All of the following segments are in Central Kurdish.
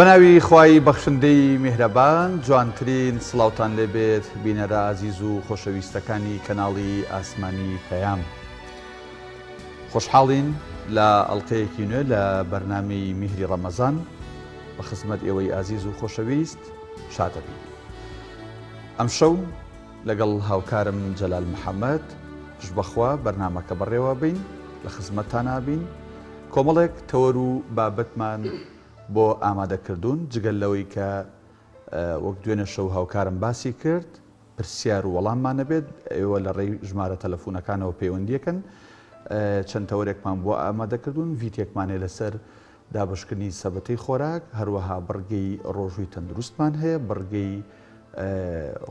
بەناوی خوای بەخشندەی میهرەبان جوانترین سڵاوتان لێبێت بینەرە ئازیز و خۆشەویستەکانی کەناڵی ئاسمانی پەیام خۆشحاڵین لە ئەڵلقەیەکی نوێ لە بەرنامەی میهری ڕەمەزان بە خزمەت ئێوەی ئازیز و خۆشەویست شادەبین ئەمشەو لەگەڵ هاوکارم جەلال محەمەد پشت بەخوا بەرنامەکە بەڕێوە بین لە خزمەتتانا بین کۆمەڵێک تەوەر و بابەتمان بۆ ئامادە کردوون جگەل لەوەی کە وەک دوێنێ شەو هاوکارم باسی کرد پرسیار و وەڵاممان نەبێت ئێوە لە ڕێی ژمارە تەلەفونەکانەوە پەیوەندیەکەن چەند تەوەرێکمان بۆ ئامادە کردوون ڤیتێکمان هەیە لەسەر دابەشکردنی سەبەتەی خۆراک هەروەها بڕگەی ڕۆژووی تەندروستمان هەیە بڕگەی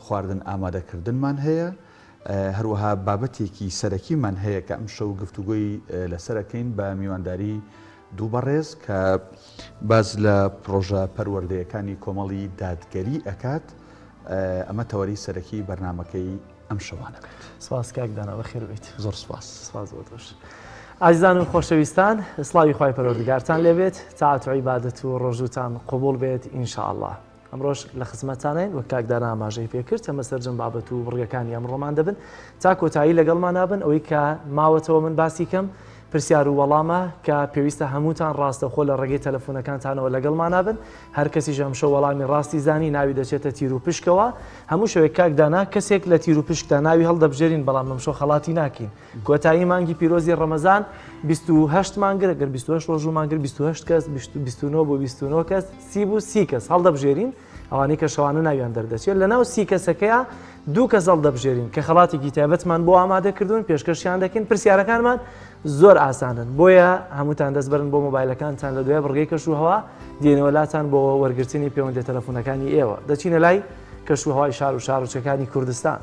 خواردن ئامادەکردنمان هەیە، هەروەها بابەتێکی سەرەکیمان هەیە کە ئەمشەو گفتوگۆی لەسەر ئەکەین بە میوانداری دوو بەڕێز کە باس لە پڕۆژە پەروەردەیەکانی کۆمەڵی دادگەری ئەکات، ئەمە تەوەری سەرەکی بەرنامەکەی ئەمشەوانە بێت. سپاس کاک دانا بەخێر بێیت. زۆر سپاس. سپاس بۆ تۆش. ئازیزان و خۆشەویستان سڵاوی خوای پەروەردگارتان لێبێت تاعەت و عیبادەت و ڕۆژووتان قبوڵ بێت ان شاء اللە. ئەمڕۆش لە خزمەتتانین وەک کاک دانا ئاماژەی پێکرد ئەمە سەرجەم بابەت و بڕگەکانی ئەمڕۆمان دەبن تا کۆتایی لەگەڵمان نابن ئەوەی کە ماوەتەوە من باسی کەم پرسیار و وەڵامە کە پێویستە هەمووتان ڕاستەخۆ لە ڕێگەی تەلەفۆنەکانتانەوە لەگەڵمان نابن هەر کەسیش ئەمشەو وەڵامی ڕاستی زانی ناوی دەچێتە تیر و پشکەوە هەموو شەوێک کاک دانا کەسێک لە تیر و پشکدا ناوی هەڵدەبژێرین بەڵام ئەمشەو خەڵاتی ناکەین کۆتایی مانگی پیرۆزی ڕەمەزان 28 مانگر گەر 28 ڕۆژ و مانگر 28 کەس 29 بۆ 29 کەس سی بوو سی کەس هەڵدەبژێرین ئەوانەی کە شەوانە ناویان دەردەچێت لەناو سی کەسەکەیە دوو کەس هەڵدەبژێرین کە خەڵاتێکی تایبەتمان بۆ ئامادە کردوون پێشکەشیان دەکەین پرسیارەکانمان زۆر ئاسانن بۆیە هەمووتان دەست بەرن بۆ مۆبایلەکانتان لە دوای بڕگەی کەش و هەوا دێنەوە لاتان بۆ وەرگرتنی پەیوەندی تەلەفۆنەکانی ئێوە دەچینە لای کەش و هەوای شار و شارۆچکەکانی کوردستان.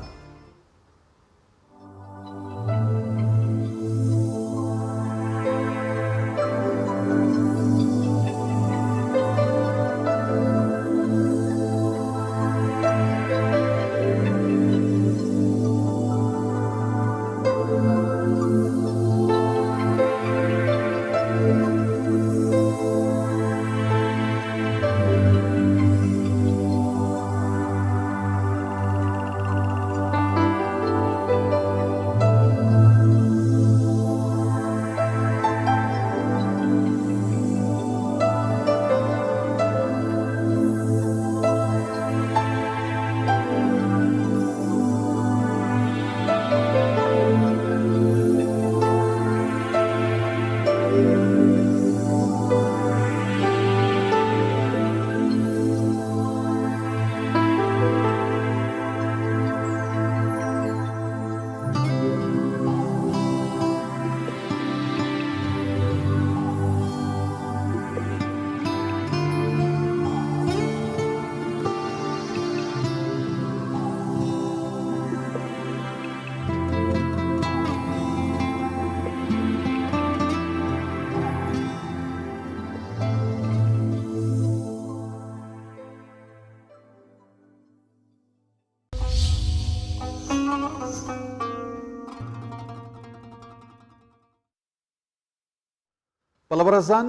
بەڵێ بەڕێزان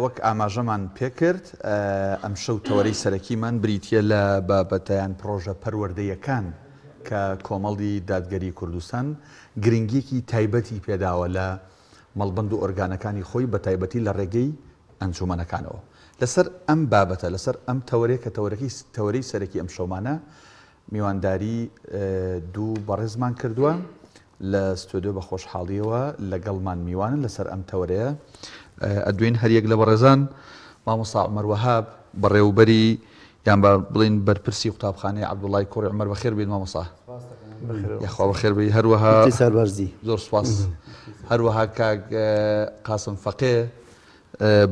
وەک ئاماژەمان پێکرد ئەمشەو تەوەرەی سەرەکیمان بریتییە لە بابەتە یان پڕۆژە پەروەردەیەکان کە کۆمەڵی دادگەری کوردستان گرنگیەکی تایبەتی پێداوە لە مەڵبەند و ئۆرگانەکانی خۆی بە تایبەتی لە ڕێگەی ئەنجومەنەکانەوە لەسەر ئەم بابەتە لەسەر ئەم تەوەرەیە کە تەوەرەکەی تەوەرەی سەرەکی ئەمشەومانە میوانداری دوو بەڕێزمان کردووە لە ستۆدیۆ بە خۆشحاڵیەوە لەگەڵمان میوانن لەسەر ئەم تەوەرەیە ئەدوێین هەریەک لە بەڕێزان مامۆستا عومەر وەهاب بەڕێوبەری یان با بڵین بەرپرسی قوتابخانەی عەبدوڵای کوڕی عومەر بەخێر بێیت مامۆستا یاخوا بەخێر بێی هەروەها سەربەرزی زۆر سپاس هەروەها کاک قاسم فەقێ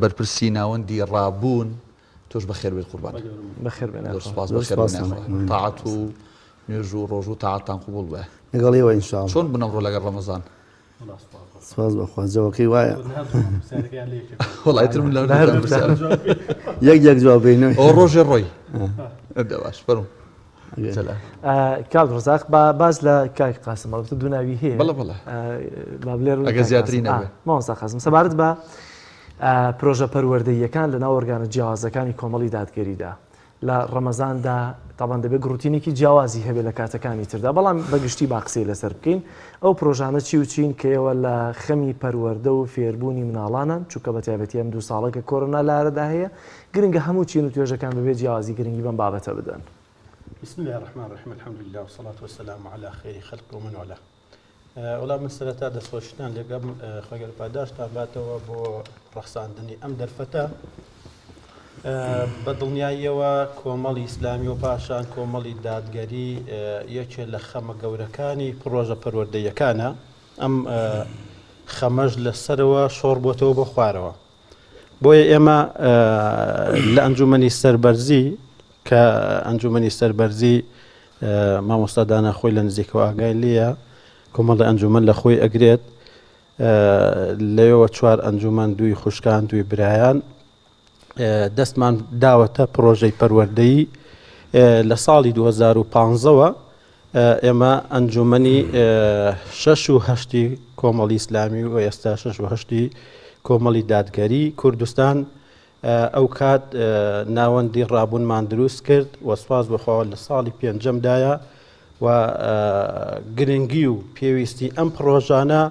بەرپرسی ناوەندی ڕابوون تۆش بەخێر بێت قوربان. بەخێر بێن زۆر سوپاس بەخێر بێن یاخوا تاعەت و نوێژ و ڕۆژوو تاعەتتان قبوڵ بێ. لەگەڵ ئێوە ان شاء اللە. چۆن بوون ئەمڕۆ لەگەڵ ڕەمەزان؟ سپاس بەخوا جەوەکەی وایە. وەڵا ئیتر من لە هەردوو پرسیار. یەک یەک جواب بینەوە. ئەوە ڕۆژێ ڕۆی. دە باش فەرموو. جەلال. کاک ڕزاق با باس لە کاک قاسم بەڵێ دوو ناوی هەیە. بەڵێ بەڵێ. با بلێر ئەگەر زیاتری نەبێ. مامۆستا قاسم سەبارەت بە. پرۆژە پەروەردەییەکان لەناو ئۆرگانە جیاوازەکانی کۆمەڵی دادگەریدا لە ڕەمەزاندا تاوان دەبێت گڕوتینێکی جیاوازی هەبێت لە کاتەکانی تردا بەڵام بەگشتی با قسەی لەسەر بکەین ئەو پرۆژانە چی و چین کە ئێوە لە خەمی پەروەردە و فێربوونی مناڵانن چونکە بە تایبەتی ئەم دوو ساڵە کە کۆرۆنا لارەدا هەیە گرنگە هەموو چین و توێژەکان بەبێ جیاوازی گرنگی بەم بابەتە بدەن. بسم اللە الرحمن الرحیم الحمد للە والصلاة والسلام علی خیر خلق ومن والاه وەڵا من سەرەتا دەستخۆشیتان لێکەم خوای گەورە پاداشتان باتەوە بۆ ڕەخساندنی ئەم دەرفەتە بە دڵنیاییەوە کۆمەڵی ئیسلامی و پاشان کۆمەڵی دادگەری یەکێ لە خەمە گەورەکانی پڕۆژە پەروەردەیەکانە ئەم خەمەش لە سەرەوە شۆڕ بۆتەوە بۆ خوارەوە بۆیە ئێمە لە ئەنجومەنی سەربەرزی کە ئەنجومەنی سەربەرزی مامۆستا دانا خۆی لە نزیکەوە ئاگای لێیە کۆمەڵی ئەنجومەن لە خۆی ئەگرێت لەوێوە چوار ئەنجومەن دووی خوشکان دووی برایان دەستمان داوەتە پرۆژەی پەروەردەیی لە ساڵی 2015ەوە ئێمە ئەنجومەنی شەش و هەشتی کۆمەڵی ئیسلامی و ئێستا شەش و هەشتی کۆمەڵی دادگەری کوردستان ئەو کات ناوەندی ڕابوونمان دروست کرد و سوپاس بۆ خوا لە ساڵی پێنجەمدایە و گرنگی و پێویستی ئەم پڕۆژانە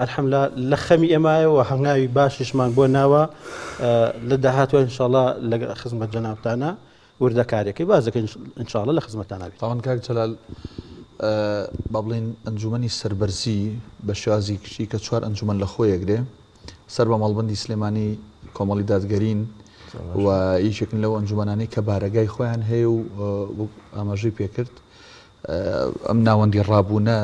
ئەلحەملا لە خەمی ئێمایە و هەنگاوی باشیشمان بۆ ناوە لە داهاتوە ئینشاڵا لە خزمەت جەنابتانە وردەکاریەکەی باس دەکەین ئینشاڵا لە خزمەتتان ئەبین. تاوان کاک جەلال با بڵێین ئەنجومەنی سەربەرزی بە شێوازی گشتی کە چوار ئەنجومەن لە خۆی ئەگرێ سەر بە مەڵبەندی سلێمانی کۆمەڵی دادگەرین و یەکێکن لەو ئەنجومەنانەی کە بارەگای خۆیان هەیە و ئاماژەی پێکرد ئەم ناوەندی ڕابوونە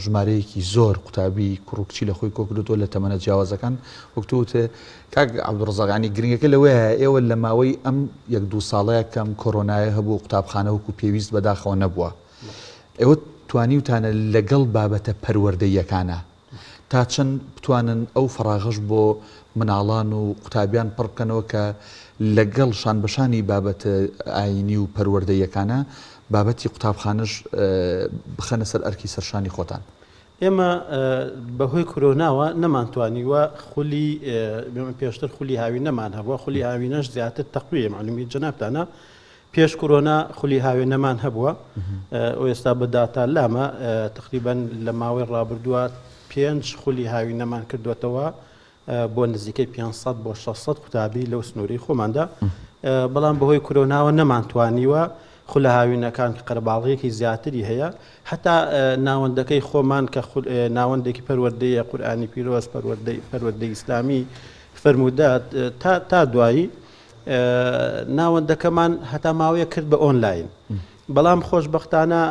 ژمارەیەکی زۆر قوتابی کوڕ و کچی لە خۆی کۆکردوەوە لە تەمەنە جیاوازەکان وەک تۆ وتت کاک عەبدولڕەزاق یانی گرنگەکە لەوەیە ئێوە لە ماوەی ئەم یەک دوو ساڵەیە کەم کۆرۆنایە هەبوو قوتابخانە وەکو پێویست بەداخەوە نەبووە ئێوە توانیوتانە لەگەڵ بابەتە پەروەردەییەکانە تا چەند بتوانن ئەو فەراغەش بۆ مناڵان و قوتابیان پڕ بکەنەوە کە لەگەڵ شانبەشانی بابەتە ئایینی و پەروەردەییەکانە بابەتی قوتابخانەش بخەنە سەر ئەرکی سەرشانی خۆتان؟ ئێمە بەهۆی کرۆناوە نەمانتوانیوە خولی پێشتر خولی هاوینەمان هەبووە خولی هاوینەش زیاتر تەقویە معلومی جەنابتانە پێش کۆرۆنا خولی هاوێنەمان هەبووە و ئێستا بە داتا لامە تقریبا لە ماوەی ڕابردووە پێنج خولی هاوینەمان کردوێتەوە بۆ نزیکەی 500 بۆ 600 قوتابی لەو سنووری خۆماندا بەڵام بەهۆی کرۆناوە نەمانتوانیوە خولە هاوینەکان کە قەرەباڵغیەکی زیاتری هەیە هەتا ناوەندەکەی خۆمان کە ناوەندێکی پەروەردەیە قورئانی پیرۆز پەروەردەی پەروەردەی ئیسلامی فەرموودە تا تا دوایی ناوەندەکەمان هەتا ماوەیە کرد بە ئۆنلاین بەڵام خۆشببختانە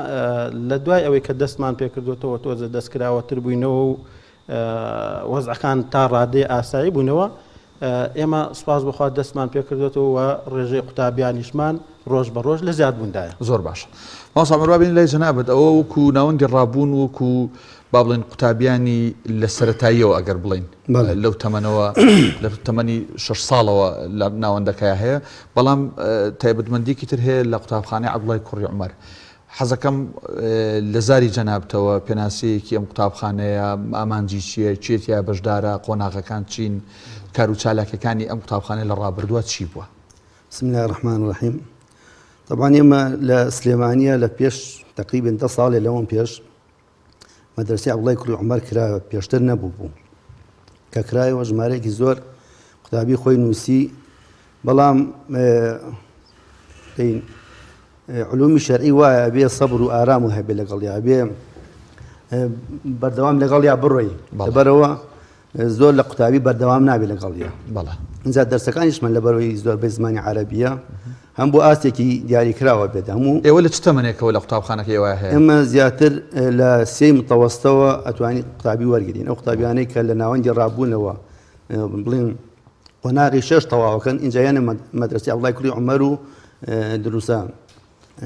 لە دوای ئەوەی کە دەستمان پێکردوتەوە تۆزە دەستکراوەتر بووینەوە و وەزعەکان تا ڕادەی ئاسایی بوونەوە ئێمە سوپاس بۆ خوا دەستمان پێکردوێتەوە و ڕێژەی قوتابیانیشمان ڕۆژ بە ڕۆژ لە زیادبووندایە. زۆر باشە مامۆستا عومەر با بێین لای جەنابت ئەوە وەکو ناوەندی ڕابوون وەکو با بڵێن قوتابیانی لە سەرەتاییەوە ئەگەر بڵێین لەو تەمەنەوە لە تەمەنی شەش ساڵەوە لە ناوەندەکەیا هەیە بەڵام تایبەتمەندیەکی تر هەیە لە قوتابخانەی عەبدوڵای کوڕی عومەر حەزەکەم لە زاری جەنابتەوە پێناسەیەکی ئەم قوتابخانەیە ئامانجی چییە کێ تیا بەشدارە قۆناغەکان چین کار و چالاکیەکانی ئەم قوتابخانەیە لە ڕابردووە چی بووە؟ بسم اللە الرحمن الرحیم طبعا ئێمە لە سلێمانیە لە پێش تقریبا دە ساڵێ لەوەم پێش مەدرسەی عەبدوڵای کوڕی عومەر کرا پێشتر نەبوو بوو کە کرایەوە ژمارەیەکی زۆر قوتابی خۆی نووسی بەڵام علومی شەرعی وایە بێ سەبر و ئارام و هەبێ لەگەڵیا بێ بەردەوام لەگەڵیا بڕۆی لەبەرەوە زۆر لە قوتابی بەردەوام نابێت لەگەڵیا ئینجا دەرسەکانیشمان لەبەرەوەی زۆربەی زمانی عەرەبیە هەم بۆ ئاستێکی دیاریکراوە بێت هەموو ئێوە لە چ تەمەنێکەوە لە قوتابخانەکە ئێوە هەیە؟ ئێمە زیاتر لە سێی متەوەستەوە ئەتوانی قوتابی وەرگین ئەو قوتابیانەی کە لە ناوەندی ڕابوونەوە بڵێن قۆناغی شەش تەواوەکەن ئینجا یانە مەدرەسی عەبدوڵای کوڕی عومەر و دروسە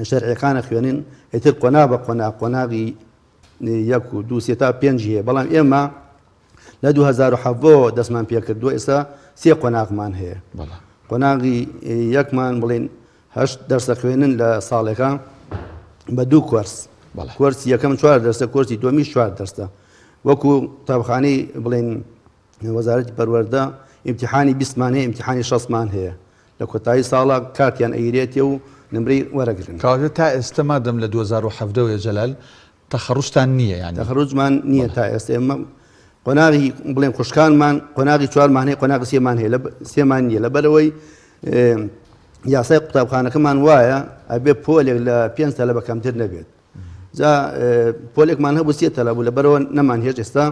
شەرعیەکانە خوێنین ئیتر قۆناغ بە قۆناغ قۆناغی یەک و دوو سێ تا پێنج هەیە بەڵام ئێمە لە 2017 دەستمان پێکردووە ئێستا سێ قۆناغمان هەیە قۆناغی یەکمان بڵین هەشت دەرسە خوێنن لە ساڵێکە بە دوو کۆرس کۆرسی یەکەم چوار دەرسە کۆرسی دووەمیش چوار دەرسە وەکو قوتابخانەی بڵێن وەزارەتی پەروەردە ئیمتیحانی بیستمان هەیە ئیمتیحانی شەستمان هەیە لە کۆتایی ساڵا کارتیان ئەگیرێتێ و نمرەی وەرەگرن. کەواتە تا ئێستە مادەم لە 2017 وەیە جەلال تەخەڕوجتان نییە یانی؟ تەخەڕوجمان نییە تا ئێستە ئێمە قۆناغی بڵێن خوشکانمان قۆناغی چوارمان هەیە قۆناغی سێمان هەیە لە سێمان نییە لەبەرەوەی یاسای قوتابخانەکەمان وایە ئەبێ پۆلێک لە پێنج تەلەبە کەمتر نەبێت جا پۆلێکمان هەبوو سێ تەلەبە بوو لەبەرەوە نەمان هێشت ئێستا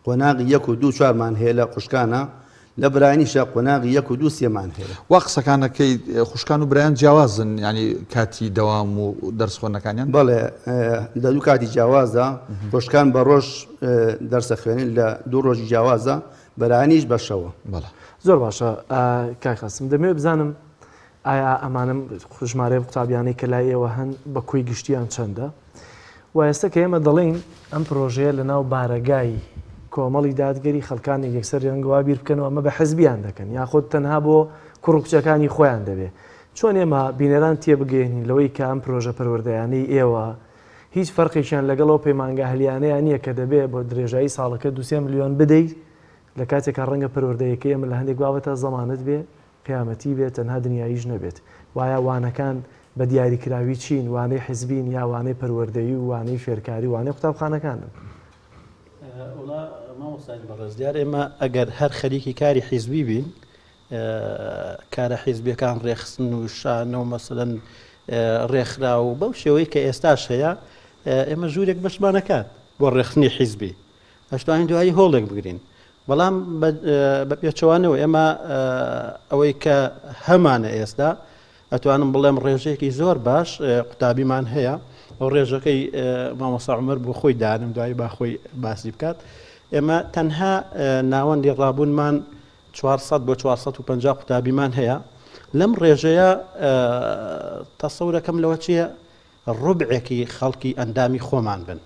قۆناغی یەک و دوو چوارمان هەیە لە خوشکانە لە برایانیشا قۆناغی یەک و دوو سێمان هەیە. وا قسەکانەکەی خوشکان و برایان جیاوازن یانی کاتی دەوام و دەرس خوێندنەکانیان؟ بەڵێ لە دوو کاتی جیاوازە خوشکان بە ڕۆژ دەرسە خوێنن لە دوو ڕۆژی جیاوازە برایانیش بە شەوە. بەڵێ. زۆر باشە کاک قاسم دەمەوێت بزانم ئایا ئەمانە ژمارەی قوتابیانەی کە لای ئێوە هەن بە کۆی گشتیان چەندە؟ و ئێستا کە ئێمە دەڵێین ئەم پرۆژەیە لە ناو بارەگای کۆمەڵی دادگەری خەڵکانێک یەکسەر رەنگە وا بیر بکەنەوە ئەمە بە حزبیان دەکەن یاخود تەنها بۆ کوڕ و کچەکانی خۆیان دەبێ چۆن ئێمە بینەران تێبگەیەنین لەوەی کە ئەم پرۆژە پەروەردەیانەی ئێوە هیچ فەرقێکیان لەگەڵ ئەو پەیمانگا ئەهلیانەیان نییە کە دەبێ بۆ درێژایی ساڵەکە دوسێ ملیۆن بدەیت لە کاتێکا ڕەنگە پەروەردەیەکەی ئێمە لە هەندێک بابەتە زەمانەت بێ قیامەتی بێت تەنها دنیاییش نەبێت. وایا وانەکان بە دیاریکراوی چین، وانەی حزبین یا وانەی پەروەردەیی و وانەی فێرکاری و وانەی قوتابخانەکانن؟ وەڵا مامۆستای بەڕێز دیارە ئێمە ئەگەر هەر خەریکی کاری حیزبی بین کارە حیزبیەکان ڕێخستن و شانە و مەسەلەن ڕێکخراو و بەو شێوەی کە ئێستاش هەیە ئێمە ژوورێک بەشمانەکات بۆ ڕێخستنی حیزبی ئەشتوانین دوایی هۆڵێک بگرین بەڵام بە پێچەوانەوە ئێمە ئەوەی کە هەمانە ئێستا ئەتوانم بڵێم ڕێژەیەکی زۆر باش قوتابیمان هەیە ئەو ڕێژەکەی مامۆسا عمر بۆ خۆی دانم دوایی با خۆی باسی بکات ئێمە تەنها ناوەندی ڕابوونمان 400 بۆ 450 قوتابیمان هەیە لەم ڕێژەیە تەسەورەکەم لەوە چییە ڕوبعێکی خەڵکی ئەندامی خۆمان بن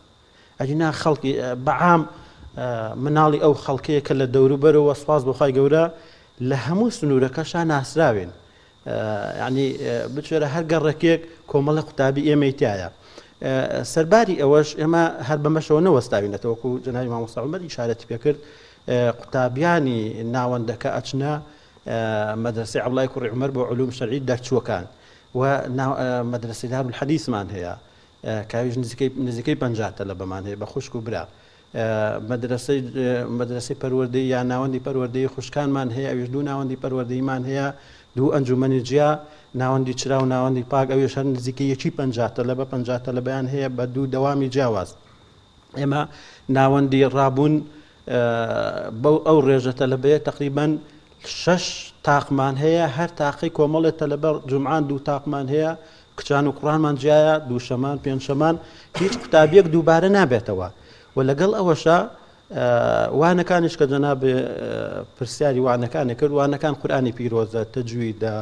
ئەگینا خەڵکی بەعام مناڵی ئەو خەڵکەیە کە لە دەوروبەرەوە سوپاس بۆ خوای گەورە لە هەموو سنوورەکەشا ناسراوین یعنی بچێرە هەر گەڕەکێک کۆمەڵی قوتابی ئێمەی تایە سەرباری ئەوەش ئێمە هەر بەمەشەوە نەوەستاوینەتەوە وەکو جەنابی مامۆستا عومەر ئیشارەتی پێکرد قوتابیانی ناوەندەکە ئەچنە مەدرسەی عەبدوڵای کوڕی عومەر بۆ علوم شەرعی دەرچووەکان و مەدرسەی دارالحەدیثمان هەیە کاویش نزیکەی نزیکەی 50 تەلەبەمان هەیە بە خوشک و برا مەدرەسەی مەدرەسەی پەروەردەی یا ناوەندی پەروەردەی خوشکانمان هەیە ئەویش دوو ناوەندی پەروەردەیمان هەیە دوو ئەنجومەنی جیا ناوەندی چرا و ناوەندی پاک ئەویش هەر نزیکەی یەکی 50 تەلەبە 50 تەلەبەیان هەیە بە دوو دەوامی جیاواز ئێمە ناوەندی ڕابوون بەو ئەو ڕێژە تەلەبەیە تقریبان شەش تاقمان هەیە هەر تاقی کۆمەڵێ تەلەبە جومعان دوو تاقمان هەیە کچان و کوڕانمان جیایە دووشەمان پێنجشەمان هیچ قوتابیەک دووبارە نابێتەوە و لەگەڵ ئەوەشا وانەکانیش کە جەناب پرسیاری وانەکانی کرد وانەکان قورئانی پیرۆزە تەجویدە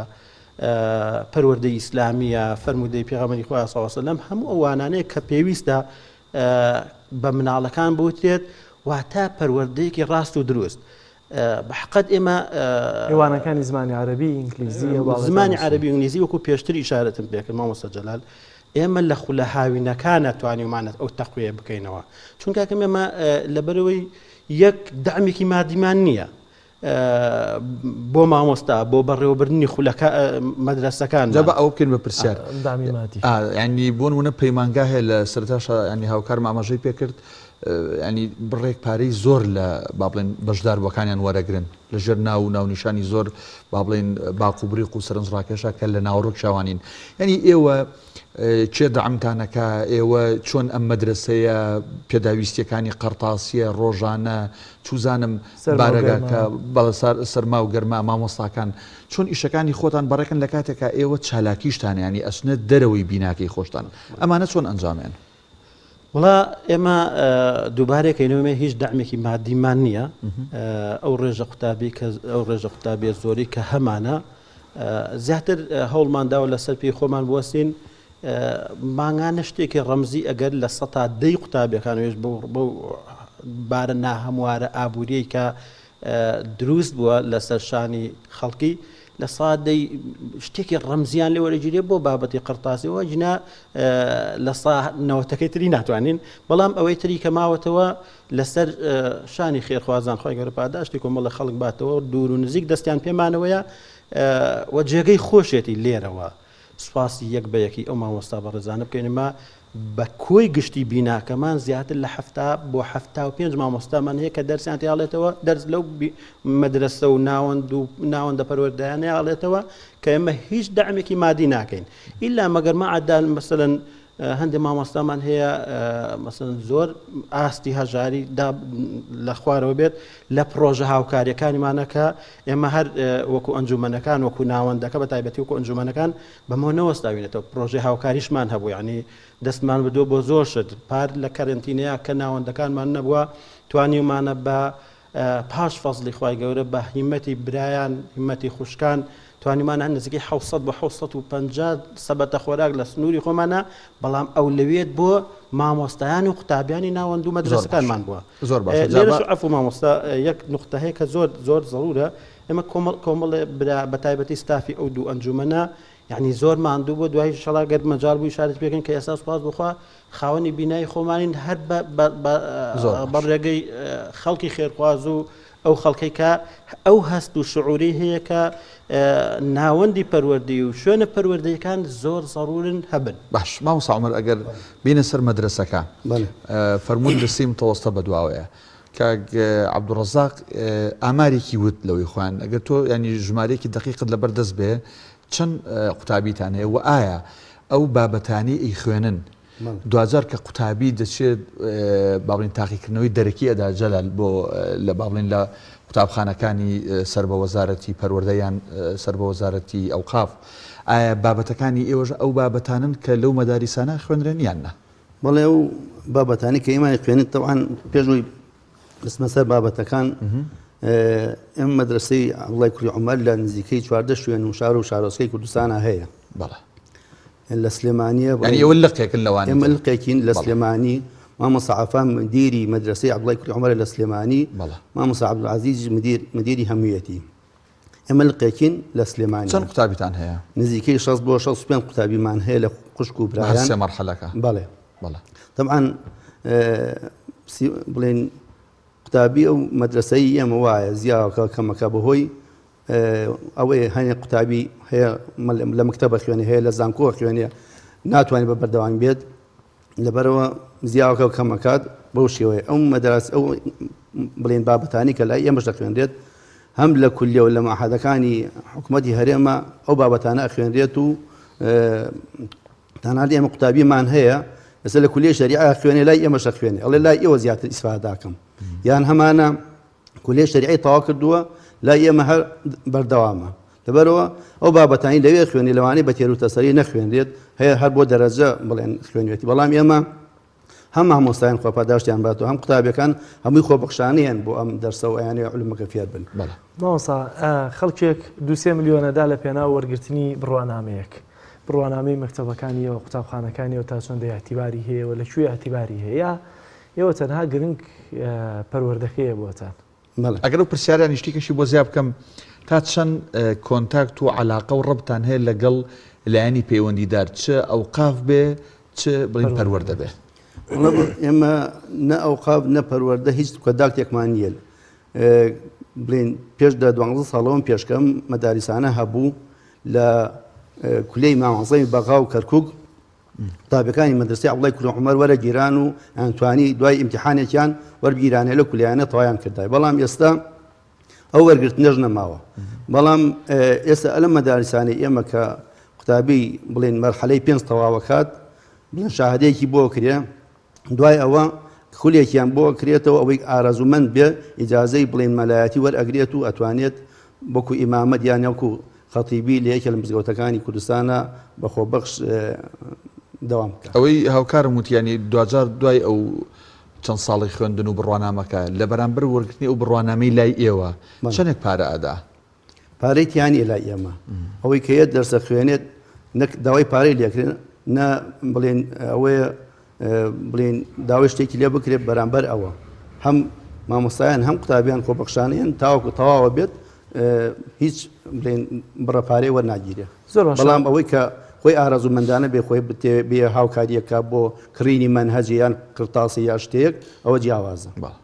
پەروەردەی ئیسلامیە فەرموودەی پێغەمبەری خوا صلی الله علیه وسلم هەموو ئەو وانانەیە کە پێویستە بە مناڵەکان بوترێت واتە پەروەردەیەکی ڕاست و دروست بە حقت ئێمە وانەکانی زمانی عەرەبی ئینگلیزی زمانی عەرەبی ئینگلیزی وەکو پێشتر ئیشارەتم پێکرد مامۆستا جەلال ئێمە لە خولە هاوینەکانە توانیومانەت ئەو تەقویە بکەینەوە چونکە کەم ئێمە لەبەرەوەی یەک دامێکی مادیمان نییە بۆ مامۆستا بۆ بەڕێوەبردننی خولەکە مەدرسەکان جا بە ئەوە بکەین بە پرسیار ینی بۆ نمونە پەیمانگا هەیە لە سەرتاشا ینی هاوکارم ئاماژەی پێکرد ینی بڕێک پارەی زۆر لە با بڵێن بەشداربووەکانیان وەرەگرن لە ژێر ناو و ناونیشانی زۆر با بڵێن باق و بریق و سەرنجڕاکێشە کە لە ناوەڕۆک شاوانین ینی ئێوە کێ دەعمتانەکە ئێوە چۆن ئەم مەدرسەیە پێداویستیەکانی قەرتاسیە ڕۆژانە چوزانم بارەگاکە بەڵێ سەرما و گەرما مامۆستاکان چۆن ئیشەکانی خۆتان بەڕێکن لە کاتێکا ئێوە چالاکیشتان ینی ئەچنە دەرەوەی بیناکەی خۆشتان ئەمانە چۆن ئەنجامێن؟ وڵا ئێمە دووبارەکەینەوە ئێمە هیچ دەعمێکی مادیمان نییە ئەو ڕێژە قوتابی کە ئەو ڕێژە قوتابیە زۆری کە هەمانە زیاتر هەوڵمان داوە لەسەر پێی خۆمان بوەستین مانگانە شتێکی ڕەمزی ئەگەر لە سەتا دەی قوتابیەکان وێش بۆ بارە ناهەموارە ئابووریەی کە دروست بووە لەسەر شانی خەڵکی. لە سادەی شتێکی ڕەمزیان لێ وەرەگیرێ بۆ بابەتی قڕتاسیەوە جنا لە سا نەوەتەکەی تری ناتوانین بەڵام ئەوەی تری کە ماوەتەوە لەسەر شانی خێرخوازان خۆی گەورە پاداشتی کۆمەڵە خەڵک باتەوە دوور و نزیک دەستیان پێمانەوەیە و جێگەی خۆشێتی لێرەوە سوپاسی یەک بە یەکی ئەو مامۆستا بەڕێزانە بکەین ئێمە بە کۆی گشتی بیناکەمان زیاتر لە 70 بۆ 75 مامۆستامان هەیە کە دەرسیان تیاڵێتەوە دەرس لەو مەدرسە و ناوەند و ناوەندە پەروەردەیانە ئاڵێتەوە کە ئێمە هیچ دەعمێکی مادی ناکەین ئیلا مەگەر ما عەدال مەسەلەن هەندێک مامۆستامان هەیە مەسەن زۆر ئاستی هەژاری دا لە خوارەوە بێت لە پرۆژە هاوکاریەکانیمانە کە ئێمە هەر وەکو ئەنجومەنەکان وەکو ناوەندەکە بە تایبەتی وەکو ئەنجومەنەکان بەمەوە نەوەستاوینەتەوە پرۆژەی هاوکاریشمان هەبوو یعنی دەستمان بردووە بۆ زۆر شت پار لە کەرەنتینەیە کە ناوەندەکانمان نەبووە توانیومانە بە پاش فەزڵی خوای گەورە بە هیمەتی برایان هیمەتی خوشکان توانیمانە نزیکەی 600 بۆ 650 سەبەتە خۆراک لە سنووری خۆمانە بەڵام ئەولەویەت بۆ مامۆستایان و قوتابیانی ناوەند و مەدرەسەکانمان بووە زۆر باشە لێرەش عەفو مامۆستا یەک نوقتە هەیە کە زۆر زۆر زەرورە ئێمە کۆمەڵ کۆمەڵێ برا بە تایبەتی ستافی ئەو دوو ئەنجومەنە یعنی زۆر ماندوو بۆ دوای شەڵا گەر مەجال بوو ئیشارەت پێکەن کە ئێستا سوپاس بخوا خاوەنی بینای خۆمانین هەر بە ڕێگەی خەڵکی خێرخواز و ئەو خەڵکەی کە ئەو هەست و شعوری هەیە کە ناوەندی پەروەردەی و شوێنە پەروەردەیەکان زۆر زەرورن هەبن. باش مامۆستا عومەر ئەگەر بینە سەر مەدرەسەکان فەرموون لە سێی متەوەستە بەدواوەیە کاک عەبدولڕەزاق ئامارێکی وت لەوەی خۆیان ئەگەر تۆ ینی ژمارەیەکی دەقیقت لەبەر دەست بێ چەند قوتابیتان هەیە و ئایا ئەو بابەتانەی ئەیخوێنن دواجار کە قوتابی دەچێت با بڵێین تاقیکردنەوەی دەرەکی ئەدا جەلال بۆ لە با بڵێین لە قوتابخانەکانی سەر بە وەزارەتی پەروەردە یان سەر بە وەزارەتی ئەوقاف ئایا بابەتەکانی ئێوەش ئەو بابەتانن کە لەو مەداریسانە خوێنرێن یان نا؟ بەڵێ ئەو بابەتانی کە ئێمە خوێنین تەوان پێشووی بچمە سەر بابەتەکان ئەم مەدرسەی عەبدوڵای کوڕی عومەر لە نزیکەی 14 شوێن و شار و شارۆچکەی کوردستانە هەیە بەڵێ لە سلێمانیە یعنی ئێوە لقێکن لەوان ئێمە لقێکین لە سلێمانی مامۆستا عەفان مدیری مەدرسەی عەبدوڵای کوڕی عومەرە لە سلێمانی مامۆستا عەبدولعەزیز مدیر مدیری هەموویەتی ئێمە لقێکین لە سلێمانی. چەند قوتابیتان هەیە؟ نزیکەی 60 بۆ 65 قوتابیمان هەیە لە خوشک و برایان. هەر سێ مەرحەلەکە؟ بەڵێ. بەڵێ. تەبعەن بڵێن قوتابی ئەو مەدرسەی ئێمە وایە زیاوەکە کەمەکە بەهۆی ئەوەی هەنێ قوتابی هەیە لە مەکتەبە خوێنێ هەیە لە زانکۆ خوێنێ ناتوانێت بە بەردەوامی بێت لەبەرئەوە زیاوەکە کەم ئەکات بەو شێوەیە ئەو مەدراس ئەو بڵێن بابەتانی کە لای ئێمەش دەخوێنرێت هەم لە کولیە و لە مەعهەدەکانی حکوومەتی هەرێمە ئەو بابەتانە ئەخوێنرێت و تەنانەت ئێمە قوتابیمان هەیە ئێستا لە کولیە شەریعە خوێنێ لای ئێمەش ئەخوێنێ ئەڵێ لای ئێوە زیاتر ئیسفاداکەم یان هەمانە کولیەی شەریعەی تەواو کردووە لای ئێمە هەر بەردەوامە لەبەرەوە ئەو بابەتانی لەوێ خوێنی لەوانەیە بە تێروتەسەری نەخوێنرێت هەیە هەر بۆ دەرەجە بڵێن خوێنوێتی بەڵام ئێمە هەم مامۆستایان خوا پاداشتیان بات و هەم قوتابیەکان هەمووی خۆبەخشانەیەن بۆ ئەم دەرسە و ئەیانەوێ علومەکە فێر بن. بەڵێ. مامۆستا خەڵکێک دوو سێ ملیۆنەدا لە پێناو وەرگرتنی بڕوانامەیەک بڕوانامەی مەکتەبەکانیەوە قوتابخانەکانیەوە تا چەندە ئیعتیباری هەیە و لە کوێ ئیعتیباری هەیە یا ئێوە تەنها گرنگ پەروەردەکەیە بۆتان. بەڵێ. ئەگەر ئەو پرسیارە نیشتیکەشی بۆ زیا بکەم تا چەند کۆنتاکت و عەلاقە و ڕەبتان هەیە لەگەڵ لایەنی پەیوەندیدار چ ئەوقاف بێ چ بڵێین پەروەردە بێ؟ وەڵا ئێمە نە ئەوقاف نە پەروەردە هیچ کۆنتاکتێکمان نییە بڵێن پێش دە دوانزە ساڵەوەم پێشکەم مەداریسانە هەبوو لە کولیەی مام عەزەمی بەغا و کەرکوک قوتابیەکانی مەدرسەی عەبدوڵای کوڕی عومەر وەرەگیران و ئەیانتوانی دوای ئیمتیحانێکیان وەربگیرانێ لەو کولیانە تەوایان کردای بەڵام ئێستا ئەو وەرگرتنەش نەماوە بەڵام ئێستا ئەلە مەدارسانەی ئێمە کە قوتابی بڵێن مەرحەلەی پێنج تەواوەکات بڵێن شاهدەیەکی بۆ کرێ دوای ئەوە خولێکیان بۆ کرێتەوە ئەوەی ئارەزوومەند بێ ئیجازەی بڵێن مەلایەتی وەرئەگرێت و ئەتوانێت وەکو ئیمامەت یان وەکو خەتیبی لە یەکێ لە مزگەوتەکانی کوردستانا بە خۆبەخش دەوام بکات. ئەوەی هاوکارم وتی یانی دواجار دوای ئەو چەند ساڵەی خوێندن و بڕوانامەکە لە بەرامبەر وەرگرتنی ئەو بڕوانامەی لای ئێوە چەندێک پارە ئەدا؟ پارەی تیا نییە لای ئێمە ئەوەی کە یەت دەرسە خوێنێت نەک داوای پارەی لێکرێن نە بڵێن ئەوەیە بڵێن داوای شتێکی لێ بکرێت بەرامبەر ئەوە هەم مامۆستایان هەم قوتابیان خۆبەخشانەیەن تاوەکو تەواوە بێت. هیچ بڵێن بڕە پارەی وەرناگیرێ. زۆر باشە. بەڵام ئەوەی کە خۆی ئارەزوومەندانە بێ خۆی بتێ بێ هاوکارییەک کا بۆ کڕینی مەنهەجێ یان قرتاسی یا شتێک ئەوە جیاوازە. بەڵێ.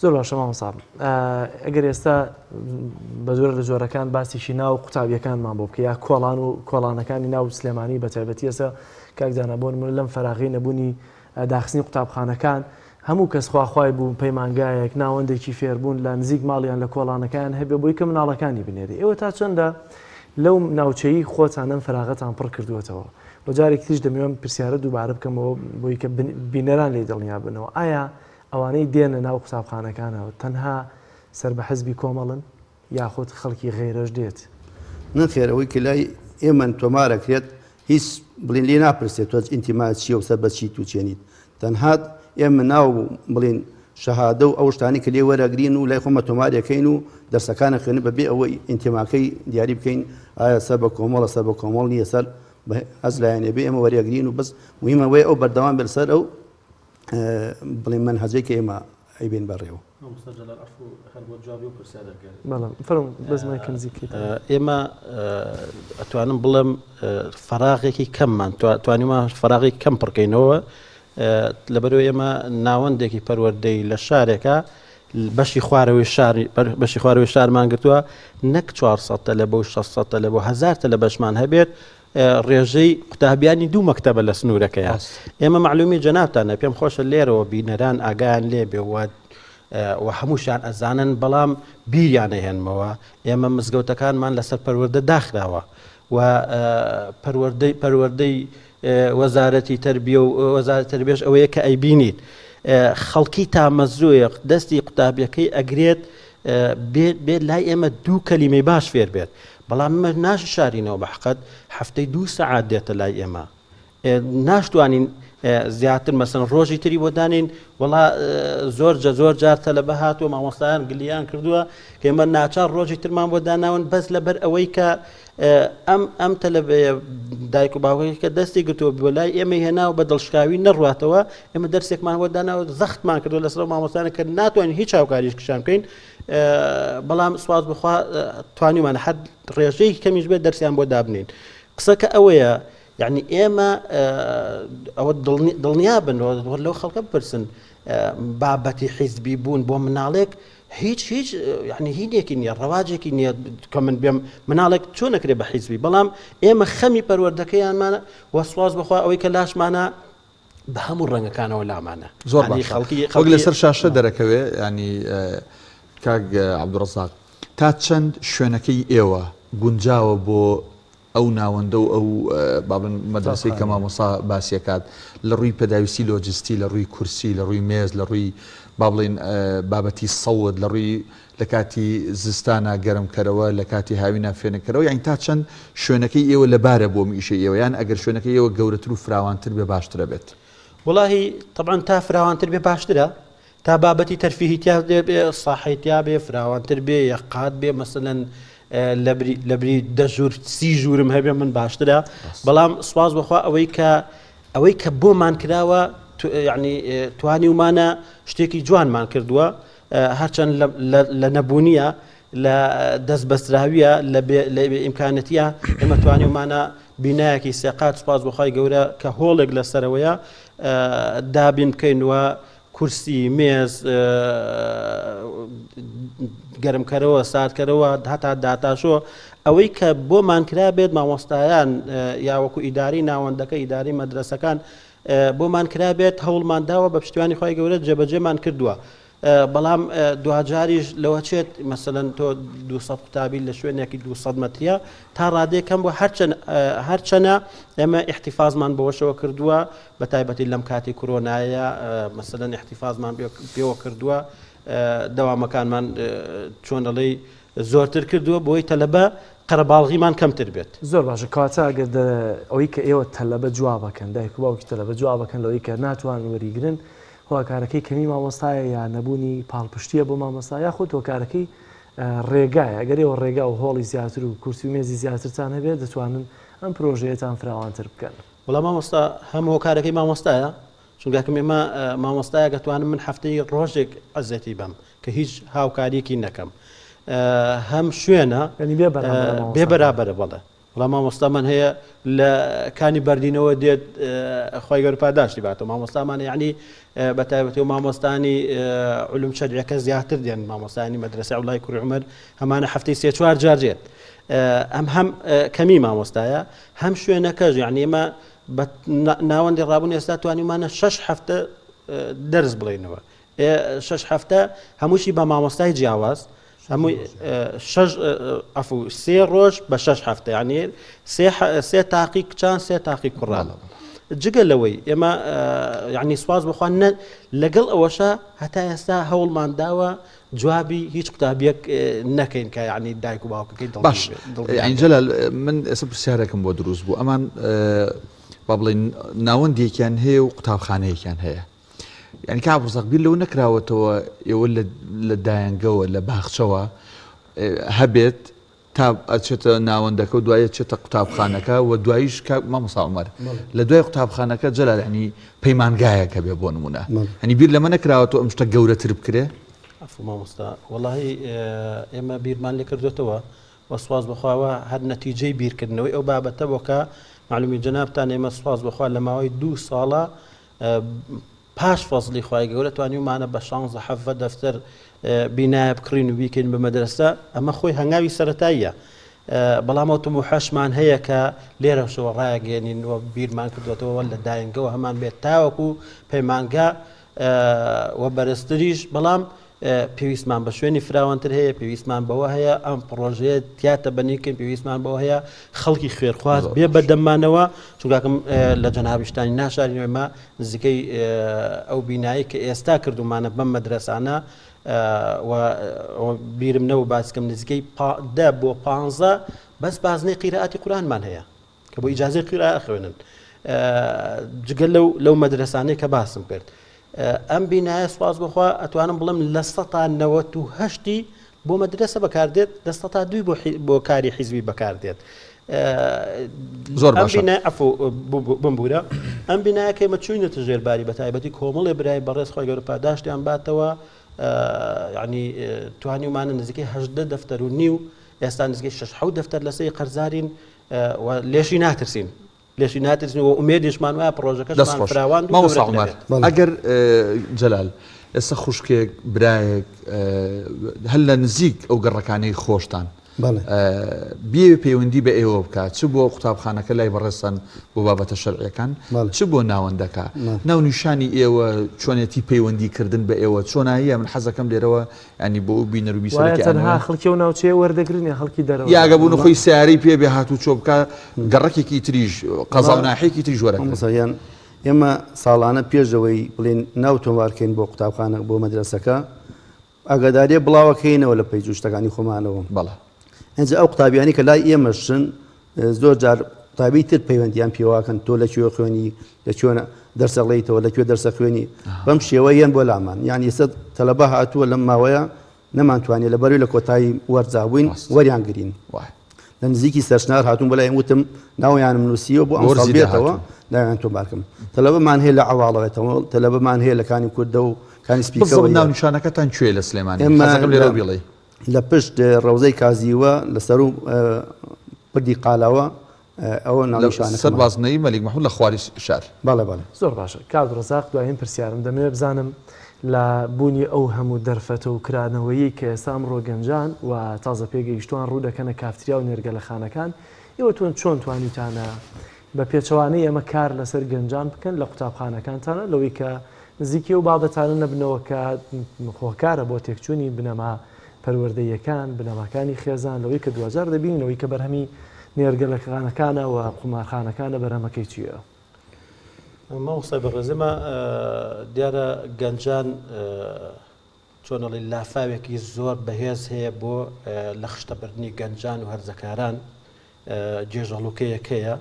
زۆر باشە مامۆستا ئەگەر ئێستا بە جۆرە لە جۆرەکان باسیشی ناو قوتابیەکانمان بۆ بکە یا کۆڵان و کۆڵانەکانی ناو سلێمانی بە تایبەتی ئێستا کاک دانا بۆ نمونە لەم فەراغی نەبوونی داخستنی قوتابخانەکان هەموو کەس خواخوای بوو پەیمانگایەک ناوەندێکی فێربوون لە نزیک ماڵیان لە کۆڵانەکان هەبێ بۆی کە مناڵەکانی بنێری ئێوە تا چەندە لەو ناوچەی خۆتان ئەم فراغەتان پڕ کردووەتەوە بۆ جارێکی تریش دەمەوێت پرسیارە دووبارە بکەمەوە بۆی کە بینەران لێی دڵنیا بنەوە ئایا ئەوانەی دێنە ناو قوتابخانەکانەوە تەنها سەر بە حزبی کۆمەڵن یاخود خەڵکی غەیرەش دێت؟ نەخێر ئەوەی کە لای ئێمەن تۆمار ئەکرێت هیچ بڵێن لێ ناپرسێت تۆ ئینتیمات چییە و سەر بە چیت و چێنیت تەنها ئێمە ناو بڵێن شەهادە و ئەو شتانی کە لێ وەرەگرین و لای خۆمە تۆمارەکەین و دەرسەکانە خوێنن بەبێ ئەوەی ئینتیماکەی دیاری بکەین ئایا سەر بە کۆمەڵە سەر بە کۆمەڵ نییە سەر بە هەز لایەنێ بێ ئێمە وەرەگرین و بەس مهمە وەی ئەو بەردەوام بێت لەسەر ئەو بڵێن مەنهەجەی کە ئێمە ئەیبەین بەڕێوە. مامۆستا جەلال عەفو هەر بۆ جوابی ئەو پرسیارە گەر. بەڵێ فەرموو بەس مایکە نزیک کەیتەوە. ئێمە ئەتوانم بڵێم فەراغێکی کەممان توانیمان فەراغێکی کەم پڕکەینەوە لەبەرەوە ئێمە ناوەندێکی پەروەردەی لە شارێکە بەشی خوارەوەی شاری بەشی خوارەوەی شارمان گرتووە نەک 400 تەلەبە و 600 تەلەبە و هەزار تەلەبەشمان هەبێت ڕێژەی قوتابیانی دوو مەکتەبە لە سنوورەکەیە. ئێمە مەعلومی جەنابتانە پێم خۆشە لێرەوە بینەران ئاگایان لێ بێ و و هەمووشیان ئەزانن بەڵام بیریان ئەهێنمەوە ئێمە مزگەوتەکانمان لەسەر پەروەردە داخراوە و پەروەردەی پەروەردەی وەزارەتی تربیە و وەزارەتی تربیەش ئەوەیە کە ئەیبینیت خەڵکی تامەزرۆیە دەستی قوتابیەکەی ئەگرێت بێت لای ئێمە دوو کەلیمەی باش فێر بێت بەڵام ئێمە ناششارینەوە بە حەقت هەفتەی دوو سەعات دێتە لای ئێمە ناشتوانین زیاتر مەسن ڕۆژی تری بۆ دانین وڵا زۆر جە زۆر جار تەلەبە هاتووە مامۆستایان گلیان کردووە کە ئێمە ناچار ڕۆژی ترمان بۆ داناون بەس لەبەر ئەوەی کە ئەم ئەم تەلەبەیە دایک و باوکەکە کە دەستی گرتووە بۆ لای ئێمە هێناوە بە دڵشکاوی نەڕاتەوە ئێمە دەرسێکمان بۆ داناوە زەختمان کردو لەسەر مامۆستانە کە ناتوانین هیچ هاوکاریش کشان بکەین بەڵام سوپاس بخوا توانیمان هەر ڕێژەیەکی کەمیش بێت دەرسیان بۆ دابنین قسەکە ئەوەیە یعنی ئێمە ئەوە دڵنیا بن لەو خەڵکە بپرسن بابەتی حیزبی بوون بۆ مناڵێک هیچ هیچ یعنی هینێکی نییە ڕەواجێکی نییە کە من بێم مناڵێک چۆن نەکرێ بە حیزبی بەڵام ئێمە خەمی پەروەردەکەیانمانە وەسواز بخوا ئەوەی کە لاشمانە بە هەموو ڕەنگەکانەوە لامانە. زۆر یانی باشە خەڵکی وەک خەڵکی لەسەر شاشە دەرەکەوێ یانی کاک عەبدولڕەزاق تا چەند شوێنەکەی ئێوە گونجاوە بۆ ئەو ناوەندە و ئەو با بڵێن مەدرەسەی کە قوتابخانەیە. مامۆستا باسیەکات لە ڕووی پێداویستی لۆجستی لە ڕووی کورسی لە ڕووی مێز لە ڕووی با بڵێن بابەتی سەوت لە ڕووی لە کاتی زستانا گەرمکەرەوە، لە کاتی هاوینا فێنککەرەوە، یانی تا چەند شوێنەکەی ئێوە لەبارە بۆ ئەم ئیشەی ئێوە، یان ئەگەر شوێنەکەی ئێوە گەورەتر و فراوانتر بێ باشترە بێت؟ وەڵاهی تەبعەن تا فراوانتر بێ باشترە، تا بابەتی تەرفیهی تیا بێ، ساحەی تیا بێ، فراوانتر بێ، یەک قات بێ، مەسەلەن لەبری لەبری دە ژوور 30 ژوورم هەبێ من باشترە، بەڵام سوپاس بەخوا ئەوەی کە ئەوەی کە بۆمان کراوە یعنی توانیومانە شتێکی جوانمان کردووە هەرچەند لە نەبوونیە لە دەست بەستراویە لە بێ ئیمکانەتیە ئێمە توانیومانە بینایەکی سێقات سوپاس بۆ خوای گەورە کە هۆڵێک لەسەرەوەیە دابین بکەین و کورسی مێز گەرمکەرەوە ساردکەرەوە هەتا داتاشۆ ئەوەی کە بۆمان کرابێت مامۆستایان یاوەکو ئیداری ناوەندەکە ئیداری مەدرسەکان بۆمان کرابێت هەوڵمان داوە بە پشتیوانی خوای گەورە جێبەجێمان کردووە بەڵام دواجاریش لەوە چێت مەسەلەن تۆ 200 قوتابی لە شوێنێکی 200 مەتریە تا ڕادەیەک کەم بوو هەرچەند هەرچەنە ئێمە احتفاظمان بەوەشەوە کردووە بە تایبەتی لەم کاتی کرۆنایە مەسەلەن احتفاظمان پێوە کردووە دەوامەکانمان چۆن دەڵێی زۆرتر کردووە بۆی تەلەبە قەرەباڵغیمان کەمتر بێت. زۆر باشە کەواتە ئەگەر دە ئەوەی کە ئێوە تەلەبە جوابەکەن دایک و باوکی تەلەبە جوابەکەن لەوەی کە ناتوانن وەریگرن هۆکارەکەی کەمی مامۆستایە یا نەبوونی پاڵپشتیە بۆ مامۆستا یاخود هۆکارەکەی ڕێگایە ئەگەر ئێوە ڕێگا و هۆڵی زیاتر و کورسی و مێزی زیاترتان هەبێت دەتوانن ئەم پرۆژەیەتان فراوانتر بکەن. وەڵا مامۆستا هەم هۆکارەکەی مامۆستایە چونکە کەم ئێمە مامۆستایەک ئەتوانم من هەفتەی ڕۆژێک عەزێتی بەم کە هیچ هاوکاریەکی نەکەم. هەم شوێنە بێ بەرابەرە بەڵێ وەڵا مامۆستامان هەیە لە کانی بەردینەوە دێت خی گەور پاداشتی باتەوە مامۆستامان یعنی بە تایبەتی و مامۆستانی علوم شەرعەکە زیاتر دێن مامۆستانی مەدرسە وڵای کوڕی عمر هەمانە هەفتەی سێ چوار جار دێت ئەم هەم کەمی مامۆستایە هەم شوێنەکەش یعنی ئێمە بە ناوەندی ڕابوون ئێستا توانیمانە شش هەفتە دەرس بڵێنەوە شش هەفتە هەمووشی بە مامۆستای جیاواز هەمووی شەش عەفو سێ ڕۆژ بە شەش هەفتە یعنی سێ تاقی کچان سێ تاقی کوڕان جگە لەوەی ئێمە یعنی سواز بخوا لەگەڵ ئەوەشە هەتا ئێستا هەوڵمان داوە جوابی هیچ قوتابیەک نەکەین کە یعنی دایک و باوکەکەی باش جەلال من ئێستا پرسیارێکم بۆ دروست بوو ئەمان با بڵێن ناوەندێکیان هەیە و قوتابخانەیەکیان هەیە یانی کاک ڕزاق بیر لەوە نەکراوەتەوە ئێوە لە دایەنگەوە لە باخچەوە هەبێت تا ئەچێتە ناوەندەکە و دوایە چێتە قوتابخانەکە و دواییش کاک مامۆستا عومەر لە دوای قوتابخانەکە جەلال ینی پەیمانگایەکە بێ بۆ نمونە هەنی بیر لەمە نەکراوەتەوە ئەم شتە گەورەتر بکرێ؟ عەفو مامۆستا وەڵاهی ئێمە بیرمان لێ کردوێتەوە و سواز بەخواوە هەر نەتیجەی بیرکردنەوەی ئەو بابەتە بۆ کە معلومی جەنابتان ئێمە سواز بەخوا لە ماوەی دوو ساڵە پاش فەزڵی خوای گەورە توانیومانە بە شانزە حەڤە دەفتەر بینایە بکڕین و بیکەین بە مەدرەسە ئەمە خۆی هەنگاوی سەتاییە بەڵام ئەو تموحەشمان هەیە کە لێرەشەوە ڕایگەێنین و بیرمان کردوێتەوە لە داینگەوە هەمان بێت تاوەکو پەیمانگا و بەرزتریش بەڵام پێویستمان بە شوێنی فراوانتر هەیە، پێویستمان بەوە هەیە ئەم پڕۆژەیە تیا تەبەنی کەین، پێویستمان بەوە هەیە خەڵکی خوێرخواز بێ بەدەممانەوە، چونکاکەم لە جەنابیشتانی ناشارین ئێمە نزیکەی ئەو بینایی کە ئێستا کردومانە بەم مەدرەسانە و بیرم نەبوو باسکەم نزیکەی دە بۆ پانزە بەس بازنەی قیرەئاتی قورئانمان هەیە. کە بۆ ئیجازەی قیرا ئەخوێنن جگە لەو لەو مەدرسانەی کە باسم کرد ئەم بینایە سواز بخوا ئەتوانم بڵم لە سەتا نەوەت و هەشتی بۆ مەدرسە بەکاردێت لە سەتا دوی بۆ بۆ کاری حیزبی بەکاردێت زۆر باشە بمبوورە ئەم بینایەکەی مە چوینەتە ژێرباری بە تایبەتی کۆمەڵێ برای بەڕێز خۆی گەورە پاداشتیان باتەوە ینی توانیمانە نزیکەی هەدە دەفتەر و نیو ئێستا نزیکەی شش حەوت دەفتەر لەسەری قەرزارین و لێشی ناترسین لێشی ناترسین و ئومێدیشمان وایە پڕۆژەکەشمان فراوان و مامۆستا گەورەتر عومەر دەبێت. ئەگەر جەلال ئێستا خوشکێک برایەک هەر لە نزیک ئەو گەڕەکانەی خۆشتان بەڵێ. بیەوێ پەیوەندی بە ئێوە بکات چ بۆ قوتابخانەکە لای بەڕێزتان بۆ بابەتە شەرعیەکان بەڵێ. چ بۆ ناوەندەکە بەڵێ. ناونیشانی ئێوە چۆنێتی پەیوەندی کردن بە ئێوە چۆناییە من حەزەکەم لێرەوە یانی بۆ ئەو بینەر و وایە بیسەرەکی تەنها ئەمەوێ. خەڵکی ئەو ناوچەیە وەردەگرن یا خەڵکی دەرەوە یا ئەگەر بوون دەگرن؟ خۆی سەیارەی پێ بێ هاتوچۆ بکا گەڕەکێکی تریش قەزا و وەڵا ناحیەکی تریش وەرەگرن. مامۆستا گیان ئێمە ساڵانە پێش لەوەی بڵێین ناو تۆمار کەین بۆ قوتابخانە بۆ مەدرەسەکە ئاگاداریە بڵاوەکەینەوە لە پەیج و شتەکانی خۆمانەوە. بەڵێ. ئینجا ئەو قوتابیانی کە لای ئێمەشن زۆر جار قوتابی تر پەیوەندیان پێواکەن تۆ لە کوێ خوێنی لە کوێ دەرسەڵیتەوە لە کوێ دەرسە خوێنی بەم شێوە یەن بۆ لامان یان ئێستا تەلەبە هاتووە لەم ماوەیە نەمانتوانێت لە بەروی لە کۆتایی وەرزا بووین وەریان گرین لە نزیکی سەرشنار هاتوون بەلای وتم ناویانم نووسیوە بۆ ئەم ساڵ بێتەوە ناویان تۆمارکەم تەلەبەمان هەیە لە عەواڵەوەتەوە تەلەبەمان هەیە لە کانی کوردە و کانی سپیکەوە ناونیشانەکەتان کوێ لە سلێمانی حەزەکەم لێرەوە بیڵێی لە پشت ڕەوزەی کازیوە لە سەروو پردی قالاوە ئەوە ناونیشانەکەمان. سەر بازنەی مەلیک مەحمود لە خواری شار. بەڵێ بەڵێ. زۆر باشە کاک ڕەزاق دوایین پرسیارم دەمەوێت بزانم لە بوونی ئەو هەموو دەرفەتە و کرانەوەیەی کە ئێستا ئەمڕۆ گەنجان و تازە پێگەیشتووان ڕوو دەکەنە کافتریا و نێرگەلەخانەکان ئێوە تۆن چۆن توانیوتانە بە پێچەوانەی ئەمە کار لەسەر گەنجان بکەن لە قوتابخانەکانتانە لەوەی کە نزیکی ئەو بابەتانە نەبنەوە کە هۆکارە بۆ تێکچوونی بنەما پەروەردەییەکان، بنەماکانی خێزان، لەوەی کە دواجار دەبینین ئەوەی کە بەرهەمی نێرگەلەخانەکانە و قومارخانەکانە بەرهەمەکەی چییە؟ مامۆستای بەڕێز ئێمە دیارە گەنجان چۆن ئەڵێی لافاوێکی زۆر بەهێز هەیە بۆ لە خشتەبردنی گەنجان و هەرزەکاران گێژەڵوکەیەک هەیە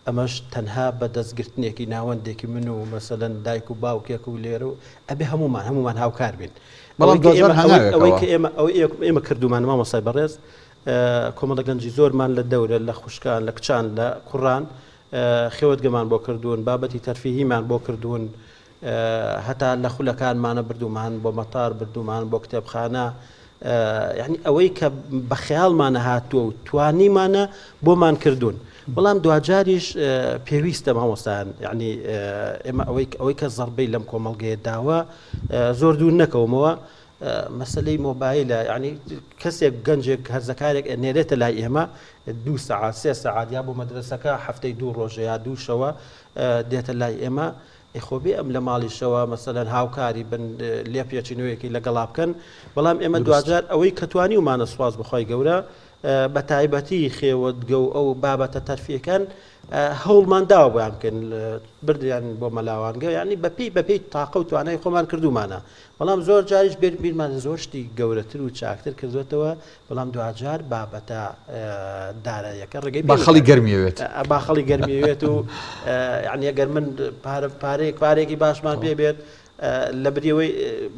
ئەمەش تەنها بە دەستگرتنێکی ناوەندێکی من و مەسەلەن دایک و باوکێک و لێرە و ئەبێ هەمومان هەمومان هاوکار بین بەڵام دواجار هەنگاوێکەوە ئەوەی کە ئێمە ئەوەی ئێمە کردومان مامۆستای بەڕێز کۆمەڵە گەنجی زۆرمان لە دەورە لە خوشکان لە کچان لە کوڕان خێوەتگەمان بۆ کردوون بابەتی تەرفیهیمان بۆ کردوون هەتا لە خولەکانمانە بردوومان بۆ مەتار بردوومان بۆ کتێبخانە. یعنی ئەوەی کە بە خەیاڵمانە هاتووە و توانیمانە بۆمان کردوون بەڵام دواجاریش پێویستە مامۆستایان یعنی ئێمە ئەوەی ئەوەی کە زەربەی لەم کۆمەڵگەیە داوە زۆر دوور نەکەومەوە مەسلەی مۆبایلە یعنی کەسێک گەنجێک هەرزەکارێک نێرێتە لای ئێمە دو سەعات سێ سەعات یا بۆ مەدرسەکە هەفتەی دوو ڕۆژە یا دوو شەوە دێتە لای ئێمە ئێ خۆ بێ ئەم لە ماڵیشەوە مەسەلەن هاوکاری بن لێپێچینەوەیەکی لەگەڵا بکەن بەڵام ئێمە دواجار ئەوەی کە توانیومانە سوپاس بەخوای گەورە بە تایبەتی خێوەتگە و ئەو بابەتە تەرفیەکان هەوڵمان داوە بۆیان بکەن بردیان بۆ مەلاوانگە ینی بەپی بەپی تاقە و توانای خۆمان کردومانە بەڵام زۆر جاریش بێت بیرمان زۆر شتی گەورەتر و چاکتر کردوێتەوە بەڵام دواجار بابەتە داراییەکە ڕێگەی پێ باخەڵی گەرمی ئەوێت. باخەڵی گەرمی ئەوێت و یعنی ئەگەر من پارە پارەیەک پارێکی باشمان پێ بێت لە بریەوەی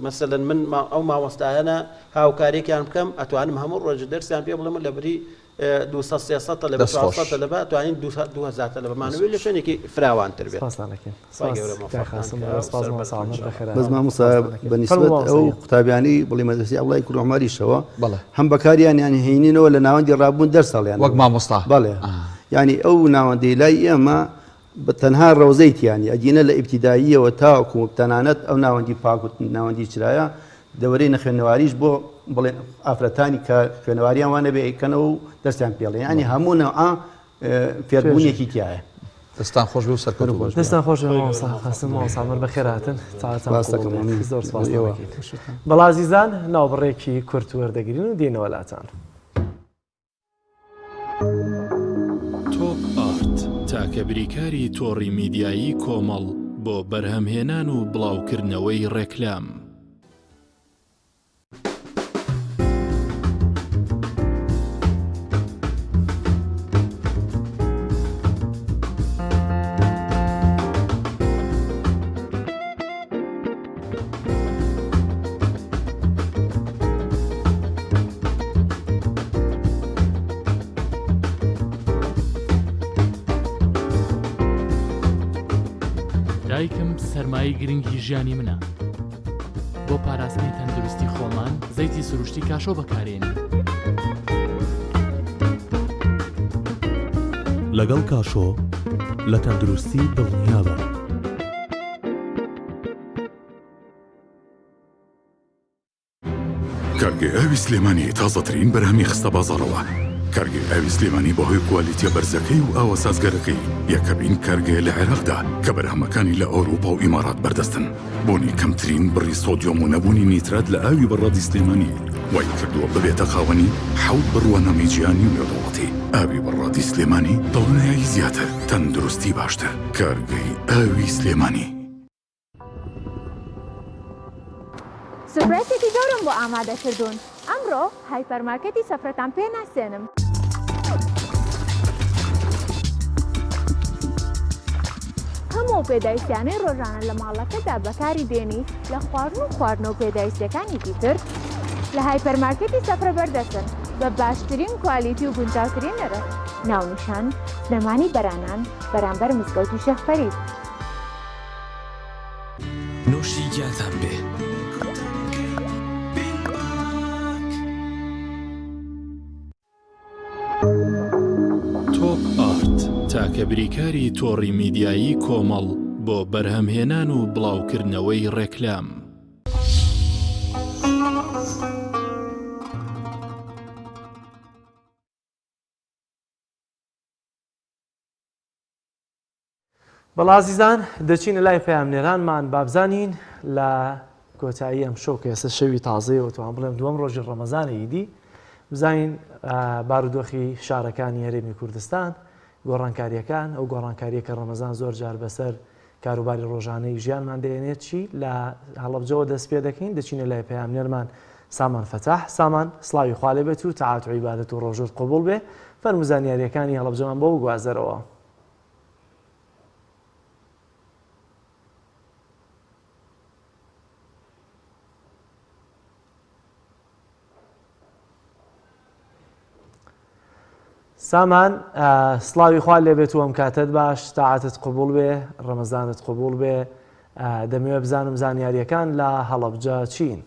مەسەلەن من ئەو مامۆستایانە هاوکارێکیان بکەم ئەتوانم هەموو ڕۆژ دەرسیان پێ بڵێم لە بری 200 300 تەلەبە 400 تەلەبە توانین 2000 تەلەبەمانەوەی لە شوێنێکی فراوانتر بێت. سپاستان دەکەین. سپاس کاک قاسم سپاس مامۆستا عومەر بەخێرهاتن. بەس مامۆستا بە نیسبەت ئەو قوتابیانەی بڵێ مەدرەسەی عەبدوڵای کوڕی عومەریشەوە هەم بەکاریان یان هێنینەوە لە ناوەندی ڕابوون دەرس هەڵیان وەک مامۆستا بەڵێ یعنی ئەو ناوەندەی لای ئێمە بە تەنها ڕەوزەی تیانی ئەگینە لە ئیبتیداییەوە تاوەکو تەنانەت ئەو ناوەندی پاک و ناوەندی چرایە دەورەی نەخوێنەواریش بۆ بڵێ ئافرەتانی کە خوێنەواریان وانە بێ ئەیکەنەوە و دەستیان پێڵێ یعنی هەموو نەوعە فێربوونێکی تیایە. دەستان خۆش بێ و سەرکەوتوو بن. دەستان خۆش بێ مامۆستا قاسم مامۆستا عومەر بەخێرهاتن چاوتان قبوڵ بێت زۆر سپاستان دەکەین. بەڵا ئازیزان ناوبڕێکی کورت وەردەگرین و دێینەوە لاتان. تۆپ ئارت تاکە بریکاری تۆڕی میدیایی کۆمەڵ بۆ بەرهەمهێنان و بڵاوکردنەوەی ڕێکلام. دایکم سەرمایەی گرنگی ژیانی منە. بۆ پاراستنی تەندروستی خۆمان زەیتی سروشتی کاشۆ بەکارێنین. لەگەڵ کاشۆ لە تەندروستی دڵنیابە. کارگەی ئاوی سلێمانی تازەترین بەرهەمی خستە بازاڕەوە. کارگەی ئاوی سلێمانی بەهۆی کوالیتیە بەرزەکەی و ئاوە سازگەرەکەی یەکەمین کارگەیە لە عێراقدا کە بەرهەمەکانی لە ئەوروپا و ئیمارات بەردەستن. بوونی کەمترین بڕی سۆدیۆم و نەبوونی نیترات لە ئاوی بەڕادی سلێمانی وای کردووە ببێتە خاوەنی حەوت بڕوانامەی جیهانی و نێودەوڵەتی. ئاوی بەڕادی سلێمانی دڵنیایی زیاتر، تەندروستی باشتر. کارگەی ئاوی سلێمانی. surprise ێکی گەورەم بۆ ئامادە کردوون ئەمڕۆ هایپەرمارکێتی سەفرەتان پێ ناسێنم. هەموو ئەو پێداویستیانەی ڕۆژانە لە ماڵەکەدا بەکاری دێنی لە خواردن و خواردنەوە و پێداویستیەکانی تر لە هایپەرمارکێتی سەفرە بەردەستن بە باشترین quality و گونجاوترین نرخ. ناونیشان، سلێمانی بەرانان بەرامبەر مزگەوتی شێخ فەرید. نۆشی گیانتان بێ. تۆپ ئارت تاکە بریکاری تۆڕی میدیایی کۆمەڵ بۆ بەرهەمهێنان و بڵاوکردنەوەی ڕێکلام. بەڵێ ئازیزان دەچینە لای پەیامنێرانمان بابزانین لە کۆتایی ئەم شەو کە ئێستا شەوی تازەیەوە توان بڵێم دووەم ڕۆژی ڕەمەزانە ئیدی بزانین بارودۆخی شارەکانی هەرێمی کوردستان گۆڕانکاریەکان ئەو گۆڕانکاریە کە ڕەمەزان زۆر جار بەسەر کاروباری ڕۆژانەی ژیانمان دەێنێت چی لە هەڵەبجەوە دەست پێ دەکەین دەچینە لای پەیامنێرمان سامان فەتاح سامان سڵاوی خوا لێ بێت و تەعات و عیبادەت و ڕۆژوت قبوڵ بێ فەرموو زانیاریەکانی هەڵەبجەمان بۆ بگوازەرەوە. سامان سڵاوی خوا لێبێت و ئەم کاتەت باش تاعاتت قبوڵ بێ ڕەمەزانت قبوڵ بێ دەمەوێ بزانم زانیاریەکان لە هەڵەبجە چین؟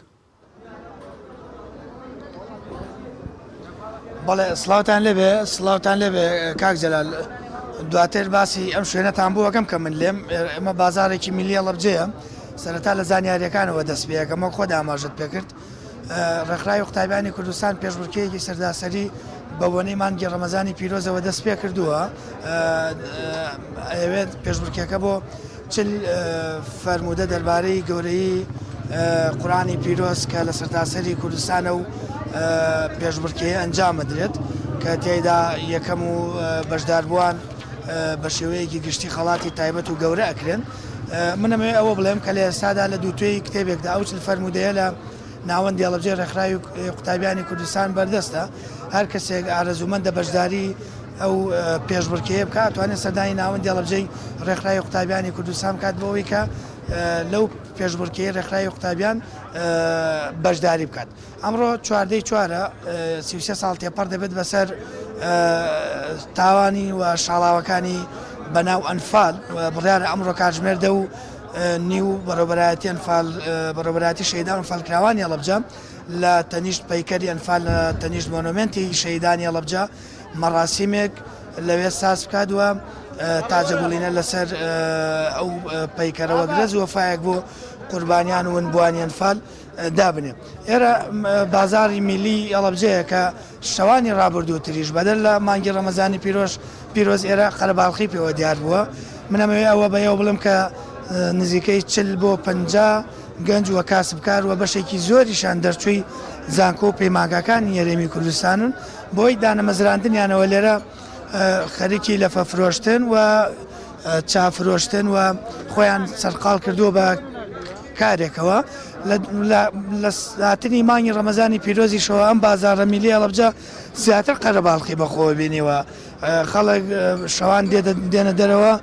بەڵێ سڵاوتان لێبێ سڵاوتان لێبێ کاک جەلال دواتر باسی ئەم شوێنەتان بۆ ئەکەم کە من لێم ئێمە بازارێکی میلی هەڵەبجەیە سەرەتا لە زانیاریەکانەوە دەست پێەکەم وەک خۆت ئاماژەت پێکرد ڕێکخراوی قوتابیانی کوردستان پێشبڕکێیەکی سەرداسەری بە بۆنەی مانگی ڕەمەزانی پیرۆزەوە دەست پێ کردووە ئەیەوێت پێشبڕکێکە بۆ چل فەرموودە دەربارەی گەورەیی قورئانی پیرۆز کە لە سەرتاسەری کوردستانە و پێشبڕکێ ئەنجام بدرێت کە تێیدا یەکەم و بەشداربووان بە شێوەیەکی گشتی خەڵاتی تایبەت و گەورە ئەکرێن. من ئەمەوێ ئەوە بڵێم کە لە ئێستادا لە دووتوێی کتێبێکدا ئەو چل فەرموودەیە لە ناوەندی هەڵەبجەی ڕێکخراوی قوتابیانی کوردستان بەردەستە، هەر کەسێک ئارەزوومەندە بەشداری ئەو پێشبڕکێیە بکات ئەتوانێت سەردانی ناوەندی هەڵەبجەی ڕێکخراوی قوتابیانی کوردستان بکات بۆ ئەوەی کە لەو پێشبڕکێی ڕێکخراوی قوتابیان بەشداری بکات. ئەمڕۆ چواردەی چوارە 33 ساڵ تێپەڕ دەبێت بەسەر تاوانی و شاڵاوەکانی بەناو ئەنفال بڕیارە ئەمڕۆ کاتژمێر دە و نیو بەڕێوەبەرایەتی ئەنفال بەڕێوەبەرایەتی شەهیدان و ئەنفالکراوانی هەڵەبجە لە تەنیشت پەیکەری ئەنفال لە تەنیشت مۆنۆمێنتی شەهیدانی هەڵەبجە مەراسیمێک لەوێ ساز بکات و تاجەگوڵینە لەسەر ئەو پەیکەرە وەک رێز وەفایەک بۆ قوربانیان و ونبووانی ئەنفال دابنێ. ئێرە بازاڕی میلی هەڵەبجەیە کە شەوانی ڕابردوو تریش بەدەر لە مانگی ڕەمەزانی پیرۆش پیرۆز ئێرە قەرەباڵخی پێوە دیار بووە. من ئەمەوێ ئەوە بە ئێوە بڵێم کە نزیکەی 40 بۆ 50 گەنج و کاسبکار و بەشێکی زۆریشان دەرچووی زانکۆ و پەیمانگاکانی هەرێمی کوردستانن بۆی دانەمەزراندنیانەوە لێرە خەریکی لەفە فرۆشتن و چا فرۆشتن و خۆیان سەرقاڵ کردووە بە کارێکەوە لە هاتنی مانگی ڕەمەزانی پیرۆزیشەوە ئەم بازاڕە میلی هەڵەبجە زیاتر قەرەباڵخی بەخۆوە بینیوە خەڵک شەوان دێنە دەرەوە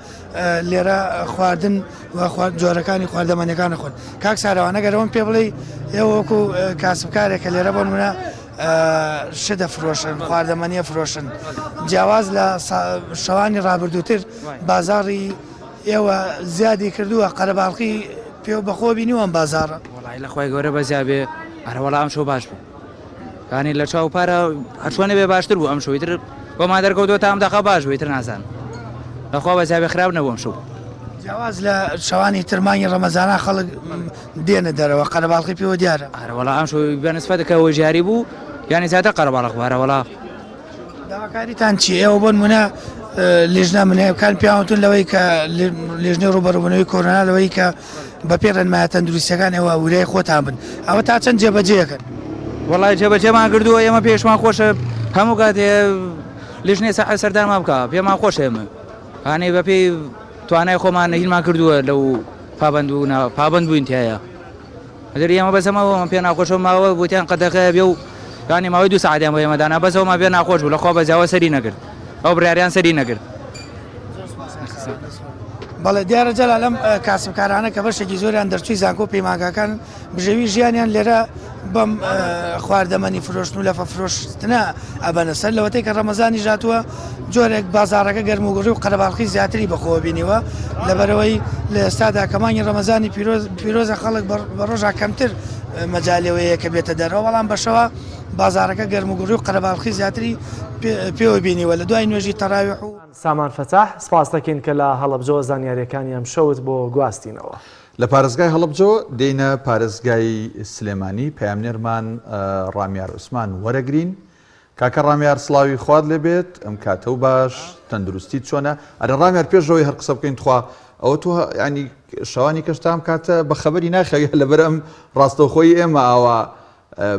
لێرە خواردن و جۆرەکانی خواردەمەنیەکان خۆن کاک ساراوان ئەگەر ئەوەم پێ بڵێی ئێوە وەکو کاسبکارێک کە لێرە بۆ نمونە شت دەفرۆشن خواردەمەنیە فرۆشن جیاواز لە شەوانی ڕابردووتر بازاڕی ئێوە زیادی کردووە قەرەباڵخی پێ بەخۆ بینیوە ئەم بازاڕە؟ وەڵی لە خوای گەورە بەزیا بێ ئەرە وەڵا ئەمشەو باش بوو یانی لە چاو پارە هەرچۆنێ بێ باشتر بوو ئەمشەو ئیتر بۆمان دەرکەوتووە تا ئەم دەقە باش بوو ئیتر نازانم لەخوا بەزیا بێ خراپ نەبوو ئەمشەو. جیاواز لە شەوانی تر مانگی ڕەمەزانان خەڵک دێنە دەرەوە قەرەباڵخی پێوە دیارە. ئەرە وەڵا ئەمشەو بە نسبەت کە ئەوەی جاری بوو یانی زیاتر قەرەباڵخ بوو ئەرە وەڵا. داواکاریتان چیە؟ ئێوە بۆ نمونە لیژنە منەکان پیاوتون لەوەی کە لیژنەی ڕوبەڕوبوونەوەی کۆرۆنا لەوەی کە بەپێی ڕێنمایە تەندروستیەکان ئێوە وریای خۆتان بن ئەوە تا چەند جێبەجێکەن؟ وەڵای جێبەجێمان کردووە ئێمە پێشمان خۆشە هەموو کاتێ لیژنەی سەحە سەردانمان بکە پێمان خۆشە ئێمە هانێ بەپێی توانای خۆمان هیلمان کردووە لەو پابند و پابند بووین تایە ئەگەر ئێمە بەس ئەمە ئەوەمان پێ ناخۆشە ماوە وتیان قەدەغەیە بێ و یانی ماوەی دوو سەعاتیان بۆ ئێمە دانا بەس ئەومان پێ ناخۆش بوو لەخوا بەزیاوە سەری نەگرت ئەو بڕیاریان سەری نەگرت. بەڵێ دیارە جەلال ئەم کاسبکارانە کە بەشێکی زۆریان دەرچووی زانکۆ و پەیمانگاکانن بژێوی ژیانیان لێرە بەم خواردەمەنی فرۆشتن و لەفە فرۆشتنە ئەبەنە سەر لەوەتەی کە ڕەمەزانیش هاتووە جۆرێک بازاڕەکە گەرموگوڕی و قەرەباڵخی زیاتری بەخۆوە بینیوە لەبەرئەوەی لە ئێستادا کە مانگی ڕەمەزانی پیرۆز پیرۆزە خەڵک بە ڕۆژا کەمتر مەجالەوەیە کە بێتە دەرەوە بەڵام بەشەوە بازاڕەکە گەرموگوڕی و قەرەباڵخی زیاتری پێوە بینیوە لە دوای نوێژی تەراویح و سامان فەتاح، سپاست دەکەین کە لە هەڵەبجەوە زانیارییەکانی ئەمشەوت بۆ گواستینەوە. لە پارێزگای هەڵەبجەوە دێینە پارێزگای سلێمانی، پەیامنێرمان ڕامیار عوسمان وەرەگرین. کاکە ڕامیار سڵاوی خوات لێ بێت، ئەم کاتەو باش، تەندروستیت چۆنە؟ ئەرێ ڕامیار پێش ئەوەی هەر قسە بکەین تخوا ئەوە تۆ یانی شەوانی کەش تا ئەم کاتە بە خەبەری ناخەوی لەبەر ئەم ڕاستەوخۆی ئێمە ئاوا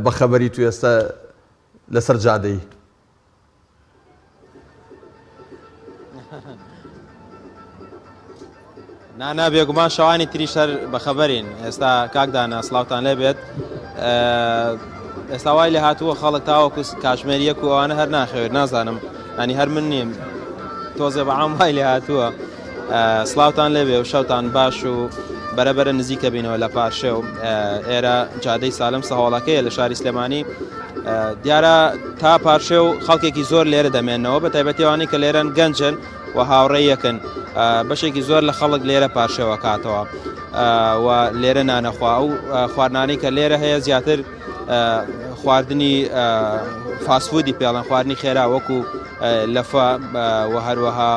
بە خەبەری تو ئێستا لەسەر جادەی؟ نانا بێگومان شەوانی تریش هەر بەخەبەرین ئێستا کاک دانا سڵاوتان لێ بێت ئێستا وای لە هاتووە خەڵک تاوەکو کاژمێر یەک و ئەوانە هەر ناخەوێت نازانم ئەنی هەر من نیم تۆزێ بەعام وای لێ هاتووە سڵاوتان لێبێ و شەوتان باش و بەرەبەرە نزیکە بینەوە لە پارشێ و ئێرە جادەی سالم سەهۆڵەکەیە لە شاری سلێمانی دیارە تا پارشێ و خەڵکێکی زۆر لێرە دەمێنەوە بە تایبەتیوانی کە لێرەن گەنجن و هاوڕێیەکن بەشێکی زۆر لە خەڵک لێرە پارشێوە کاتەوە و لێرە نانەخوا ئەو خواردنانەی کە لێرە هەیە زیاتر. خواردنی فاسفودی پێڵەن خواردنی خێرا وەکو لەفە و هەروەها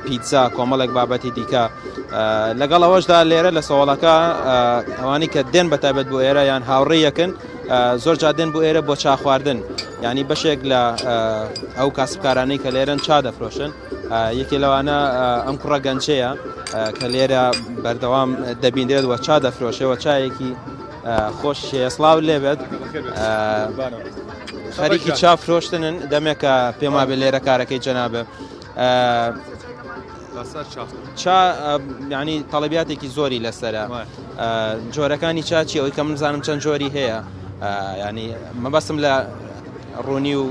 پیتزا کۆمەڵێک بابەتی دیکە لەگەڵ ئەوەشدا لێرە لە سەواڵەکە ئەوانی کە دێن بە تایبەت بۆ ئێرە یان هاوڕێ یەکن زۆر جا دێن بۆ ئێرە بۆ چا خواردن ینی بەشێک لە ئەو کاسبکارانەی کە لێرەن چا دەفرۆشن یەکێ لەوانە ئەم کوڕە گەنجەیە کە لێرە بەردەوام دەبیندرێت وە چا دەفرۆشێەوە چایەکی خۆش سڵاو لێبێت خەریکی چا فرۆشتنن دەمێکە پێم وابێ لێرە کارەکەی جەنابێ چا ینی تەڵەبیاتێکی زۆری لەسرە جۆرەکانی چا چی ئەوەی کە من زانم چەند جۆری هەیە ینی مەبەستم لە ڕوونی و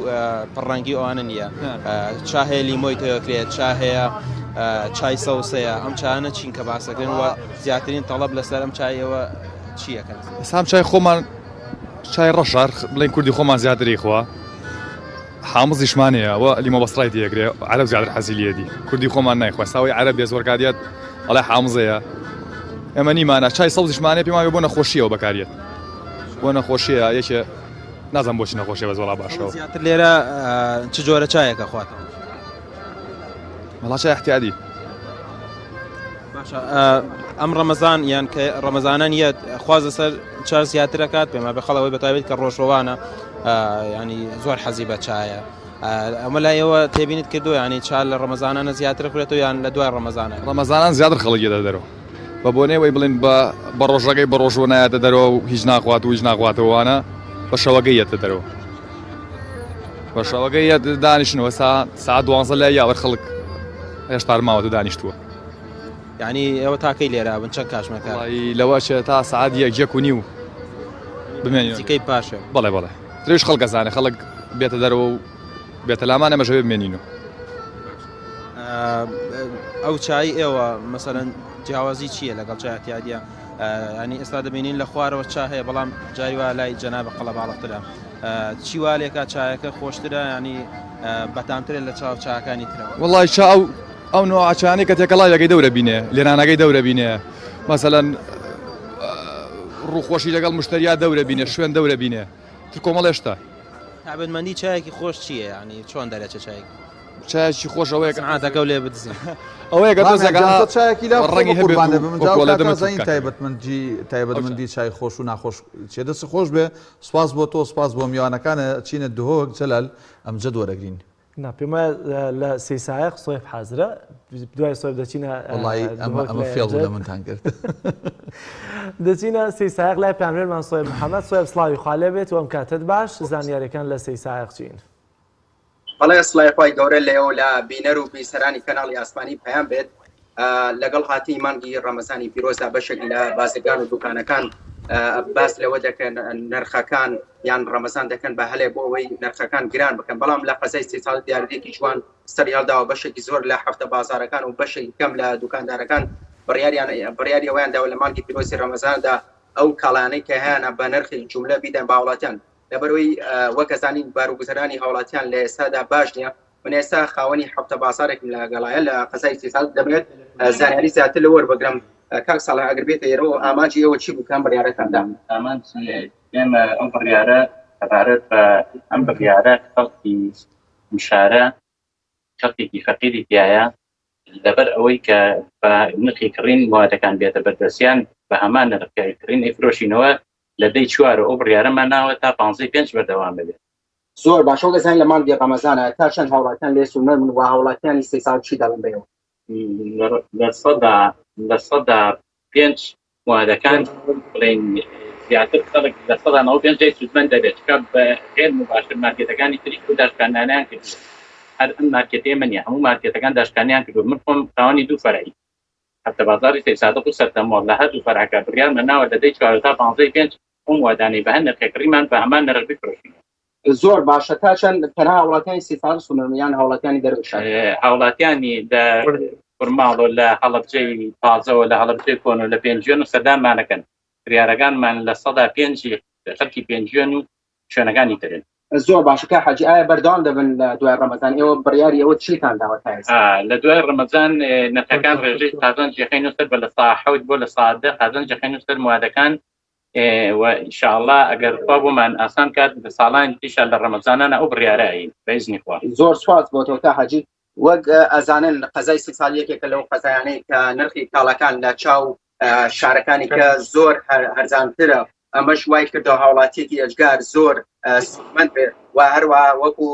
پڕڕەنگی ئەوانە نییە چا هەیە لیمۆی تێکرێت چا هەیە چای سەوسەیە ئەم چانە چین کە باسەکەن وە زیاترین تەڵەب لەسەر ئەم چایەوە چیەکەن سام چای خۆمان چای ڕەشار بڵێن کوردی خۆمان زیاتری خوا حامزیشمان هەیە وە لیمۆ بەسڕای تێگرێ عەرەب زیاتر حەزی لێدی کوردی خۆمان نایخوا ساوی عەرەب بێ زۆر کاتیات ئەڵێ حامزەیە ئێمە نیمانە چای سەوزیشمانەیە پێمان بۆ نەخۆشیەوە بەکاریێت بۆ نەخۆشیە یەکێ نازانم بۆچی نەخۆشیە بەس وەڵا باشەوە زیاتر لێرە چ جۆرە چایەکە خواتەوە وەڵا چای احتیادی باشە ئەم ڕەمەزان یان کە ڕەمەزانان یەت خواز لەسەر چا زیاترەکات پێما بە خەڵەوەی بەتابێت کە ڕۆژەوانە ینی زۆر حەزی بە چایە ئەمە لای ئێوە تێبینیت کردو ینی چا لە ڕەمەزانانە زیاتر خوێتەوە یان لە دوای ڕەمەزانە ڕەمەزانان زیاتر خەڵک یەتە دەرەوە بە بۆنەی وەی بڵێن بە بە ڕۆژەکەی بە ڕۆژوە نایەتە دەرەوە و هیچ ناخوات و هیچ ناخواتەوەوانە بە شەوەکەی یەتە دەرەوە بە شەوەکەی یەت دانیشنەوە سا ساعت دوانزە لای یاوەر خەڵک هێشتا ماوەتە دانیشتووە یعنی ئێوە تاکەی لێرە بن چەند کاتژمێر کار وەڵی لەوە چێ تا سعات یەک یەک و نیو بمێنین نزیکەی پاشە بەڵێ بەڵێ ترش خەڵک ئەزانێ خەڵک بێتە دەرەوە و بێتە لامان ئێمەش ئەبێ بمێنین و ئەو چای ئێوە مەسەلەن جیاوازی چییە لەگەڵ چای اعتیادیە ینی ئێستا دەبینین لە خوارەوە چا هەیە بەڵام جاری وا لای جەنابە قەڵەباڵغترە چی وا لێکا چایەکە خۆشترە ینی بەتامترە لە چاو چاکانی ترەوە وڵی چا ئەو ئەو نوعچانەی کە تێکەڵاویەکەی دەورە بینێ لێنانەکەی دەورە بینێ مەسەلەن ڕووخۆشی لەگەڵ مشتەریا دەورە بینێ شوێن دەورە بینێ تر کۆمەڵێ شتە. تایبەتمەندی چایەکی خۆش چییە یانی چۆن دەرەچێ چایەکی چایەکی خۆش ئەوەیە کە عادەکە و لێ بدزین ئەوەیە کە تۆزێک ها چایەکی لا ڕەنگی هەبێت قوربان و دەبم جا وەکو ئەڵێ ئەو کاتە دەمت زانین بکات. تایبەتمەندی تایبەتمەندی چای خۆش و ناخۆش چیە دەست خۆش بێ سوپاس بۆ تۆ سوپاس بۆ میوانەکانە چینە دهۆک جەلال ئەمجەد وەرەگرین. نا پێم وایە لە سێی سایەق سۆیب حازرە دوای سۆیب دەچینە وەڵایی ئەمە ئەمە فێڵ بوو لە منتان کرد. دەچینە سێی سایەق لای پامێرمان سۆیب محەممەد سۆیب سڵاوی خوا لێ بێت و ئەم کاتەت باش زانیاریەکان لە سێی سایەق چین؟ بەڵێ سڵای خوای گەورە لێەوە لە بینەر و بیسەرانی کەناڵی ئاسمانی پەیام بێت لەگەڵ هاتنی مانگی ڕەمەزانی پیرۆزدا بەشێک لە بازرگان و دوکانەکان باس لەوە دەکەن نرخەکان یان ڕەمەزان دەکەن بە هەلێ بۆ ئەوەی نرخەکان گران بکەن بەڵام لە قەزای سیساڵ دیاردێکی جوان سەری هەڵداوە بەشێکی زۆر لە هەفتە بازارەکان و بەشێکی کەم لە دوکاندارەکان بڕیاریان بڕیاری ئەویان داوە لە مانگی پیرۆزی ڕەمەزاندا ئەو کاڵانەی کە هەیانە بە نرخی جوملە بیدەن بە هاوڵاتیان لەبەرەوەی وەک ئەزانین باروگوزەرانی هاوڵاتیان لە ئێستادا باش نییە من ئێستا خاوەنی هەفتە بازارێکم لە گەڵایە لە قەزای سیساڵ دەمەوێت زانیاری زیاتر لە وەربگرم کاک ساڵح ئەگەر بێتە ئێرەوە ئامانجی ئێوە چی بوو کام بڕیارەتان دا؟ ئامانجی ئێمە ئەو بڕیارە سەبارەت بە ئەم بڕیارە خەڵکی ئەم شارە خەڵکێکی فەقیری تیایە لەبەر ئەوەی کە بە نرخی کڕین موادەکان بێتە بەردەستیان بە هەمان نرخ کە کڕین ئەیفرۆشینەوە لە دەی چوارەوە ئەو بڕیارەمان ناوە تا پانزەی پێنج بەردەوام دەبێت. زۆر باشە وەک ئەزانین لە مانگی ڕەمەزانە تا چەند هاوڵاتیان لێ سوودمەند بوون و هاوڵاتیانی سێ ساڵ چی دەڵێن بە ئێوە؟ 5% موادەکان بڵێین زیاتر خەڵک 95% لێی سوودمەند دەبێت چونکە بە غێر موباشر مارکێتەکانی تریش ئەو داشکاندنانەیان کردووە هەر ئەم مارکێتەی ئێمە نییە هەموو مارکێتەکان داشکاندنیان کردووە من خۆم خاوەنی دوو فەرعی هەفتە بازاڕی سەیدسادق و سەرتەمۆڵ لە هەردوو فەرعەکە بڕیارمان ناوە لە دەی چوارەوە تا پانزەی پێنج ئەو موادانەی بە هەر نرخێک کڕیمان بە هەمان نرخ بیفرۆشینەوە. زۆر باشە تا چەند تەنها هاوڵاتیانی سیساڵ سونن یان هاوڵاتیانی دەرەوەی شار؟ هاوڵاتیانی لە خورماڵ و لە هەڵەبجەی تازەوە لە هەڵەبجەی کۆن و لە پێنجوێن و سەردانمان ئەکەن کڕیارەکانمان 5% خەڵکی پێنجوێن و شوێنەکانی ترن. زۆر باشە کاک حاجی ئایا بەردەوام دەبن لە دوای ڕەمەزان ئێوە بڕیاری ئەوە چیتان داوە تا ئێستا؟ لە دوای ڕەمەزان نرخەکان ڕێژەی قازانج یەخەینەوە سەر بە 7% بۆ 10% قازانج یەخەینەوە سەر موادەکان. و ئینشاءاللە ئەگەر خوا بۆمان ئاسان کات لە ساڵانی تریشا لە ڕەمەزانانە ئەو بڕیارە ئەین بە ئیزنی خوا. زۆر سوپاس بۆ تۆ کا حاجی. وەک ئەزانن قەزای سیسال یەکێکە لەو قەزایانەی کە نرخی کاڵاکان لە چاو شارەکانی کە زۆر هەرزانترە ئەمەش وای کردەوە هاوڵاتیەکی ئەجگار زۆر سوودمەند بێت و هەروە وەکو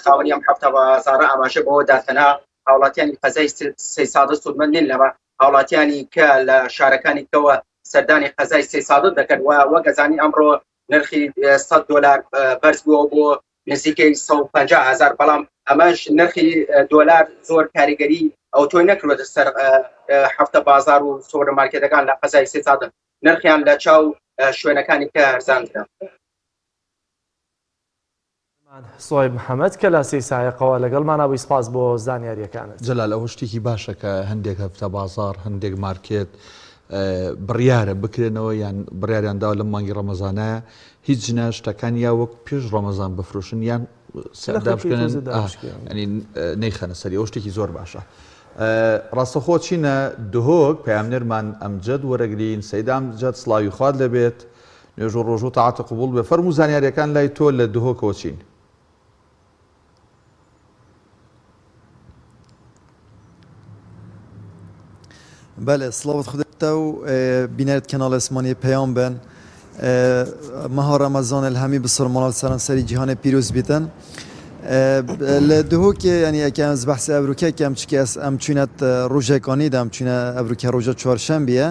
خاوەنی ئەم هەفتە بازاڕە ئاماژە بەوە دا تەنها هاوڵاتیانی قەزای سەیسادە سوودمەند نین لەوە هاوڵاتیانی کە لە شارەکانی کەوە سەردانی قەزای سەیسادە دەکەن و وەک ئەزانی ئەمڕۆ نرخی 100 دلار بەرز بووە بۆ نزیکەی 150 هزار بەڵام ئەمەش نرخی دۆلار زۆر کاریگەری ئەو تۆی نەکردوەتە سەر هەفتە بازار و سۆرە مارکێتەکان لە قەزای سێسادە نرخیان لە چاو شوێنەکانی کە هەرزانترە. سوهەیب محەمەد کە لە سەیسایەقەوە لەگەڵمانا بووی سپاس بۆ زانیارییەکانت. جەلال ئەوە شتێکی باشە کە هەندێک هەفتە بازاڕ هەندێک مارکێت بڕیارە بکرێنەوە یان بڕیاریان داوە لەم مانگی ڕەمەزانایە هیچ نا شتەکان یا وەک پێش ڕەمەزان بفرۆشن یان ینی نەیخەنە سەری ئەو شتێکی زۆر باشە. ڕاستەخۆ چینە دهۆک پەیامنێرمان ئەمجەد وەرەگرین سەید ئەمجەد سڵاوی خوات لێبێت نوێژ و ڕۆژوو تاعەتت قبوڵ بێ فەرموو زانیاریەکان لای تۆ لە دهۆکەوە چین؟ بەلێ سڵاوت خودێ و بینەرت کەناڵ ئسمانی پەیام بن مەها ڕەمەزان الهەمی بسڵمانال سەرانسەری جیهانێ پیرۆز بیتن لە دهۆکێ یعنی ئەکە ئەز بەحسی ئەڤروکە کەم چکە ئەس ئەم چوینەت ڕۆژێکانی دەم چوینە ئەڤروکە ڕۆژە چوارشەمبیە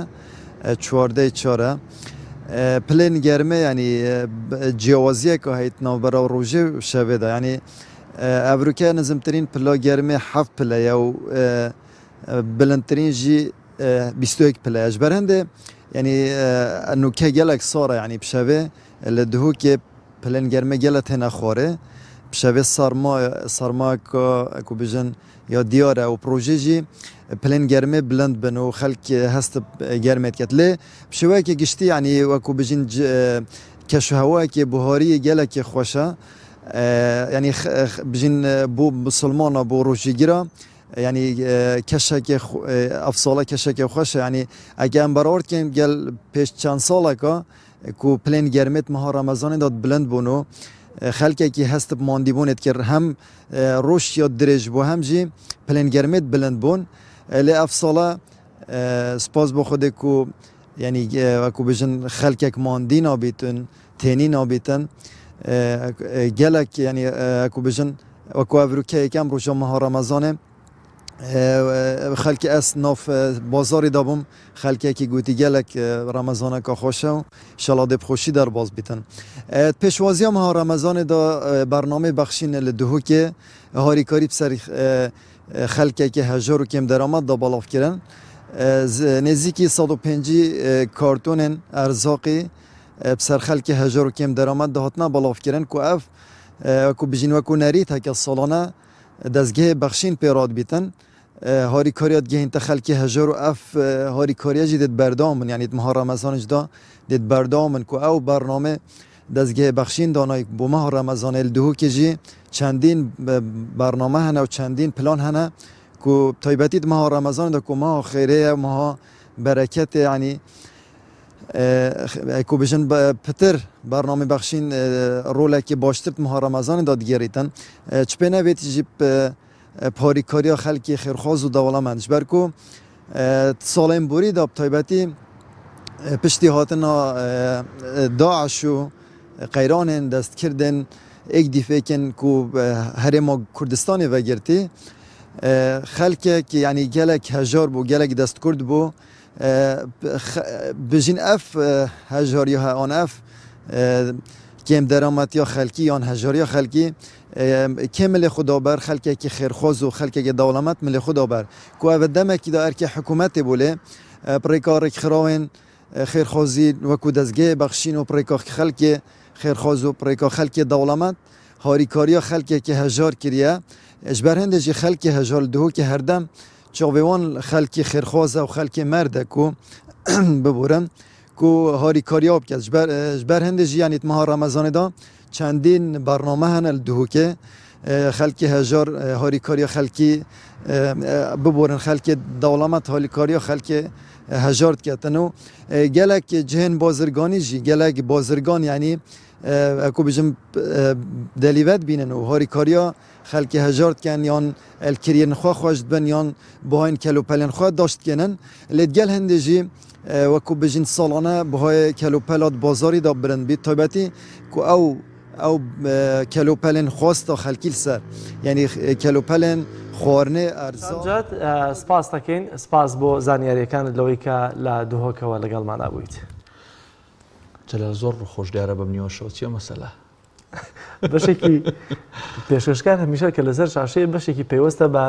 چواردەی چارە پلێن گەرمێ ینی جیاوازیەکە هەیت ناوبەرە و ڕۆژێ و شەوێدا ینی ئەڤروکە نزمترین پلە گەرمێ حەفت پلەیە و بلندترین ژی 21 پلەیە ji ber hindê yanî nûke gelek sar e yanî bi şevê li Dihokê pilên germê gelek têne xwarê bi şevê sarma sarmayeka ku bijin ya diyar e û projê jî pilên germê bilind bin û xelk hest bi germê diket lê bi şêweyekê giştî yanî wekû bijîn keşûhewayekê buhariyê gelekê xweş e yanî bijîn bo misilmana bo rojîgira Yanî keşekê ev sala keşekê xweş e. Yanî eke em berard dikin gel pêş çend saleka ku pilên germê di meha Remezanê de bilind bûn û xelkekî hest bi mandîbûnê dikir hem roj ya dirêj bû hem jî pilên germê bilind bûn. Lê ev sala spas bo Xwedê ku yanî wekû bijin xelkek mandî nabîtin, tênî nabîtin. Gelek yanî wekû bijin Wekû ev rûke yekem roja meha Remezanê xelkê ez nav bazarê de bûm xelkekî gotî gelek Remezaneka xweş e û inşallah dê bi xweşî derbas bîtin. Di pêşwaziya meha Remezanê de bernameyê bexşîn li Duhokê harîkarî bi ser xelkekî hejar û kêmderamet da belavkirin. Nêzîkî 150 kartonên erzaqî bi ser xelkê hejar û kêmderamet de hatine belavkirin ku ev Wekû bijîn wekû nerît heke salane dezgehê bexşîn pê radibîtin. Harîkariya digehîn te xelkê hejar û ev harîkariya jî dê di berdewam bin yanî di meha Remezanê jî de dê di berdewam bin ku ew bernamê dezgehê bexşîn danayî bo meha Remezanê li Duhokê jî çendîn bername hene û çendîn plan hene ku bi taybetî di meha Remezanê de ku meha xêrê ye meha bereketê yanî Ku bijin pitir bernamê bexşîn rolekê baştir di meha Remezanê de digerîtin. Çi pê nebêt jî parîkariya xelkê xêrxwaz û dewlemend. Ji ber ku di salên borî de bi taybetî piştî hatina DAIŞ û qeyranên destkirdên êkdîfêkên ku herêma Kurdistanê vegirtî xelkek yanî gelek hejar bû, gelek destkurt bû. Bijîn ev hejariya he an ev kêm derametiya xelkî yan hejariya xelkî kê milê xwe da ber xelkekî xêrxwaz û xelkekî dewlemet milê xwe da ber ku ev demekî de erkê hikûmetê bû lê bi rêka rêkxirawên xêrxwazî wekû dezgehê bexşîn û bi rêka xelkê xêrxwaz û bi rêka xelkê dewlemet harîkariya xelkekî hejar kiriye ji ber hindê jî xelkê hejar li Duhokê herdem Çavê wan xelkê xêrxwaz e û xelkê merd e ku biborin ku harîkariya bike. Ji ber ji ber hindê jî yanî di meha Remezanê de çendîn bername hene li Duhokê. خەلکی هەژار هاریکاریە خەلکی ببورن خەلکی دەوڵەمەند هاریکاریە خەلکی هەژار دکەتن و گەلەک جهێن بازرگانی ژی گەلەک بازرگان یعنی ئەکو بژم دەلیڤەت بینن و هاریکاریە خەلکی هەژار دکەن یان الکریێن خوا خوەش دبن یان بەهاین کەلوپەلێن خوە داشت دکەنن لێ دگەل هەندێ ژی وەکو بژین ساڵانە بەهای کەلوپەلات بازاری دا برند بیت تایبەتی کو ئەو ئەو کەلوپەلێن خواستە خەلکی لەسەر یعنی کەلوپەلێن خواردنێ ئەرزان. ئەمجەد سپاست دەکەین سپاس بۆ زانیاریەکانت لەوەی کە لە دهۆکەوە لەگەڵمانا بوویت. جەلال زۆر ڕووخۆش دیارە بەم نیوەشەوە چیە مەسەلە؟ بەشێکی پێشکەشکار هەمیشە کە لەسەر شاشەیە بەشێکی پەیوەستە بە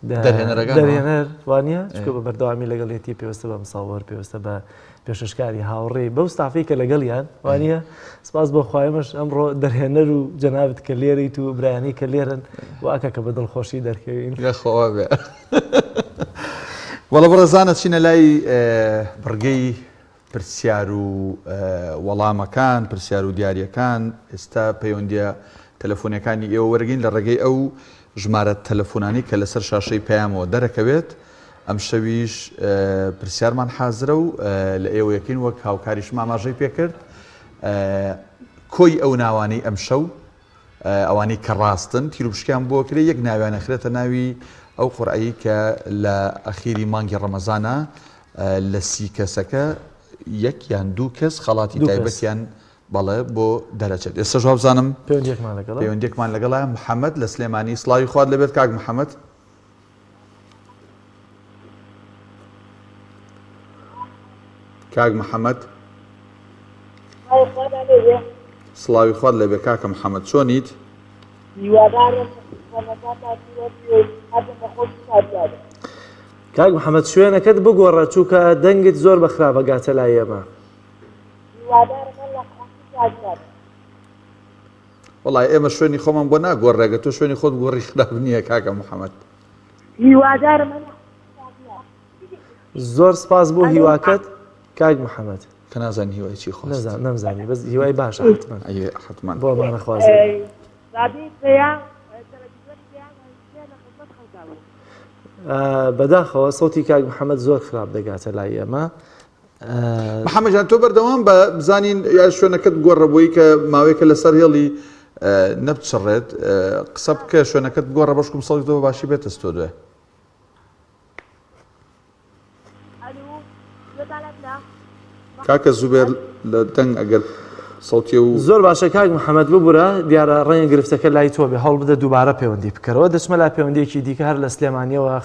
دەرهێنەرەکان دەرهێنەر وانە چکە بە بەردەوامی لەگەڵێتی پێوەستە بە مساوەر پێوەستە بە پێشکەشکاری هاوڕێ بەو ستافی کە لەگەڵیان وانە سپاس بۆ خوایمەش ئەمڕۆ دەرهێنەر و جەنابت کە لێریت و برایانی کە لێرن واکە کە بە دڵخۆشی دەرکەوین یاخوا بێ وەڵە بەڕێزانە چینە لای بڕگەی پرسیار و وەڵامەکان، پرسیار و دیارییەکان، ئێستا پەیوەندییە تەلەفۆنییەکانی ئێوە وەرگین لە ڕێگەی ئەو ژمارە تەلەفۆنانەی کە لەسەر شاشەی پەیامەوە دەرەکەوێت، ئەمشەویش پرسیارمان حازرە و لە ئێوە یەکەین وەک هاوکاریشم ئاماژەی پێکرد کۆی ئەو ناوانەی ئەمشەو ئەوانەی کە ڕاستن تیروپشکیان بۆ کرێ یەک ناویان ئەخرێتە ناوی ئەو قورعەی کە لە ئەخیری مانگی ڕەمەزانە لە سی کەسەکە یەک یان دوو کەس خەڵاتی تایبەتیان بەڵێ بۆ دەرەچێت ئێستاش وابزانم پەیوەندیەکمان لەگەڵە پەیوەندیەکمان لەگەڵە محەممەد لە سلێمانی سڵاوی خوات لەبێت کاک محەممەد کاک محەممەد سڵاوی خوات لەبێ کاکە محەممەد چۆنیت؟ کاک محەممەد شوێنەکەت بگۆڕە چووکە دەنگت زۆر بە خراپە گاتە لای ئێمە. وەڵای ئێمە شوێنی خۆمان بۆ ناگۆڕێ گەر تۆ شوێنی خۆت بگۆڕی خراپ نییە کاکە محەممەد. هیوادارم زۆر سپاس بۆ هیواکەت کاک محەممەد. کە نازانی هیوای چی خواست. نەزان نەمزانی بەس هیوای باشە حتمما. ئەی حتمما. بۆ ئەمانە خوازی. بەداخەوە سەوتی کاک محەممەد زۆر خراپ دەگاتە لای ئێمە. محەممەد جان تۆ بەردەوام بە بزانین یا شوێنەکەت بگۆڕە بۆی کە ماوەیەکە لەسەر هێڵی نەبچڕێت قسە بکە شوێنەکەت بگۆڕە بەشکم سەڵی تۆ باشی بێتە ستۆدیۆ. کاکە زوبێر لە دەنگ ئەگەر سەوتیە و. زۆر باشە کاک محمد ببورە دیارە ڕەنگە گرفتەکە لای تۆ بێ هەوڵ بدە دووبارە پەیوەندی بکەرەوە دەچمە لای پەیوەندیەکی دیکە هەر لە سلێمانیەوە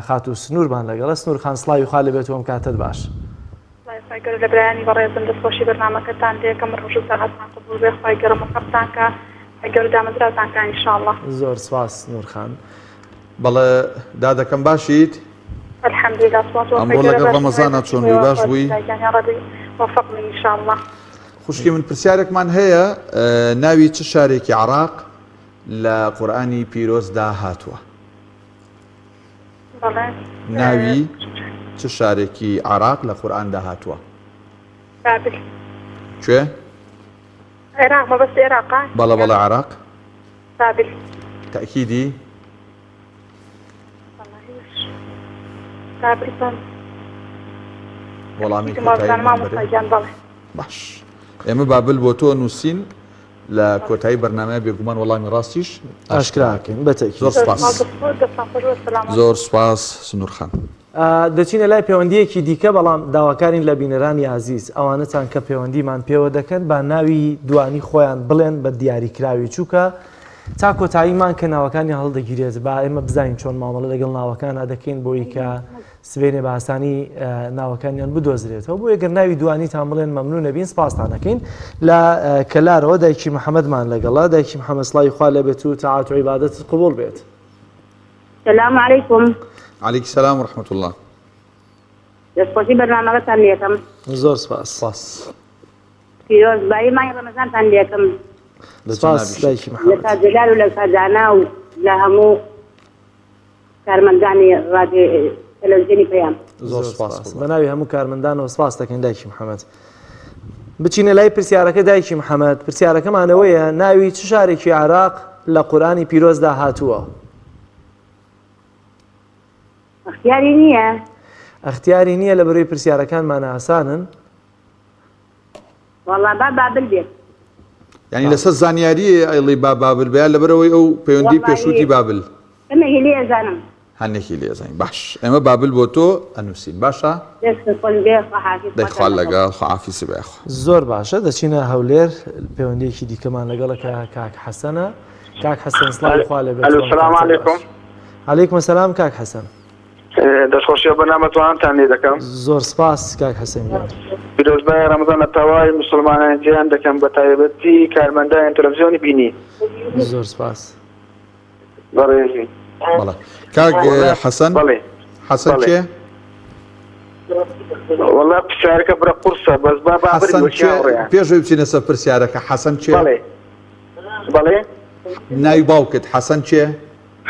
خاتوو سنوورمان لەگەڵە سنوور خان سڵاوی خوا لێبێت و ئەم کاتەت باش. سڵاوی خوای گەورە لە برایانی بەڕێزم دەستخۆشی بەرنامەکەتان لێکەم ڕۆژ و ساعەتان قبوڵ بێ خوای گەورە مۆفەقتان کا خوای گەورە دامەزراوتان کا ان شاء اللە. زۆر سپاس سنوور خان. بەڵێ دادەکەم باشیت؟ الحمدللە سوپاس بۆ ئەمڕۆ خوای گەورە لەگەڵ باشم ڕەمەزانا چۆن بووی باش بووی؟ گیان یاڕەبی مۆفەق بین ان شاء اللە. خوشکی من پرسیارێکمان هەیە ناوی چ شارێکی عراق لە قورئانی پیرۆزدا هاتووە؟ بەڵێ ناوی چ شارێکی عراق لە قورئاندا هاتووە؟ بابل. کوێ؟ عێراق مەبەست عێراقە؟ بەڵێ بەڵێ عراق. بابل. تەئکیدی؟ بابل بم. وەڵامی کۆتاییمان بەرێ. باش ئێمە بابل بۆ تۆ نووسین لە کۆتایی بەرنامەیە بێگومان وەڵامی ڕاستیش ئاشکراکەین بەتەکی زۆر سپاس زۆر سپاس سنوور خان. دەچینە لای پەیوەندییەکی دیکە بەڵام داواکارین لە بینەرانی ئازیز ئەوانەتان کە پەیوەندیمان پێوە دەکەن با ناوی دوانی خۆیان بڵێن بە دیاریکراوی چووکە تا کۆتایی مانگ کە ناوەکانیان هەڵدەگیرێت با ئێمە بزانین چۆن مامەڵە لەگەڵ ناوەکانە دەکەین بۆی کە سبەینێ بە ئاسانی ناوەکانیان بدۆزرێتەوە بۆ ئەگەر ناوی دوانیتان بڵێن مەمنون نەبین سپاستان دەکەین لە کەلارەوە دایکی محەممەدمان لەگەڵە دایکی محەممەد سڵاوی خوا لێبێت و تەعات و عیبادەتت قبوڵ بێت. سلام علیکم. علیک سلام و رحمة اللە. دەستخۆشی بەرنامەکەتان لێکەم. زۆر سپاس. سپاس. پیرۆزبایی مانگی ڕەمەزانتان لێکەم. سپاس دایکی لە محەممەد. کاک جەلال و لە کاک دانا و لە هەموو کارمەندانی ڕادیۆ تەلەڤزیۆنی پەیام. زۆر سپاس سپاس. بە ناوی هەموو کارمەندانەوە سپاس دەکەین دایکی محەممەد. بچینە لای پرسیارەکە دایکی محەممەد پرسیارەکەمان ئەوەیە ناوی چ شارێکی عێراق لە قورئانی پیرۆزدا هاتووە؟ ئەختیاری نییە. ئەختیاری نییە لە بەرەی پرسیارەکانمان ئاسانن. وەڵا با بابل بێت. یانی لەسەر زانیاری ئەیڵی با بابل بێ لەبەرەوەی ئەو پەیوەندی پێشووتی بابل. ئەمە هی لێ ئەزانم. هەنێکی لێ ئەزانی باش ئێمە بابل بۆ تۆ ئەنووسین باشە. دەستت خۆش بێ خواحافیز دەی خوا لەگەڵ خواحافیزی بێ خوا. زۆر باشە دەچینە هەولێر پەیوەندیەکی دیکەمان لەگەڵە کە کاک حەسەنە کاک حەسەن سڵاوی خوا لێ بێت. ئەلو سلام علیکم. علیکم سلام کاک حەسەن. دەستخۆشی ئەو بەرنامە جوانەتان لێ دەکەم. زۆر سپاس کاک حەسەن گیان. پیرۆزبای ڕەمەزان لە تەواوی موسڵمانانی جیهان دەکەم بە تایبەتی کارمەندانی تەلەفزیۆنی بینی. زۆر سپاس. بەڕێزی. بەڵێ کاک حەسەن. بەڵێ. حەسەن کێ؟ وەڵا پرسیارەکە برە قورسە بەس با با حەسەن کێ؟ پێش ئەوەی بچینە سەر پرسیارەکە حەسەن کێ؟ بەڵێ بەڵێ. ناوی باوکت حەسەن کێ؟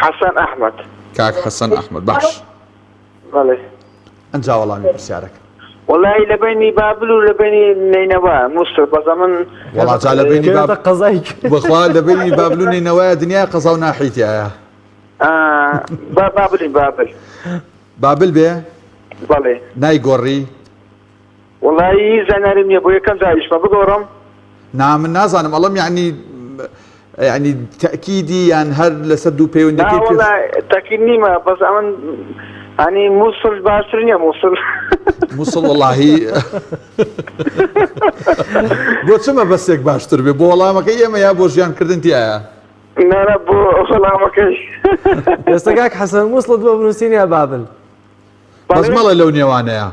حەسەن ئەحمەد. کاک حەسەن ئەحمەد باش. بەڵێ. ئەنجا وەڵامی پرسیارەکە. وەڵایی لە بەینی بابل و لە بەینی نەینەوا موسڵ بەس ئەمن. وەڵا جا لە بەینی باب قەزای بەخوا لە بەینی بابل و نەینەوایە دنیای قەزا و ناحیەی تیایە. با بابلی بابل. بابل بێ؟ بەڵێ. نایگۆڕی؟ وەڵایی هیچ زانیاریم نییە بۆ یەکەم جاریشمە بگۆڕم. نا من نازانم ئەڵێم یەعنی یەعنی تەئکیدی یان هەر لەسەر دوو پەیوەندەکەی پێش نا وەڵا تەئکید نیمە بەس ئەمن یانی موسڵ باشتر نییە موسڵ موسڵ وەڵاهی بۆ چ مەبەستێک باشتر بێ بۆ وەڵامەکەی ئێمە یا بۆ ژیان کردن تایە نا نا بۆ وەڵامەکەی ئێستا کاک حەسەن موسڵت بۆ بنووسین یا بابل بەس مەڵێ لەو نێوانەیە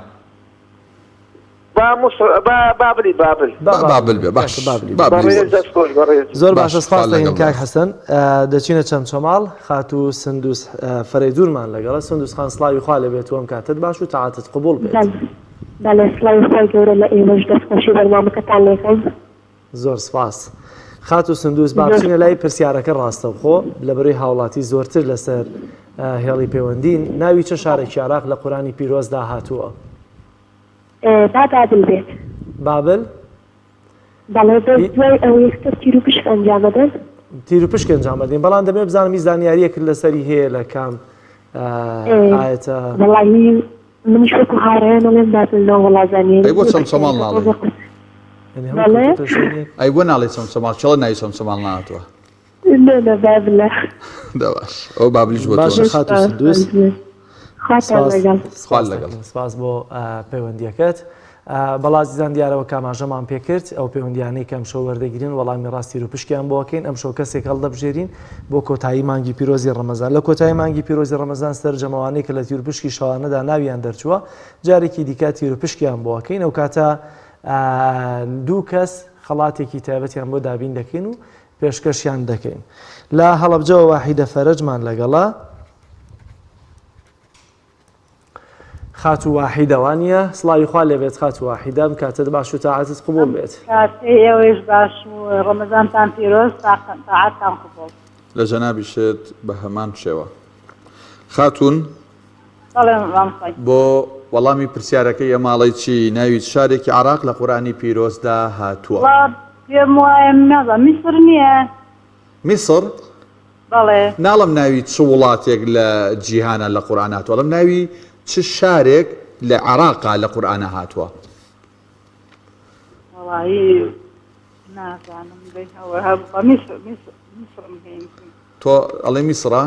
با موسڵ با بابلی بابل. با بابل بێ باش بابلی بابلی بەڕێز دەست خۆش بەڕێز. زۆر باش باشە سپاس خوا دەکەین لەگەڵ کاک بێت. حەسەن دەچینە چەمچەماڵ خاتوو سندوس فەرەیدوونمان لەگەڵە سندوس خان سڵاوی خوا لێ بێت و ئەم کاتەت باش و تاعەتت قبوڵ بێت. بەڵێ بەڵێ سڵاوی خوای گەورە لە ئێوەش دەست خۆشی بەرنامەکەتان لێکەم. زۆر سپاس خاتوو سندوس با زۆر بچینە لای پرسیارەکە ڕاستەوخۆ لەبەرەی هاوڵاتی زۆرتر لەسەر هێڵی پەیوەندین ناوی چ شارێکی عێراق لە قورئانی پیرۆزدا هاتووە؟ با بابل بێت. بابل؟ بەڵێ بەس دوای ئەوە یەکسەر تیروپشک ئەنجامەدەن؟ تیروپشک ئەنجام ئەدەین بەڵام دەمەوێت بزانم هیچ زانیاریەکت لەسەری هەیە لە کام ئایەتە؟ وەڵاهی منیش وەکو هاوڕێیان ئەڵێم بابل نۆ وەڵا زانیاری ئەی بۆ چەمچەماڵ ناڵێی؟ بەڵێ ئەی بۆ ناڵێی چەمچەماڵ کێڵە ناوی چەمچەماڵ نەهاتووە؟ نا نا بابلە. دە باش ئەوە بابلیش بۆ تۆ باشە خاتوو سندوس خواتان لەگەڵ. خوات لەگەڵ. سپاس بۆ پەیوەندیەکەت. بەڵا ئازیزان دیارەوە کاماژەمان پێکرد ئەو پەیوەندیانەی کە ئەمشەو وەردەگرین وەڵامی ڕاست تیروپشکیان بۆ ئەکەین ئەمشەو کەسێک هەڵدەبژێرین بۆ کۆتایی مانگی پیرۆزی ڕەمەزان لە کۆتایی مانگی پیرۆزی ڕەمەزان سەرجەمەوانەی کە لە تیروپشکی شەوانەدا ناویان دەرچووە جارێکی دیکە تیروپشکیان بۆ ئەکەین ئەو کاتە دوو کەس خەڵاتێکی تایبەتیان بۆ دابین دەکەین و پێشکەشیان دەکەین. لە هەڵەبجەوە واحیدە فەرەجمان لەگەڵە. خاتوو واحیدە وانییە؟ سڵاوی خوا لێبێت خاتوو واحیدە، ئەم کاتەت باش و تاعەتت قبوڵ بێت. کاتەی ئێوەیش باش و ڕەمەزانتان پیرۆز، تاعەتتان قبوڵ. لە جەنابیشت بە هەمان شێوە. خاتوون. بەڵێ مامۆستا گیان. بۆ وەڵامی پرسیارەکەی ئێمە ئەڵێی چی؟ ناوی چ شارێکی عێراق لە قورئانی پیرۆزدا هاتووە؟ وەڵا پێم وایە نازانم میسر نییە؟ میسر؟ بەڵێ. ناڵێم ناوی چ وڵاتێک لە جیهانا لە قورئان هاتووە ئەڵێم ناوی چ شارێک لە عێراقا لە قورئانا هاتووە؟ وەڵایی نازانم دەی ئەوە هەبوو میسر میسر میسرم هێنی. تۆ ئەڵێی میسرە؟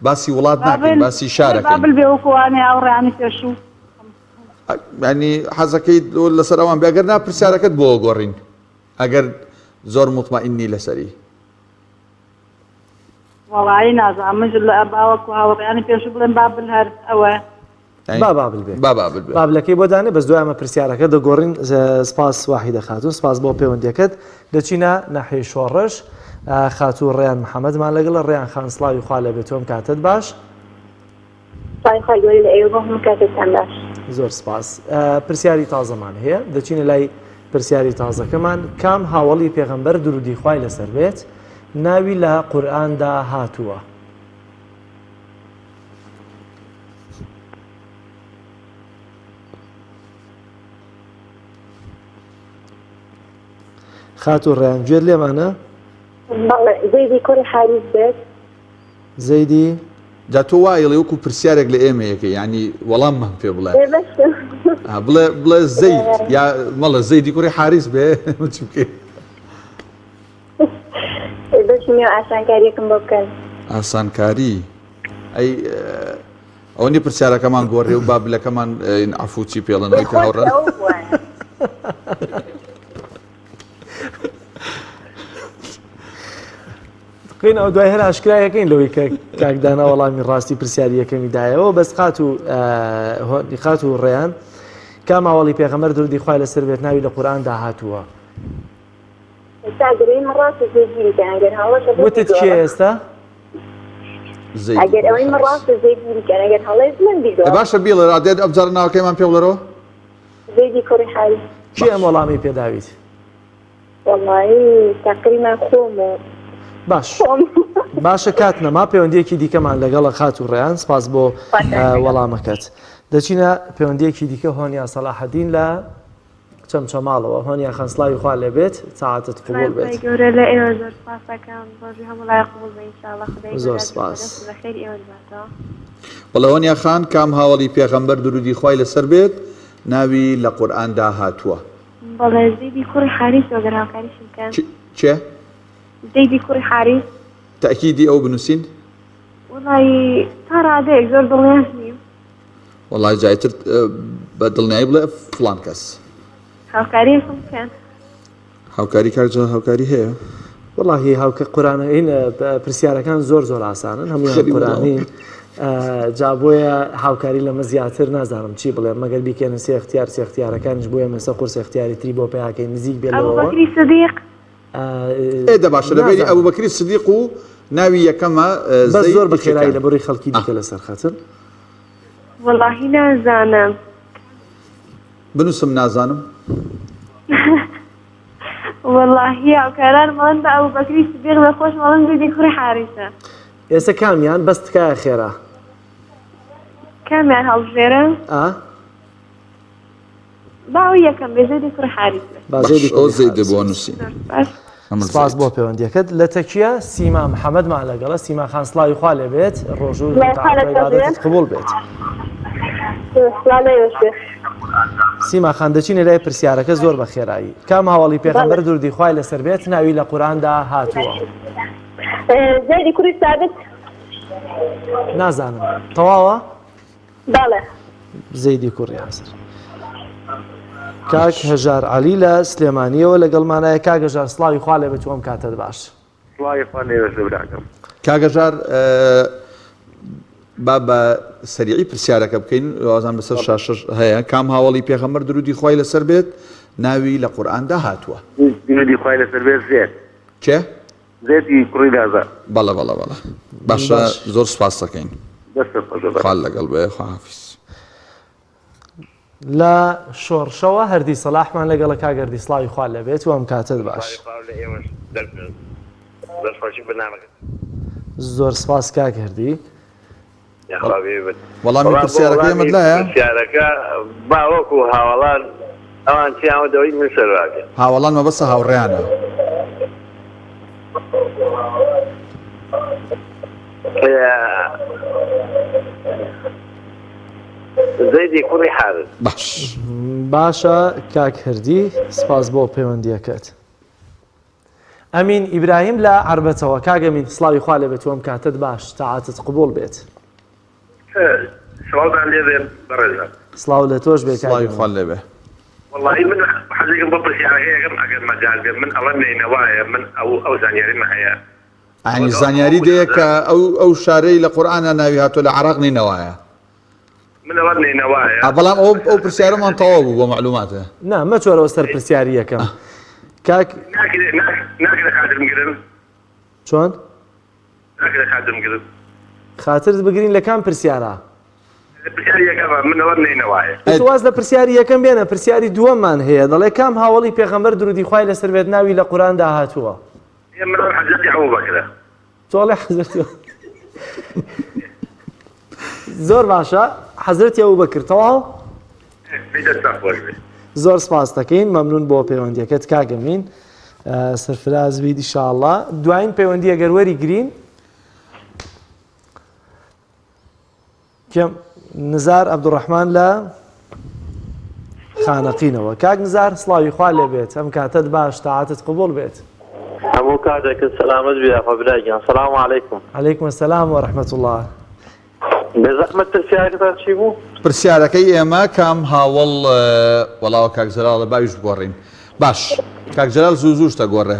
باسی وڵات ناکەین باسی شارەکەین. بابل بێ وەکو وانەی هاوڕێیانی پێشوو. ینی حەزەکەیت لەسەر ئەوان بێ ئەگەر نا پرسیارەکەت بۆ گۆڕین ئەگەر زۆر مطمئنی لەسەری. وەڵایی نازانم منش لە باوەکو هاوڕێیانی پێشوو بڵێم بابل هەر ئەوە. با بابل بێ. با بابل بێ. بابلەکەی بۆ دانێ بەس دوای ئەمە پرسیارەکە دەگۆڕین سپاس واحیدە خاتوون سپاس بۆ پەیوەندیەکەت دەچینە ناحیەی شۆڕش خاتوو ڕێیان محەمەدمان لەگەڵە ڕێیان خان سڵاوی خوا لێبێت تۆم کاتت باش. سڵاوی خوای گەورە لە ئێوە بۆ هەموو کاتێکتان باش. زۆر سپاس پرسیاری تازەمان هەیە دەچینە لای پرسیاری تازەکەمان کام هاوەڵی پێغەمبەر درودی خوای لەسەر بێت ناوی لە قورئاندا هاتووە؟ خاتوو ڕێیان گوێت لێمانە؟ بەڵێ زەیدی کوڕی حاریس بێت. زەیدی؟ جا تۆ وا ئەیڵێ وەکو پرسیارێک لە ئێمە یەکەی یانی وەڵاممان پێ بڵێ ئێ بەس ها، بڵێ بڵێ زەید یا مەڵێ زەیدی کوڕی حاریس بێ چی بکەین ئێ بەس نییە ئاسانکاریەکم بۆ بکەن. ئاسانکاری ئەی ئەوە نیە پرسیارەکەمان گۆڕی و بابلەکەمان عەفوو چی پێڵێن ئەوەی کە هاوڕا ئەوە بوایە. قین ئەو دوای هەر ئاشکرایەکەین لەوەی کە کاکدانا وەڵامی ڕاستی پرسیاری یەکەمی دایەوە بەس خات و خات و ڕێیان کام ئاوەڵی پێغەمبەر درودی خوای لەسەر بێت ناوی لە قورئاندا هاتووە وتت کێ ئێستا؟ ئەگەر ئەوەی من ڕاستە زەید بیریکەن ئەگەر هەڵەیە من بیگۆڕم باشە بیڵێ ڕادێت ئەمجارە ناوەکەیمان پێ بڵێرەوە زەیدی کوڕی حاریس. کێ ئەم وەڵامەی پێداویت؟ وەڵایی تەقریبەن خۆم و باش باشە کات نەما پەیوەندیەکی دیکەمان لەگەڵە خاتوو ڕێیان سپاس بۆ وەڵامەکەت دەچینە پەیوەندیەکی دیکە هۆنیا سەلاحەدین لە چەمچەماڵەوە هۆنیا خان سڵاوی خوا لێبێت تاعەتت قبوڵ بێت. خوای گەورە لە ئێوە زۆر سپاس ئەکەم ڕۆژی هەموو لایەک قبوڵ بێ ان شاء اللە خودای گەورە زۆر ئەجر و سپاس. بەدەست و بەخێری ئێوەش باتەوە. بەڵێ هۆنیا خان کام هاوەڵی پێغەمبەر درودی خوای لەسەر بێت ناوی لە قورئاندا هاتووە؟ بەڵێ زەیدی کوڕی حاریس ئەگەر هاوکاریشم بکەن. کێ؟ زەیدی کوڕی حاریس. تەئکیدی ئەو بنووسین؟ وەڵایی تا ڕادەیەک زۆر دڵنیاش نیم. وەڵای جا ئیتر بە دڵنیایی بڵێ فڵان کەس. هاوکاریەکم بکەن. هاوکاری کاک جەلال هاوکاری هەیە؟ وەڵاهی هاوکە قورانە هین پرسیارەکان زۆر زۆر ئاسانن هەموویان خەریک قورانین جا بۆیە هاوکاری لەمە زیاتر نازانم چی بڵێم مەگەر بیکەنە سێ اختیار سێ اختیارەکانیش بۆیە مەسە قورس اختیاری تری بۆ پیاکەی نزیک بێ لەوەوە ئەبوبەکری سدیق ئێ دە باشە لە بەینی نازانم ئەبوبەکری سدیق و ناوی یەکەمە بەس زەید زۆر بە خێرایی یەکێکیان لە بڕی خەڵکی دیکە لەسەر خەتن وەڵاهی نازانم. بنووسم نازانم. وەڵاهی هاوکارانم ئەڵێن بە ئەبوبەکری سدیق بێ خۆشم ئەڵێم زەیدی کوڕی حاریسە. ئێستا کامیان بەس تکایە خێرا. کامیان هەڵبژێرم؟ ئا. با ئەوی یەکەم بێ زەیدی کوڕی حاریس بێ. با زەیدی باش ئەو کوڕی زەیدە حاریس بۆ بێت. نووسین. زۆر سپاس. ئەمە سپاس زەید. بۆ پەیوەندیەکەت. لە تەکیە سیما محەمەدمان لەگەڵە سیما خان سڵاوی خوا لێ بێت ڕۆژوو سڵاوی خوا تاعەت و لە تۆ بێ. عیبادەتت قبوڵ بێت. سڵاو لە ئێوەش بێ. سیما خان دەچینە لای پرسیارەکە زۆر بە خێرایی کام هاوەڵی پێغەمبەر بەڵێ. دروودی خوای لەسەر بێت ناوی لە قورئاندا هاتووە؟ زەیدی کوڕی سابت. نازانم تەواوە؟ بەڵێ. زەیدی کوڕی حەسەر. کاک هەژار عەلی لە سلێمانیەوە لەگەڵمانایە کاک هەژار سڵاوی خوا لێ بێت و ئەم کاتەت باش. سڵاوی خوا لێوەش بێ براکەم. کاک هەژار با بە سەریعی پرسیارەکە بکەین وازان بەسەر شاشەش هەیە کام هاوەڵی پێغەمبەر درودی خوای لەسەر بێت ناوی لە قورئاندا هاتووە؟ درودی خوای لەسەر بێت زێد. کێ؟ زێدی کوڕی لازار. بەڵێ بەڵێ بەڵێ باشە زۆر سوپاس دەکەین. دەستت خۆش بێ. خوا لەگەڵ بێ خواحافیز. لە شۆڕشەوە هەردی سەلاحمان لەگەڵە کاک هەردی سڵاوی خوا لێبێت و ئەم کاتەت باش. سڵاوی خوا لە ئێوەش دەستخۆشی بەرنامەکەت. زۆر سپاس کاک هەردی. یاخوا بێ بن. وەڵامی وەڵا بۆ پرسیارەکەی وەڵامی ئێمەت لایە؟ پرسیارەکە با وەکو هاوەڵان ئەوان چیان وت ئەوەی من سەرواکەم. هاوەڵان مەبەستە هاوڕێیانە. زەیدی کوڕی حارس. باش. باشە کاک هەردی سپاس بۆ پەیوەندیەکەت. ئەمین ئیبراهیم لە عەربەتەوە کاک ئەمین سڵاوی خوا لێبێت و ئەم کاتەت باش تاعەتت قبوڵ بێت. سڵاوتان لێبێ بەڕێزان. سڵاو لە تۆش بێ کاک سڵاوی ئەمین. خوات لێبێ. وەڵاهی من حەزێکم بۆ پرسیارەکەی ئەکەم ئەگەر مەجال بێ من ئەڵێم نەینەوایە من ئەو ئەو زانیاریمە هەیە یانی زانیاری دەیە کە ئەو ئەو شارەی لە قورئانا ناوی هاتووە لە عێراق نەینەوایە. من ئەڵێم نەینەوایە. ئا بەڵام ئەو ئەو پرسیارەمان تەواو بوو بۆ مەعلوماتە. نا مەچۆرەوە سەر پرسیاری یەکەم کاک. ناکرێ ناکرێ خاترم گرن. چۆن؟ ناکرێ خاترم گرن. خاترت بگرین لە کام پرسیارا؟ لە پرسیاری یەکەمە من ئەڵێم نەینەوایە. تۆ واز لە پرسیاری یەکەم بێنە پرسیاری دووەممان هەیە دەڵێ کام هاوەڵی پێغەمبەر درودی خوای لەسەر بێت ناوی لە قورئاندا هاتووە؟ ئێ من ئەڵێم حەزرەتی ئەبوبەکرە. تۆ ئەڵێ حەزرەتی زۆر باشە حەزرەتی ئەبوبەکر تەواو؟ دەستتان خۆش بێ. زۆر سپاس دەکەین مەمنون بۆ پەیوەندیەکەت کاک ئەمین. سەرفراز بیت ئیشاڵڵا دوایین پەیوەندی ئەگەر وەری گرین کێم نزار عەبدولڕەحمان لە خانەقینەوە کاک نزار سڵاوی خوا لێ بێت ئەم کاتەت باش تاعاتت قبوڵ بێت. هەموو کاتێکت سەلامەت بی یاخوا برا گیان سلام علیکم. علیکم السلام و رحمة اللە. بێزەحمەت پرسیارەکەتان چی بوو؟ پرسیارەکەی ئێمە کام هاوەڵ وەڵاوە کاک جەلاڵە باویش بگۆڕین باش کاک جەلال زوو زووش دەگۆڕێ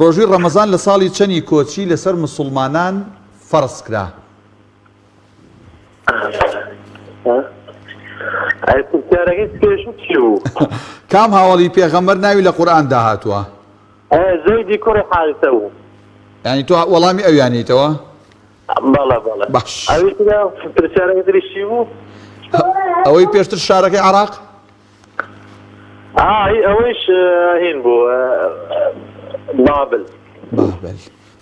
ڕۆژووی ڕەمەزان لە ساڵی چەنی کۆچی لەسەر مسوڵمانان فەرز کرا؟ ئەی پرسیارەکەی پێشوو چی بوو؟ کام هاوەڵی پێغەمبەر ناوی لە قورئاندا هاتووە؟ زەیدی کوڕی حارثە بوو. یانی تۆ وەڵامی ئەویانیتەوە؟ بەڵێ بەڵێ. باش. ئەوی ترە پرسیارەکە تری چی بوو؟ ئەوەی پێشتر شارەکەی عراق؟ ئای ئەوەیش هین بوو بابل. بابل.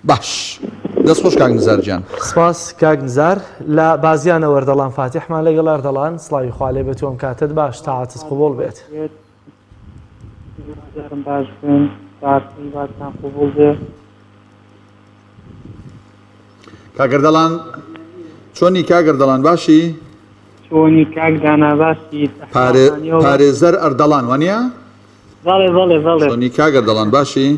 باش دەست خۆش کاک نزار گیان. سپاس کاک نزار. لە بازیانەوە ئەردەڵان فاتیحمان لەگەڵ ئەردەڵان سڵاوی خوا لێ بێت و ئەم کاتەت باش تاعەتت قبوڵ بێت. هیوادارم باش بن تاعەت و عیبادتان قبوڵ بێ. کاک ئەردەڵان چۆنی کاک ئەردەڵان باشی؟ چۆنی کاک دانا باشی؟ پارێزەر ئەردەڵان وانە؟ بەڵێ بەڵێ بەڵێ. چۆنی کاک ئەردەڵان باشی؟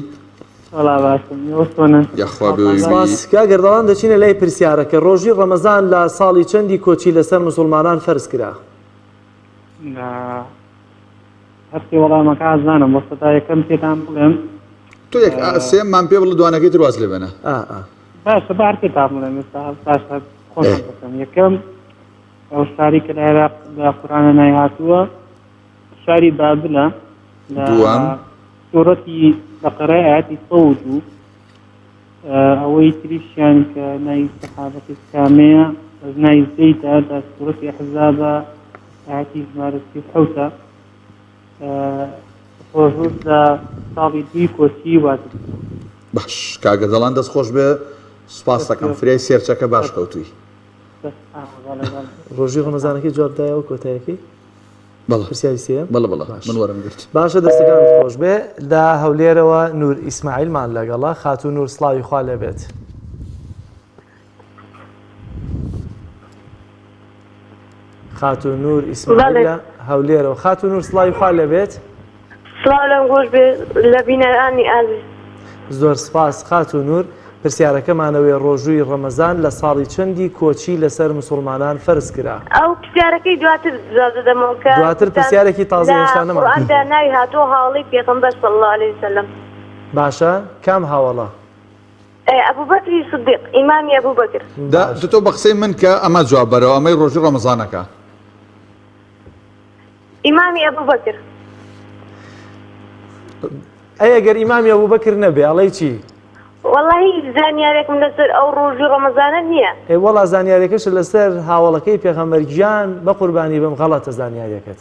وەڵا باشم ئێوە چۆنن؟ یاخوا بێ سپاس کاک ئەردەڵان دەچینە لای پرسیارەکە ڕۆژی ڕەمەزان لە ساڵی چەندی کۆچی لەسەر مسوڵمانان فەرز کرا؟ لە هەرسێ وەڵامەکە ئازانم بۆ سەدا یەکەم پێتان بڵێم تۆ یەک سێمان پێ بڵێ دوانەکەی تر واز لێ بێنە. باشە با هەر پێتان بڵێم ئێستا باشە خۆم دەکەم یەکەم ئەو شاری کە لە عێراق لە قورئانە ناوی هاتووە شاری بابلە لە دووەم. سورەتی بەقەرە ئایەتی 102 ئەوەی تریشیان کە ناوی سەحابەکەی کامەیە بەس ناوی زەیدە لە سورەتی ئەحزابە ئایەتی ژمارە 37 ڕۆژووش لە ساڵی دووی کۆچی واجب بوو. باش کاک ئەردەڵان دەست خۆش بێ سوپاست دەکەم فریای سێرچەکە باش کەوتووی. ڕۆژی ڕەمەزانەکەی جواب دایەوە کۆتایەکەی؟ بەڵێ پرسیاری سێیەم؟ بەڵێ بەڵێ من وەرم گرت. باشە دەستەکانت خۆش بێ لە هەولێرەوە نور ئیسماعیلمان لەگەڵە خاتوو نور سڵاوی خوا لێ بێت. خاتوو نور ئیسماعیل لە هەولێرەوە خاتوو نور سڵاوی خوا لێ بێت. سڵاو لەم گۆش بێ لە بینەرانی ئازیز. زۆر سپاس خاتوو نور، پرسیارەکەمانەوەی ڕۆژووی ڕەمەزان لە ساڵی چەندی کۆچی لەسەر مسوڵمانان فەرز کرا؟ ئەو پرسیارەکەی دواتر جواب دەدەمەوە کە دواتر گوتتان پرسیارێکی تازە لە هێشتا نەمان قورئاندا کردووە. ناوی هاتووە هاوەڵی پێغەمبەر صلی اللە علیه وسلم. باشە کام هاوەڵە؟ ئێ ئەبوبەکری صدیق ئیمامی ئەبوبەکر. دە تۆ بە قسەی من کە ئەمە جواب بەرەوە ئەمەی ڕۆژی ڕەمەزانەکە. ئیمامی ئەبوبەکر. ئەی ئەگەر ئیمامی ئەبوبەکر نەبێ ئەڵێی چی؟ وەڵا هیچ زانیارێکم لەسەر ئەو ڕۆژی ڕەمەزانە نییە. ئەی وەڵا زانیارەکەشت لەسەر هاوەڵەکەی پێغەمبەر گیان بەقوربانی بم غەڵەتە زانیاریەکەت.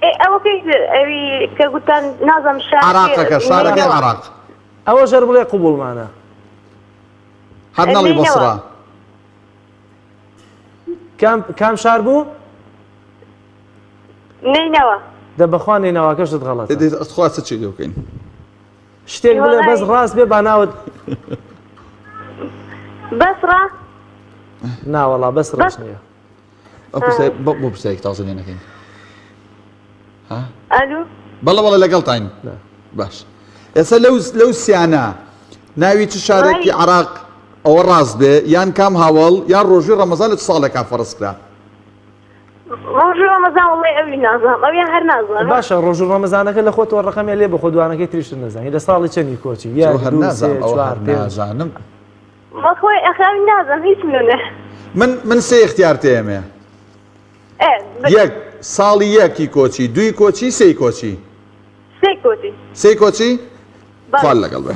ئێ ئەوەکەی تر ئەوی کە گوتتان نازانم شارەکەی عراقەکە شارەکەی عراق. ئەوەش هەر بڵێ قبوڵمانە. هەر نەڵی بەسڕە. کام کام شار بوو؟ نەینەوا. دە بەخوا نەینەواکەشت غەڵەتە. تخوا چ چی لێ بکەین؟ شتێک بڵێ بەس ڕاست بێ با ناوت بەسڕە؟ ناوەڵا بەس ڕاست نییە. ئەو پرسیار بۆ بۆ پرسیارێکی تازە لێ نەکەین. ها؟ ئەلو؟ بەڵێ بەڵێ لەگەڵتاین. باش. ئێستا لەو لەو سیانە ناوی چ شارێکی عراق ئەوە ڕاست بێ یان کام هاوەڵ یان ڕۆژی ڕەمەزان لە چ ساڵێکا فەرز کرا؟ ڕۆژی ڕەمەزان وەڵی ئەوی نازانم ئەویان هەر نازانم. باشە ڕۆژی ڕەمەزانەکە لە خۆتەوە ڕەقەمێ لێ بخۆ دوانەکەی تریشت نەزانی لە ساڵی چەندی کۆچی یەک هەر دوو سێ نازانم ئەوە چوار هەر پێنج نازانم. بەخۆی ئەخ ئەوی نازانم هیچ منە. من من سێ اختیار تێمێ ئێ ب- یەک ساڵی یەکی کۆچی دووی کۆچی سێی کۆچی سێ کۆچی. سێی کۆچی بەڵێ. خوال لەگەڵ بێ.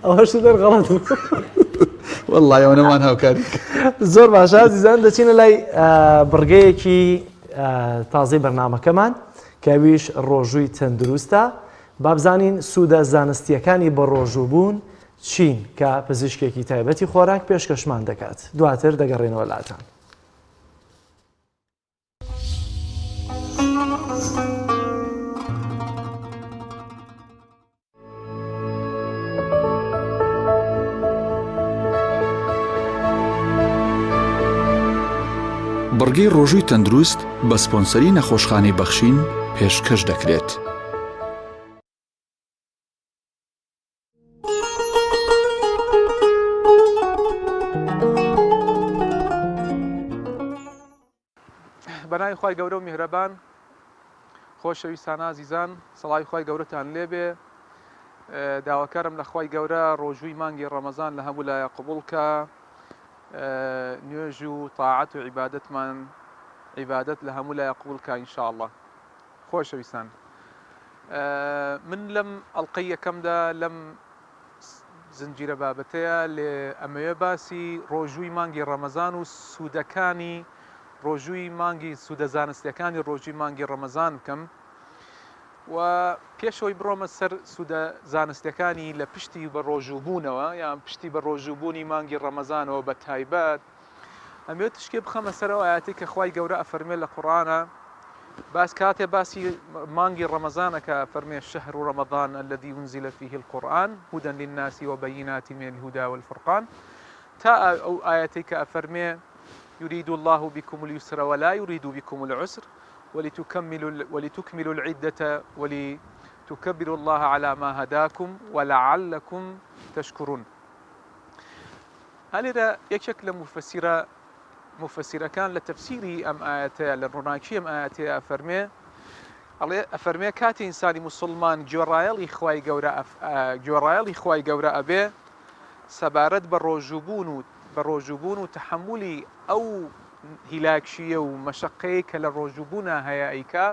ئەوەش زۆر غەڵەت بوو. وەڵڵاهی ئەوەنەمان هاوکاری زۆر باشە ئازیزان دەچینە لای بڕگەیەکی تازەی بەرنامەکەمان کە ئەویش ڕۆژووی تەندروستە بابزانین سوودە زانستیەکانی بە ڕۆژوو بوون چین کە پزیشکێکی تایبەتی خۆراک پێشکەشمان دەکات دواتر دەگەڕێنەوە لاتان. بڕگەی ڕۆژووی تەندروست بە سپۆنسەری نەخۆشخانەی بەخشین پێشکەش دەکرێت. بەناوی خوای گەورە و میهرەبان خۆشەویستان ئازیزان سڵاوی خوای گەورەتان لێبێ داواکارم لە خوای گەورە ڕۆژووی مانگی ڕەمەزان لە هەموو لایە قبوڵ کە نوێژ و تاعەت و عیبادەتمان عیبادەت لە هەموو لایە قبوڵ کە ئینشاءاللە خۆشەویستان من لەم ئەڵلقەی یەکەمدا لەم زنجیرە بابەتەیە لێ ئەمەوێ باسی ڕۆژووی مانگی ڕەمەزان و سوودەکانی ڕۆژووی مانگی سوودە زانستیەکانی ڕۆژووی مانگی ڕەمەزان بکەم و پێشەوەی بڕۆمە سەر سوودە زانستیەکانی لە پشتی بە ڕۆژووبوونەوە یان پشتی بە ڕۆژووبوونی مانگی ڕەمەزانەوە بە تایبەت ئەمەوێ تشکێ بخەمە سەر ئەو ئاەتی کە خوای گەورە ئەفەرمێ لە قورئانە باس کاتێ باسی مانگی ڕەمەزانە کە فەرمێ شهر رمضان الذي أنزل فيه القرآن هدى للناس وبينات من الهدى والفرقان تا ئەو ئاەتی کە ئەفەرمێ يريد الله بكم اليسر ولا يريد بكم العسر ولتكملوا ولتكملوا العدة ولتكبروا الله على ما هداكم ولعلكم تشكرون ئا لێرە یەکێک لە موفەسیرە موفەسیرەکان لە تەفسیری ئەم ئایەتەیە لە ڕووناکی ئەم ئایەتەیە ئەفەرمێ ئەڵێ ئەفەرمێ کاتی ئینسانی موسڵمان گوێڕایەڵی خوای گەورە گوێڕایەڵی خوای گەورە ئەبێ سەبارەت بە ڕۆژووبوون و بە ڕۆژووبوون و تەحەمولی ئەو هیلاکییە و مەشەقەیە کە لە ڕۆژووبوونا هەیە ئەیکا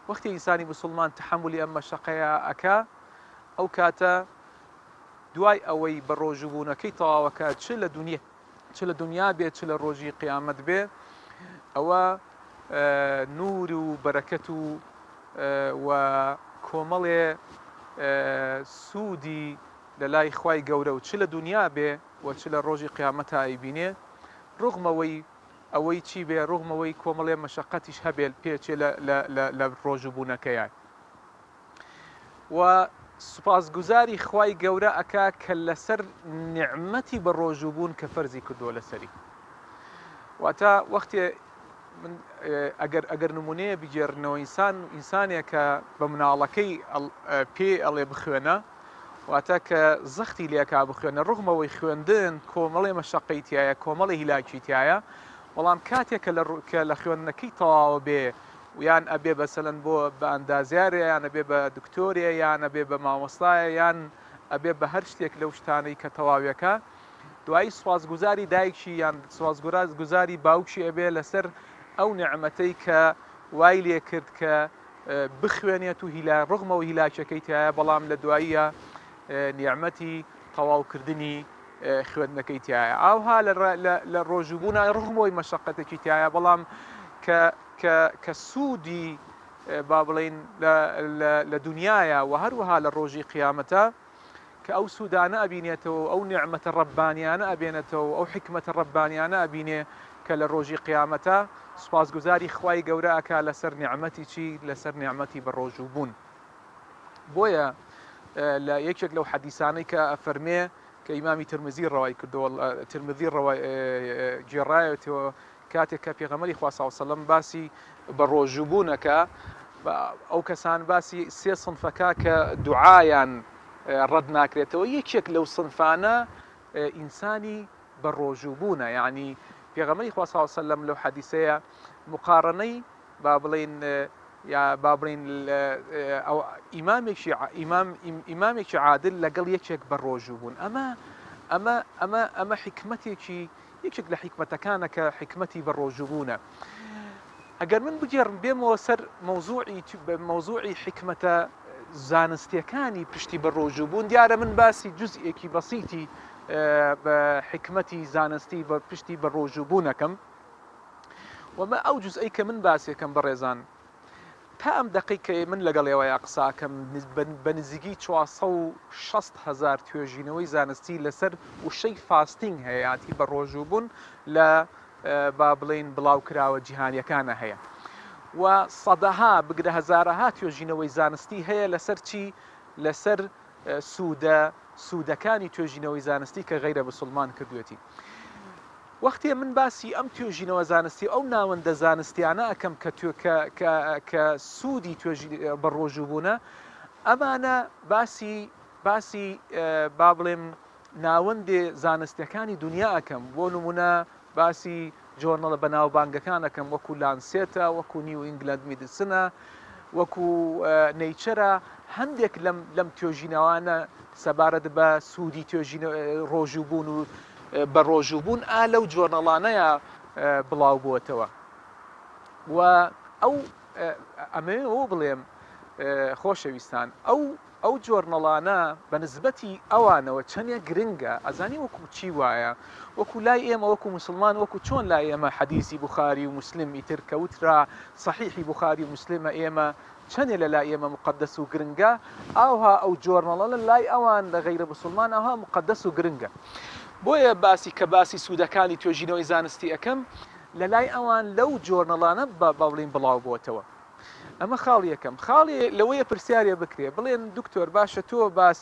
وەختی ئینسانی موسڵمان تەحەمولی ئەم مەشەقەیە ئەکا ئەو کاتە دوای ئەوەی بەڕۆژووبوونەکەی تەواوەکات چ لە دونیا چ لە دونیا بێ چ لە ڕۆژی قیامەت بێ ئەوە نور و بەرەکەت و و کۆمەڵێ سوودی لە لای خوای گەورە و چ لە دونیا بێ و چ لە ڕۆژی قیامەتا ئەیبینێ ڕوغمەوەی ئەوەی چی بێ ڕوغمەوەی کۆمەڵێ مەشەقەتیش هەبێ پێچێ لە لە لە لە ڕۆژووبوونەکەیان. و سوپاسگوزاری خوای گەورە ئەکا کە لەسەر نیعمەتی بەڕۆژوو بوون کە فەرزی کردووە لەسەری واتە وەختێ من ئەگەر ئەگەر نمونەیە بگێڕنەوە ئینسان ئینسانێک کە بە مناڵەکەی پێ ئەڵێ بخوێنە واتە کە زەختی لێکا بخوێنە ڕغمەوەی خوێندن کۆمەڵێ مەشەقەی تایە کۆمەڵی هیلاکی تایە بەڵام کاتێک کە لە کە لە خوێندنەکەی تەواوە بێ یان ئەبێ بەسەلەن بۆ بە ئەندازیارێ یان ئەبێ بە دکتۆرێ یان ئەبێ بە مامۆستایە یان ئەبێ بە هەر شتێک لەو شتانەی کە تەواویەکە دوایی سوپاسگوزاری دایکی یان سوپاسگوزاری باوکی ئەبێ لەسەر ئەو نیعمەتەی کە وای لێ کرد کە بخوێنێت و هیلا ڕغمەوە هیلاکەکەی تایە بەڵام لە دواییە نیعمەتی تەواوکردنی خوێندنەکەی تایە ئاوها لە ڕۆژووبوونا ڕغمەوەی مەشقەتێکی تایە بەڵام کە کە کە سوودی با بڵێین لە لە لە دونیایە و هەروەها لە ڕۆژی قیامەتا کە ئەو سوودانە ئەبینێتەوە و ئەو نیعمەتە ڕەببانیانە ئەبێنێتەوە و ئەو حیکمەتە ڕەببانیانە ئەبینێ کە لە ڕۆژی قیامەتا سوپاسگوزاری خوای گەورە ئەکا لەسەر نیعمەتی چی لەسەر نیعمەتی بەڕۆژوو بوون بۆیە لە یەکێک لەو حەدیسانەی کە ئەفەرمێ کە ئیمامی ترمزی ڕەوای کردەوە ترمزی ڕەوای گێڕایەتەوە کاتێک کە پێغەمبەری خوا صلی وسلم باسی بە ڕۆژوو بوونەکە ئەو کەسان باسی سێ سنفەکە کە دوعایان ڕەت ناکرێتەوە یەکێک لەو سنفانە ئینسانی بە ڕۆژوو بوونە یعنی پێغەمبەری خوا صلی وسلم لەو حەدیسەیە مقارنەی با بڵێین یا با بڵێین ئەو ئیمامێکی ئیمام ئیمامێکی عادل لەگەڵ یەکێک بە ڕۆژوو بوون ئەمە ئەمە ئەمە ئەمە حیکمەتێکی یەکێک لە حیکمەتەکانە کە حیکمەتی بە ڕۆژووبوونە. ئەگەر من بگێڕم بێمەوە سەر مەوزوعی مەوزوعی حیکمەتە زانستیەکانی پشتی بە ڕۆژووبوون دیارە من باسی جزئێکی بەسیتی بە حیکمەتی زانستی بە پشتی بە ڕۆژووبوونەکەم وەمە ئەو جزئەی کە من باسێکەم بەڕێزان تا ئەم دەقەی کە من لەگەڵ ئێوەیا قسە ئەکەم بە نزیکی 460 هەزار توێژینەوەی زانستی لەسەر وشەی fasting هەیە یاتی بە ڕۆژووبوون لە با بڵێین بڵاوکراوە جیهانیەکانە هەیە و سەدەها بگرە هەزارەها توێژینەوەی زانستی هەیە لەسەر چی لەسەر سوودە سوودەکانی توێژینەوەی زانستی کە غەیرە بسوڵمان کردوێتی. وەختێ من باسی ئەم توێژینەوە زانستی و ئەو ناوەندە زانستیانە ئەکەم کە کە کە کە سوودی توێژی بەڕۆژوو بوونە ئەمانە باسی باسی با بڵێم ناوەندێ زانستیەکانی دونیا ئەکەم بۆ نمونە باسی journal ە بەناوبانگەکان ئەکەم وەکو لانسێتە وەکو نیو ئینگلەند میدسنە وەکو نەیچەرە هەندێک لەم لەم توێژینەوانە سەبارەت بە سوودی توێژین ڕۆژوو بوون و بە ڕۆژوو بوون ئا لەو journal انەیە بڵاو بووەتەوە و ئەو ئەمەوێ ئەوە بڵێم خۆشەویستان ئەو ئەو journal انە بە نسبەتی ئەوانەوە چەنێک گرنگە ئەزانی وەکو چی وایە وەکو لای ئێمە وەکو موسڵمان وەکو چۆن لای ئێمە حەدیسی بوخاری و موسلم ئیتر کە وترا سەحیحی بوخاری و موسلمە ئێمە چەنێ لە لای ئێمە موقەدەس و گرنگە ئاوها ئەو journal ە لە لای ئەوان لە غەیرە موسڵمان ئاوها موقەدەس و گرنگە بۆیە باسی کە باسی سوودەکانی توێژینەوەی زانستی ئەکەم لە لای ئەوان لەو journal انە بە بڵین بڵاو بۆتەوە. ئەمە خاڵی یەکەم. خاڵی لەوەیە پرسیارێ بکرێ بڵێن دکتۆر باشە تۆ باس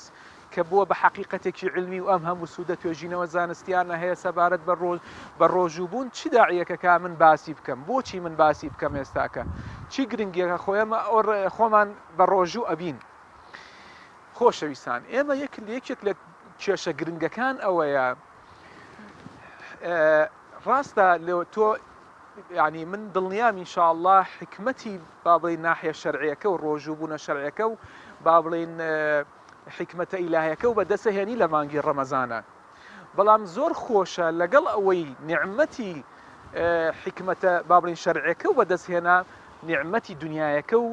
کە بووە بە حەقیقەتێکی عیلمی و ئەم هەموو سوودە توێژینەوە زانستیانە هەیە سەبارەت بە ڕۆژ بە ڕۆژوو بوون چ داعیەکە کا من باسی بکەم بۆچی من باسی بکەم ئێستاکە چی گرنگیەکە خۆ ئێمە خۆمان بە ڕۆژوو ئەبین خۆشەویستان ئێمە یەک یەکێک لە کێشە گرنگەکان ئەوەیە ڕاستە لە تۆ یانی من دڵنیام ان شاء اللە حیکمەتی با بڵێین ناحیە شەرعیەکە و ڕۆژوو بوونە شەرعیەکە و با بڵێین حیکمەتە ئیلاهیەکە و بەدەسە هێنی لە مانگی ڕەمەزانە بەڵام زۆر خۆشە لەگەڵ ئەوەی نیعمەتی حیکمەتە با بڵێین شەرعیەکە و بەدەست هێنا نیعمەتی دنیایەکە و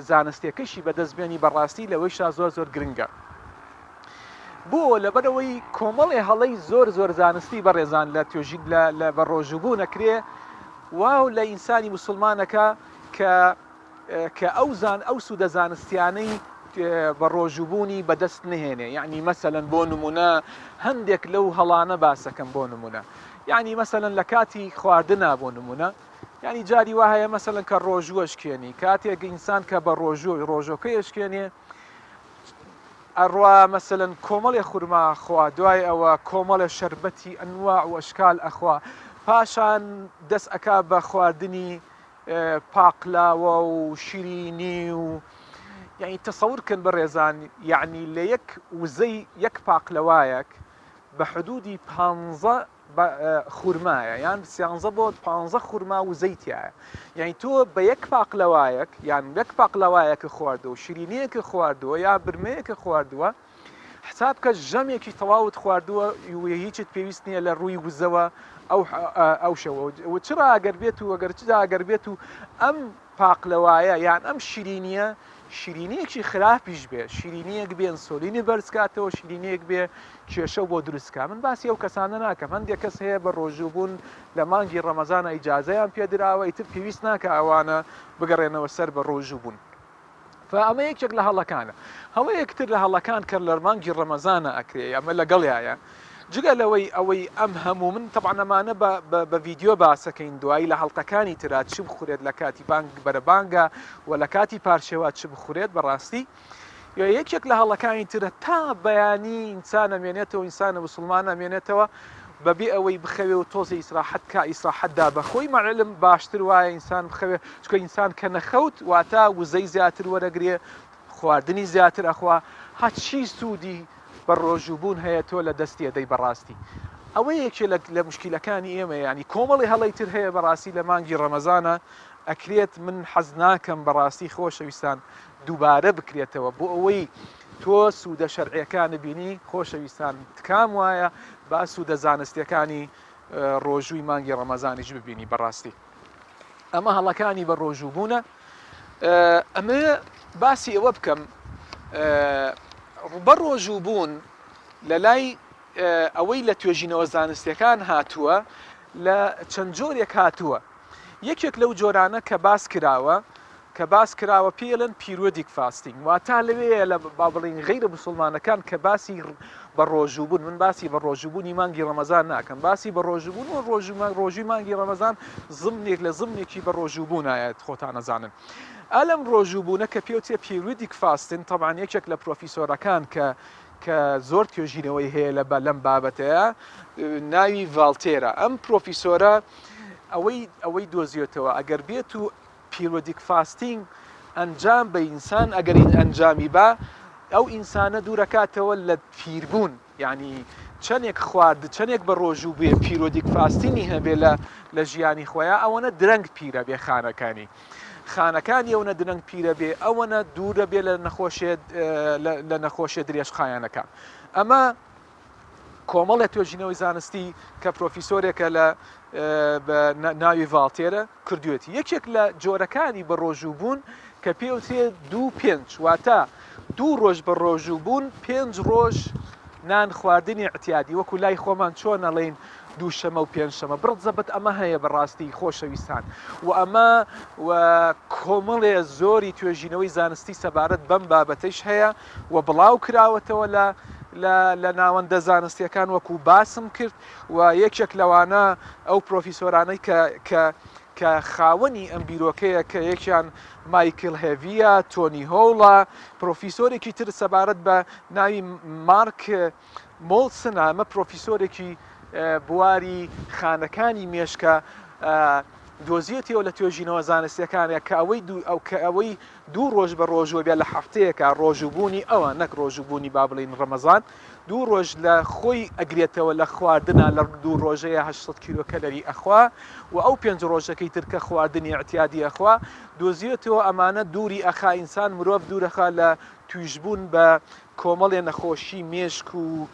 زانستیەکەشی بەدەست بێنی بەڕاستی لەوەیشا زۆر زۆر گرنگە بۆ لەبەرەوەی کۆمەڵێ هەڵەی زۆر زۆر زانستی بەڕێزان لە توێژین لە لە بە ڕۆژووبوون ئەکرێ واو لە ئینسانی موسڵمانەکە کە کە ئەو زان ئەو سوودە زانستیانەی بە ڕۆژووبوونی بەدەست نهێنێ یعنی مەسەلەن بۆ نمونە هەندێک لەو هەڵانە باسەکەم بۆ نمونە یعنی مەسەلەن لە کاتی خواردنا بۆ نمونە یانی جاری وا هەیە مەسەلەن کە ڕۆژوو ئەشکێنی کاتێک ئینسان کە بە ڕۆژوو ڕۆژۆکەی ئەشکێنێ ئەڕوا مەسەلەن کۆمەڵێ خورما خوا دوای ئەوە کۆمەڵێ شەربەتی ئەنواع و ئەشکال ئەخوا پاشان دەست ئەکا بە خواردنی پاقلاوە و شیرینی و یعنی تەسەور کەن بەڕێزان یعنی لە یەک وزەی یەک پاقلەوایەک بە حدودی پانزە بە خورمایە یان سیانزە بۆ پانزە خورما وزەی تایە یعنی تۆ بە یەک پاقلەوایەک یان یەک پاقلەوایەکە خواردووە شیرینیەکە خواردووە یا برمەیەکە خواردووە حساب کە ژەمێکی تەواوت خواردووە و هیچت پێویست نییە لە ڕووی وزەوە ئەو ئەو شەوە و چرا ئەگەر بێت و ئەگەر چدا ئەگەر بێت و ئەم پاقلەوایە یان ئەم شیرینیە شیرینیەکی خراپیش بێ شیرینیەک بێ ئەنسۆلینی بەرز کاتەوە شیرینیەک بێ کێشەو بۆ دروست کا من باسی ئەو کەسانە ناکەم هەندێک کەس هەیە بە ڕۆژوو بوون لە مانگی ڕەمەزانە ئیجازەیان پێ دراوە ئیتر پێویست ناکا ئەوانە بگەڕێنەوە سەر بە ڕۆژوو بوون فە ئەمە یەکێک لە هەڵەکانە هەڵەیەک تر لە هەڵەکان کە لە مانگی ڕەمەزانە ئەکرێ ئەمە لەگەڵیایە جگە لەوەی ئەوەی ئەم هەموو من تەبعەن ئەمانە بە بە بە ڤیدیۆ باسەکەین دوایی لە هەڵقەکانی ترا چ بخورێت لە کاتی بانگ بەرەبانگا و لە کاتی پارشێوا چ بخورێت بەڕاستی یەکێک لە هەڵەکانی ترە تا بەیانی ئینسان ئەمێنێتەوە ئینسانە مسلمان ئەمێنێتەوە بەبێ ئەوەی بخەوێ و تۆزێ ئیسراحەت کا ئیسراحەت دا بەخۆی مەعلم باشتر وایە ئینسان بخەوێ چونکە ئینسان کە نەخەوت واتە وزەی زیاتر وەرەگرێ خواردنی زیاتر ئەخوا هەچی سوودی بە ڕۆژوو بوون هەیە تۆ لە دەستی ئەدەی بەڕاستی ئەوە یەکێ لە لە موشکیلەکانی ئێمەیە یانی کۆمەڵی هەڵەی تر هەیە بەڕاستی لە مانگی ڕەمەزانە ئەکرێت من حەز ناکەم بەڕاستی خۆشەویستان دووبارە بکرێتەوە بۆ ئەوەی تۆ سوودە شەرعیەکان بینی خۆشەویستان تکام وایە با سوودە زانستیەکانی ڕۆژووی مانگی ڕەمەزانیش ببینی بەڕاستی ئەمە هەڵەکانی بە ڕۆژوو بوونە ئەمە باسی ئەوە بکەم بە ڕۆژوو بوون لە لای ئەوەی لە توێژینەوە زانستیەکان هاتووە لە چەند جۆرێک هاتووە یەکێک لەو جۆرانە کە باس کراوە کە باس کراوە پێی ئەڵێن periodic fasting واتا لەوێیە لە با بڵێین غەیرە موسڵمانەکان کە باسی بە ڕۆژوو بوون من باسی بە ڕۆژوو بوونی مانگی ڕەمەزان ناکەم باسی بە ڕۆژوو بوون و ڕۆژوو ڕۆژووی مانگی ڕەمەزان زمنێک لە زمنێکی بە ڕۆژوو بوونایەت خۆتان ئەزانن ئەلەم ڕۆژوو بوونە کە پێوترێ periodic fasting تەبعەن یەکێک لە پرۆفیسۆرەکان کە. کە زۆر توێژینەوەی هەیە لە لەم بابەتەیە ناوی ڤاڵتێرە ئەم پرۆفیسۆرە ئەوەی ئەوەی دۆزیێتەوە ئەگەر بێت و periodic fasting ئەنجام بە ئینسان ئەگەر ئەنجامی با ئەو ئینسانە دوورەکاتەوە لە پیربوون یعنی چەندێک خوارد چەندێک بە ڕۆژوو بێ periodic fasting ی هەبێ لە لە ژیانی خۆیان ئەوەنە درەنگ پیرە بێ خانەکانی خانەکانی ئەونە درەنگ پیرە بێ ئەوەنە دوورە بێ لە نەخۆشیە لە نەخۆشیە درێژخایەنەکان ئەمە کۆمەڵێ توێژینەوەی زانستی کە پرۆفیسۆرێکە لە ناوی ڤاڵتێرە کردوێتی یەکێک لە جۆرەکانی بە ڕۆژوو بوون کە پێوترێ دوو پێنج واتە دوو ڕۆژ بە ڕۆژوو بوون پێنج ڕۆژ نان خواردنی اعتیادی وەکو لای خۆمان چۆن ئەڵێین دووشەمە و پێنجشەمە بڕت زەبت ئەمە هەیە بەڕاستی خۆشەویستان و ئەمە و کۆمەڵێ زۆری توێژینەوەی زانستی سەبارەت بەم بابەتەیش هەیە و بڵاو کراوەتەوە لە لە ناوەندە زانستیەکان وەکو باسم کرد و یەکێک لەوانە ئەو پرۆفیسۆرانەی کە کە کە خاوەنی ئەم بیرۆکەیە کە یەکیان مایکل هێڤیە، تۆنی هۆڵە، پرۆفیسۆرێکی تر سەبارەت بە ناوی مارک مۆڵسنە، ئەمە پرۆفیسۆرێکی بواری خانەکانی مێشکە، دۆزیەتیەوە لە توێژینەوە زانستیەکانە کە ئەوەی دوو ئەو کە ئەوەی دوو ڕۆژ بە ڕۆژووە بێ لە هەفتەیەکا ڕۆژووبوونی ئەوە نەک ڕۆژووبوونی با بڵێین ڕەمەزان دوو ڕۆژ لە خۆی ئەگرێتەوە لە خواردنا لە دوو ڕۆژەیە 800 کیلۆ کەلەری ئەخوا و ئەو پێنج ڕۆژەکەی تر کە خواردنی ئیعتیادی ئەخوا دۆزیەتەوە ئەمانە دووری ئەخا ئینسان مرۆڤ دوورەخا لە تویشبوون بە کۆمەڵێ نەخۆشی مێشک و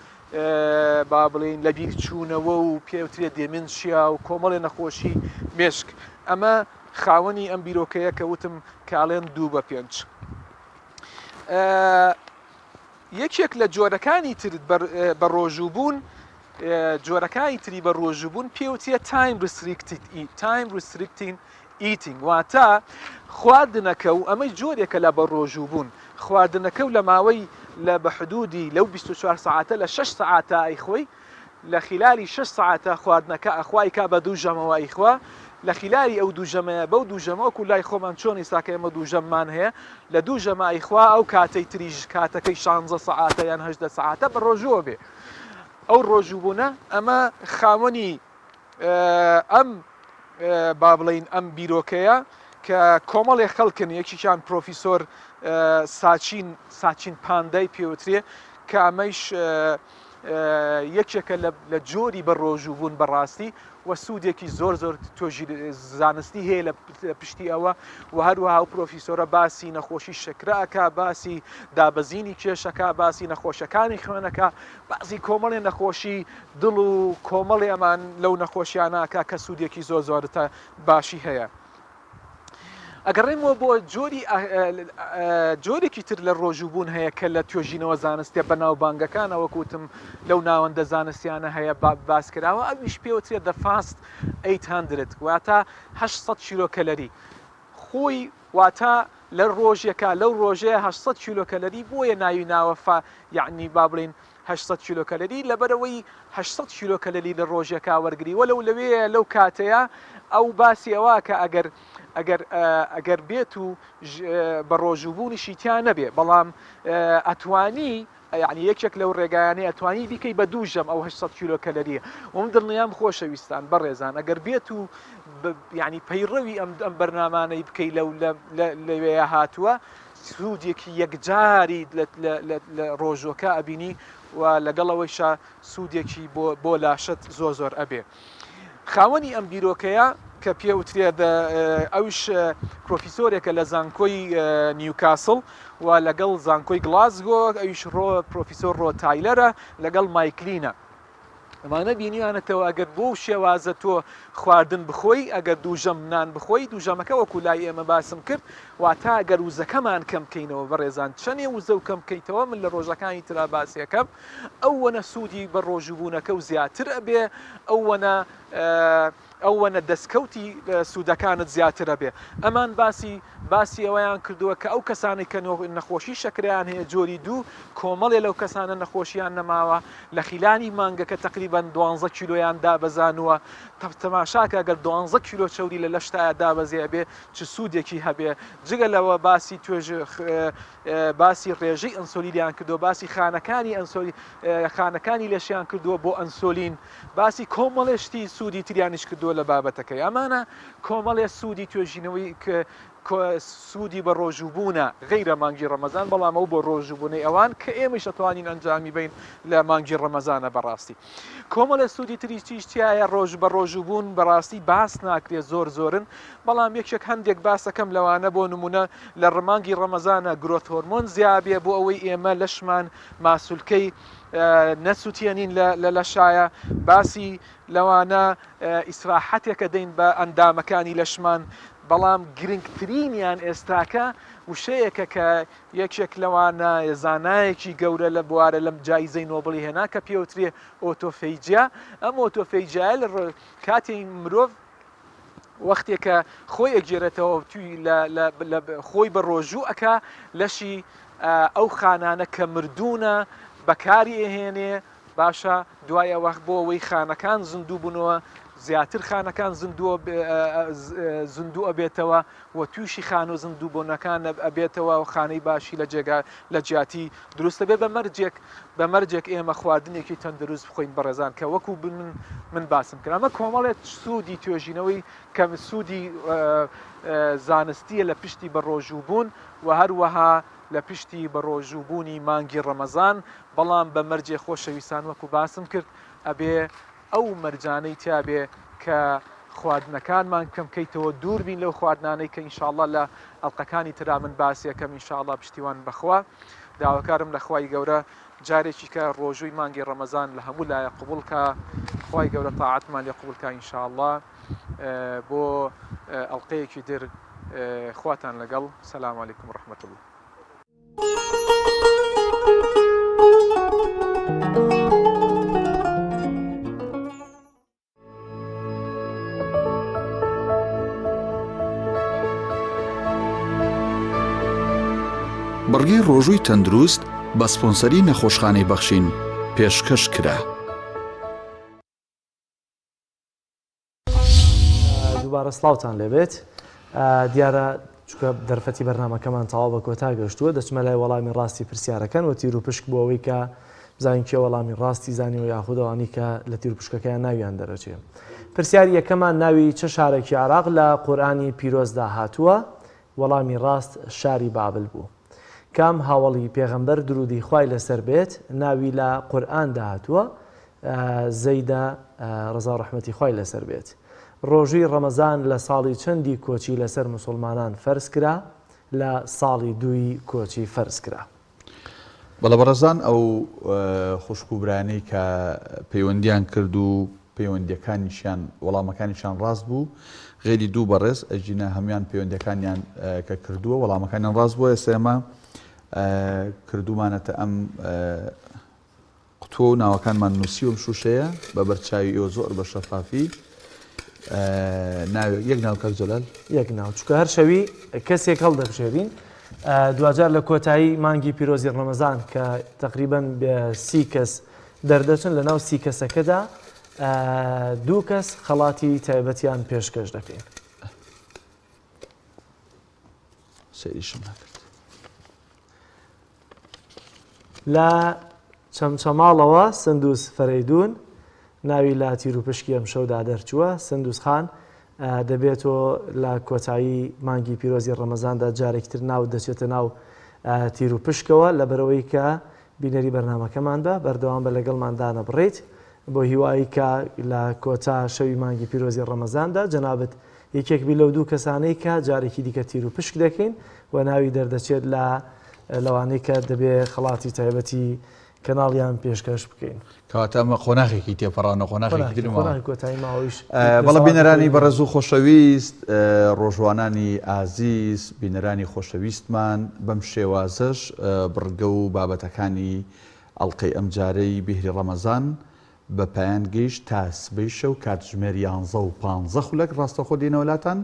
با بڵێین لەبیرچوونەوە و پێوترێ dementia و کۆمەڵێ نەخۆشی مێشک ئەمە خاوەنی ئەم بیرۆکەیە کە وتم کە ئەڵێن دوو بە پێنج یەکێک لە جۆرەکانی تر بە ڕۆژوو بوون جۆرەکانی تری بە ڕۆژوو بوون پێوترێ time restricted time restricting eating واتە خواردنەکە و ئەمەی جۆرێکە لە بە ڕۆژوو بوون خواردنەکە و لە ماوەی لە بە حدودی لەو 24 سەعاتە لە 6 سەعاتە ئەیخۆی لە خیلالی شەش سەعاتە خواردنەکە ئەخوا ئەیکا بە دوو ژەمەوە ئەیخوا لە خیلالی ئەو دوو ژەمەیە بەو دوو ژەمە وەکو لای خۆمان چۆن ئیستا کە ئێمە دوو ژەممان هەیە لە دوو ژەمە ئەیخوا ئەو کاتەی تریش کاتەکەی شانزە سەعاتە یان هەژدە سەعاتە بە ڕۆژووە بێ ئەو ڕۆژووبوونە ئەمە خاوەنی ئەم با بڵین ئەم بیرۆکەیە کە کۆمەڵێ خەڵکن یەکیان پرۆفیسۆر ساچین ساچین پاندای پێوترێ کە ئەمەیش یەکێکە لە جۆری بە ڕۆژوو بوون بەڕاستی و سوودێکی زۆر زۆر تۆژی زانستی هەیە لە پشتی ئەوە و هەروەها ئەو پرۆفیسۆرە باسی نەخۆشی شەکرە ئەکا باسی دابەزینی کێشەکە باسی نەخۆشەکانی خوێنەکە باسی کۆمەڵێ نەخۆشی دڵ و کۆمەڵی ئەمان لەو نەخۆشیانە ئەکا کە سوودێکی زۆر زۆرتە باشی هەیە. ئەگەڕێمەوە بۆ جۆری جۆرێکی تر لە ڕۆژووبوون هەیە کە لە توێژینەوە زانستیە بەناوبانگەکانە وەک وتم لەو ناوەندە زانستیانە هەیە باس کراوە ئەویش پێوترێت The Fast 800 واتە 800 کیلۆ کەلەری خۆی واتە لە ڕۆژێکا لەو ڕۆژەیە 800 کیلۆ کەلەری بۆیە ناوی ناوە فا یعنی با بڵین 800 کیلۆ کەلەری لەبەرئەوەی 800 کیلۆ کەلەری لە ڕۆژێکا وەرگری وەلەو لەوێ لەو کاتەیا ئەو باسی ئەوە کە ئەگەر ئەگەر ئەگەر بێت و بە ڕۆژووبوونیشی تیا نەبێ بەڵام ئەتوانی یعنی یەکێک لەو ڕێگایانەی ئەتوانی بیکەی بە دوو ژەم ئەو 800 کیلۆ کەلەریە و من دڵنیام خۆشەویستان بەڕێزان ئەگەر بێت و یعنی پەیڕەوی ئەم ئەم بەرنامانەی بکەی لەو لەوێ هاتووە سوودێکی یەکجاری لە ڕۆژووەکە ئەبینی و لەگەڵ ئەوەیشا سوودێکی بۆ لاشەت زۆر زۆر ئەبێ. خاوەنی ئەم بیرۆکەیە کە پێ وترێ ئەوش پرۆفیسۆرێکە لە زانکۆی نیوکاسڵ و لەگەڵ زانکۆی گڵاسگۆ ئەویش ڕۆ پرۆفیسۆر ڕۆ تایلەرە لەگەڵ مایکلینە. ئەمانە بینیویانەتەوە ئەگەر بەو شێوازە تۆ خواردن بخۆی ئەگەر دوو ژەم نان بخۆی دوو ژەمەکە وەکو لای ئێمە باسم کرد واتە ئەگەر وزەکەمان کەم بکەینەوە بەڕێزان چەنێ وزە و کەم بکەیتەوە من لە ڕۆژەکانی ترا باسیەکەم ئەوەنە سوودی بە ڕۆژووبوونەکە و زیاتر ئەبێ ئەوەنە. ئەوەنە دەستکەوتی سوودەکانت زیاتر ئەبێ. ئەمان باسی باسی ئەوەیان کردووە کە ئەو کەسانەی کە نەخۆشی شەکرەیان هەیە جۆری دوو، کۆمەڵێ لەو کەسانە نەخۆشیان نەماوە، لە خیلانی مانگەکە تەقریبەن دوانزە کیلۆیان دابەزانووە، تەماشاکە گەر دوانزە کیلۆ چەوری لە لەشتایا دابەزێ ئەبێ چ سوودێکی هەبێ، جگە لەوە باسی توێژ باسی ڕێژەی ئەنسۆلینیان کردووە، باسی خانەکانی ئەنسۆلی خانەکانی لەشیان کردووە بۆ ئەنسۆلین، باسی کۆمەڵێ شتی سوودی تریانیش کردووە لە بابەتەکەی. ئەمانە کۆمەڵێ سوودی توێژینەوەی سوودی بە ڕۆژووبوونە غەیرە مانگی ڕەمەزان، بەڵام ئەو بۆ ڕۆژووبوونەی ئەوان کە ئێمەیش ئەتوانین ئەنجامی بەین لە مانگی ڕەمەزانە بەڕاستی. کۆمەڵێ سوودی تری چیش تیایە ڕۆژ بە ڕۆژووبوون بەڕاستی باس ناکرێ زۆر زۆرن بەڵام یەکێک هەندێک باسەکەم لەوانە بۆ نمونە لە ڕمانگی ڕەمەزانە growth hormone زیابێ بۆ ئەوەی ئێمە لەشمان ماسولکەی نەسوتێنین لە لەشایە باسی لەوانە ئیسراحەتێکە دەین بە ئەندامەکانی لەشمان بەڵام گرنگترینیان ئێستاکە وشەیەکە کە یەکێک لەوانە زانایەکی گەورە لە بوارە لەم جایزەی نۆبڵی هێنا کە پێوترێ ئۆتۆفەیجیا، ئەم ئۆتۆفەیجیایە لە کاتی مرۆڤ وەختێ کە خۆی ئەگێرێتەوە توی لە لە خۆی بە ڕۆژوو ئەکا لەشی ئەو خانانە کە مردوونە بەکاری ئەهێنێ باشە دوای ئەوە بۆ ئەوەی خانەکان زیندوو بوونەوە زیاتر خانەکان زیندووە زیندوو ئەبێتەوە و تووشی خانە زیندووبوونەکان ئەبێتەوە و خانەی باشی لە جێگا لە جیاتی دروست دەبێت بە مەرجێک بە مەرجێک ئێمە خواردنێکی تەندروست بخۆین بەڕێزان کە وەکو من من باسم کرد ئەمە کۆمەڵێک سوودی توێژینەوەی کە سوودی زانستیە لە پشتی بە ڕۆژوو بوون و هەروەها لە پشتی بە ڕۆژوو بوونی مانگی ڕەمەزان بەڵام بە مەرجێ خۆشەویستان وەکو باسم کرد ئەبێ ئەو مەرجانەی تیابێ کە خواردنەکانمان کەم کەیتەوە دوور بین لەو خواردنانەی کە ئینشاڵڵا لە ئەڵقەکانی ترا من باسی ئەکەم ئینشاڵڵا پشتیوان بەخوا داواکارم لە خوای گەورە جارێکی کە ڕۆژووی مانگی ڕەمەزان لە هەموو لایە قبوڵ کا خوای گەورە تاعەتمان لێ قبوڵ کا ئینشاڵڵا بۆ ئەڵقەیەکی در خواتان لەگەڵ سلام علیکم رحمة الله. بڕگەی ڕۆژووی تەندروست بە سپۆنسەری نەخۆشخانەی بەخشین پێشکەش کرا. دووبارە سڵاوتان لێبێت دیارە چکە دەرفەتی بەرنمەکەمان تەواو بە کۆتا گەشتووە دەچمە لای وەڵامی ڕاستی پرسیارەکان و تیر و پشک بۆ ئەوەی کە بزانین کێ وەڵامی ڕاستی زانیوە یاخود ئەوانەی کە لە تیر و پشکەکەیان ناویان دەرەچێ پرسیاری یەکەمان ناوی چ شارێکی عراق لە قورئانی پیرۆزدا هاتووە وەڵامی ڕاست شاری بابل بوو کام هاوەڵی پێغەمبەر درودی خوای لەسەر بێت ناوی لە قورئاندا هاتووە زەیدە ڕەزا و ڕەحمەتی خوای لەسەر بێت. ڕۆژووی ڕەمەزان لە ساڵی چەندی کۆچی لەسەر موسوڵمانان فەرز کرا؟ لە ساڵی دووی کۆچی فەرز کرا. بەڵێ بەڕێزان ئەو خوشک و برایانەی کە پەیوەندیان کرد و پەیوەندیەکانیشیان وەڵامەکانیشیان ڕاست بوو غەیری دوو بەڕێز ئەگینا هەموان پەیوەندیەکانیان کە کردووە وەڵامەکانیان ڕاست بووە ئێستا ئێمە کردومانەتە ئەم قوتووە و ناوەکانمان نووسیوە ئەم شووشەیە بە بەر چاوی ئێوە زۆر بە شەفافی ناوێک یەک ناو کاک جەلال یەک ناو چونکە هەر شەوی کەسێک هەڵدەبژێرین دواجار لە کۆتایی مانگی پیرۆزی ڕەمەزان کە تقریبا سی کەس دەردەچن لە ناو سی کەسەکەدا دوو کەس خەڵاتی تایبەتیان پێشکەش دەکەین. سەیریشم نەکرد. لە چەمچەماڵەوە سندوس فەرەیدوون ناوی لە تیروپشکی ئەمشەودا دەرچووە، سندوس خان دەبێت تۆ لە کۆتایی مانگی پیرۆزی ڕەمەزاندا جارێکی تر ناوت دەچێتە ناو تیروپشکەوە لەبەرئەوەی کە بینەری بەرنامەکەمان بە، بەردەوام بە لەگەڵمان دانەبڕیت بۆ هیوایی کە لە کۆتا شەوی مانگی پیرۆزی ڕەمەزاندا جەنابت یەکێک بی لەو دوو کەسانەی کە جارێکی دیکە تیروپشک دەکەین و ناوی دەردەچێت لە لەوانەی کە دەبێ خەڵاتی تایبەتی کەناڵیان پێشکەش بکەین. کەواتە ئەمە قۆناغێکی تێپەڕانە قۆناغێکی تر ماوە. قۆناغی کۆتایی ماوەیش بەڵێ بینەرانی بەڕێز و خۆشەویست ڕۆژوانانی ئازیز بینەرانی خۆشەویستمان بەم شێوازەش بڕگە و بابەتەکانی ئەڵقەی ئەمجارەی بیهری ڕەمەزان. بە پایان گەیشت تا سبەی شەو کاتژمێر یانزە و پانزە خولەک ڕاستەوخۆ دێنەوە لاتان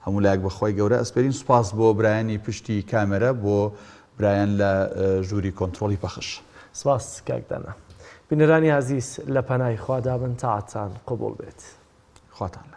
هەموو لایەک بە خوای گەورە ئەسپێرین سوپاس بۆ برایانی پشتی کامێرە بۆ برایان لە ژووری کۆنترۆڵی پەخش. سپاس کاک دانا. بینەرانی ئازیز لە پەنای خوادا بن تاعەتتان قبوڵ بێت. خواتان لەگەڵ.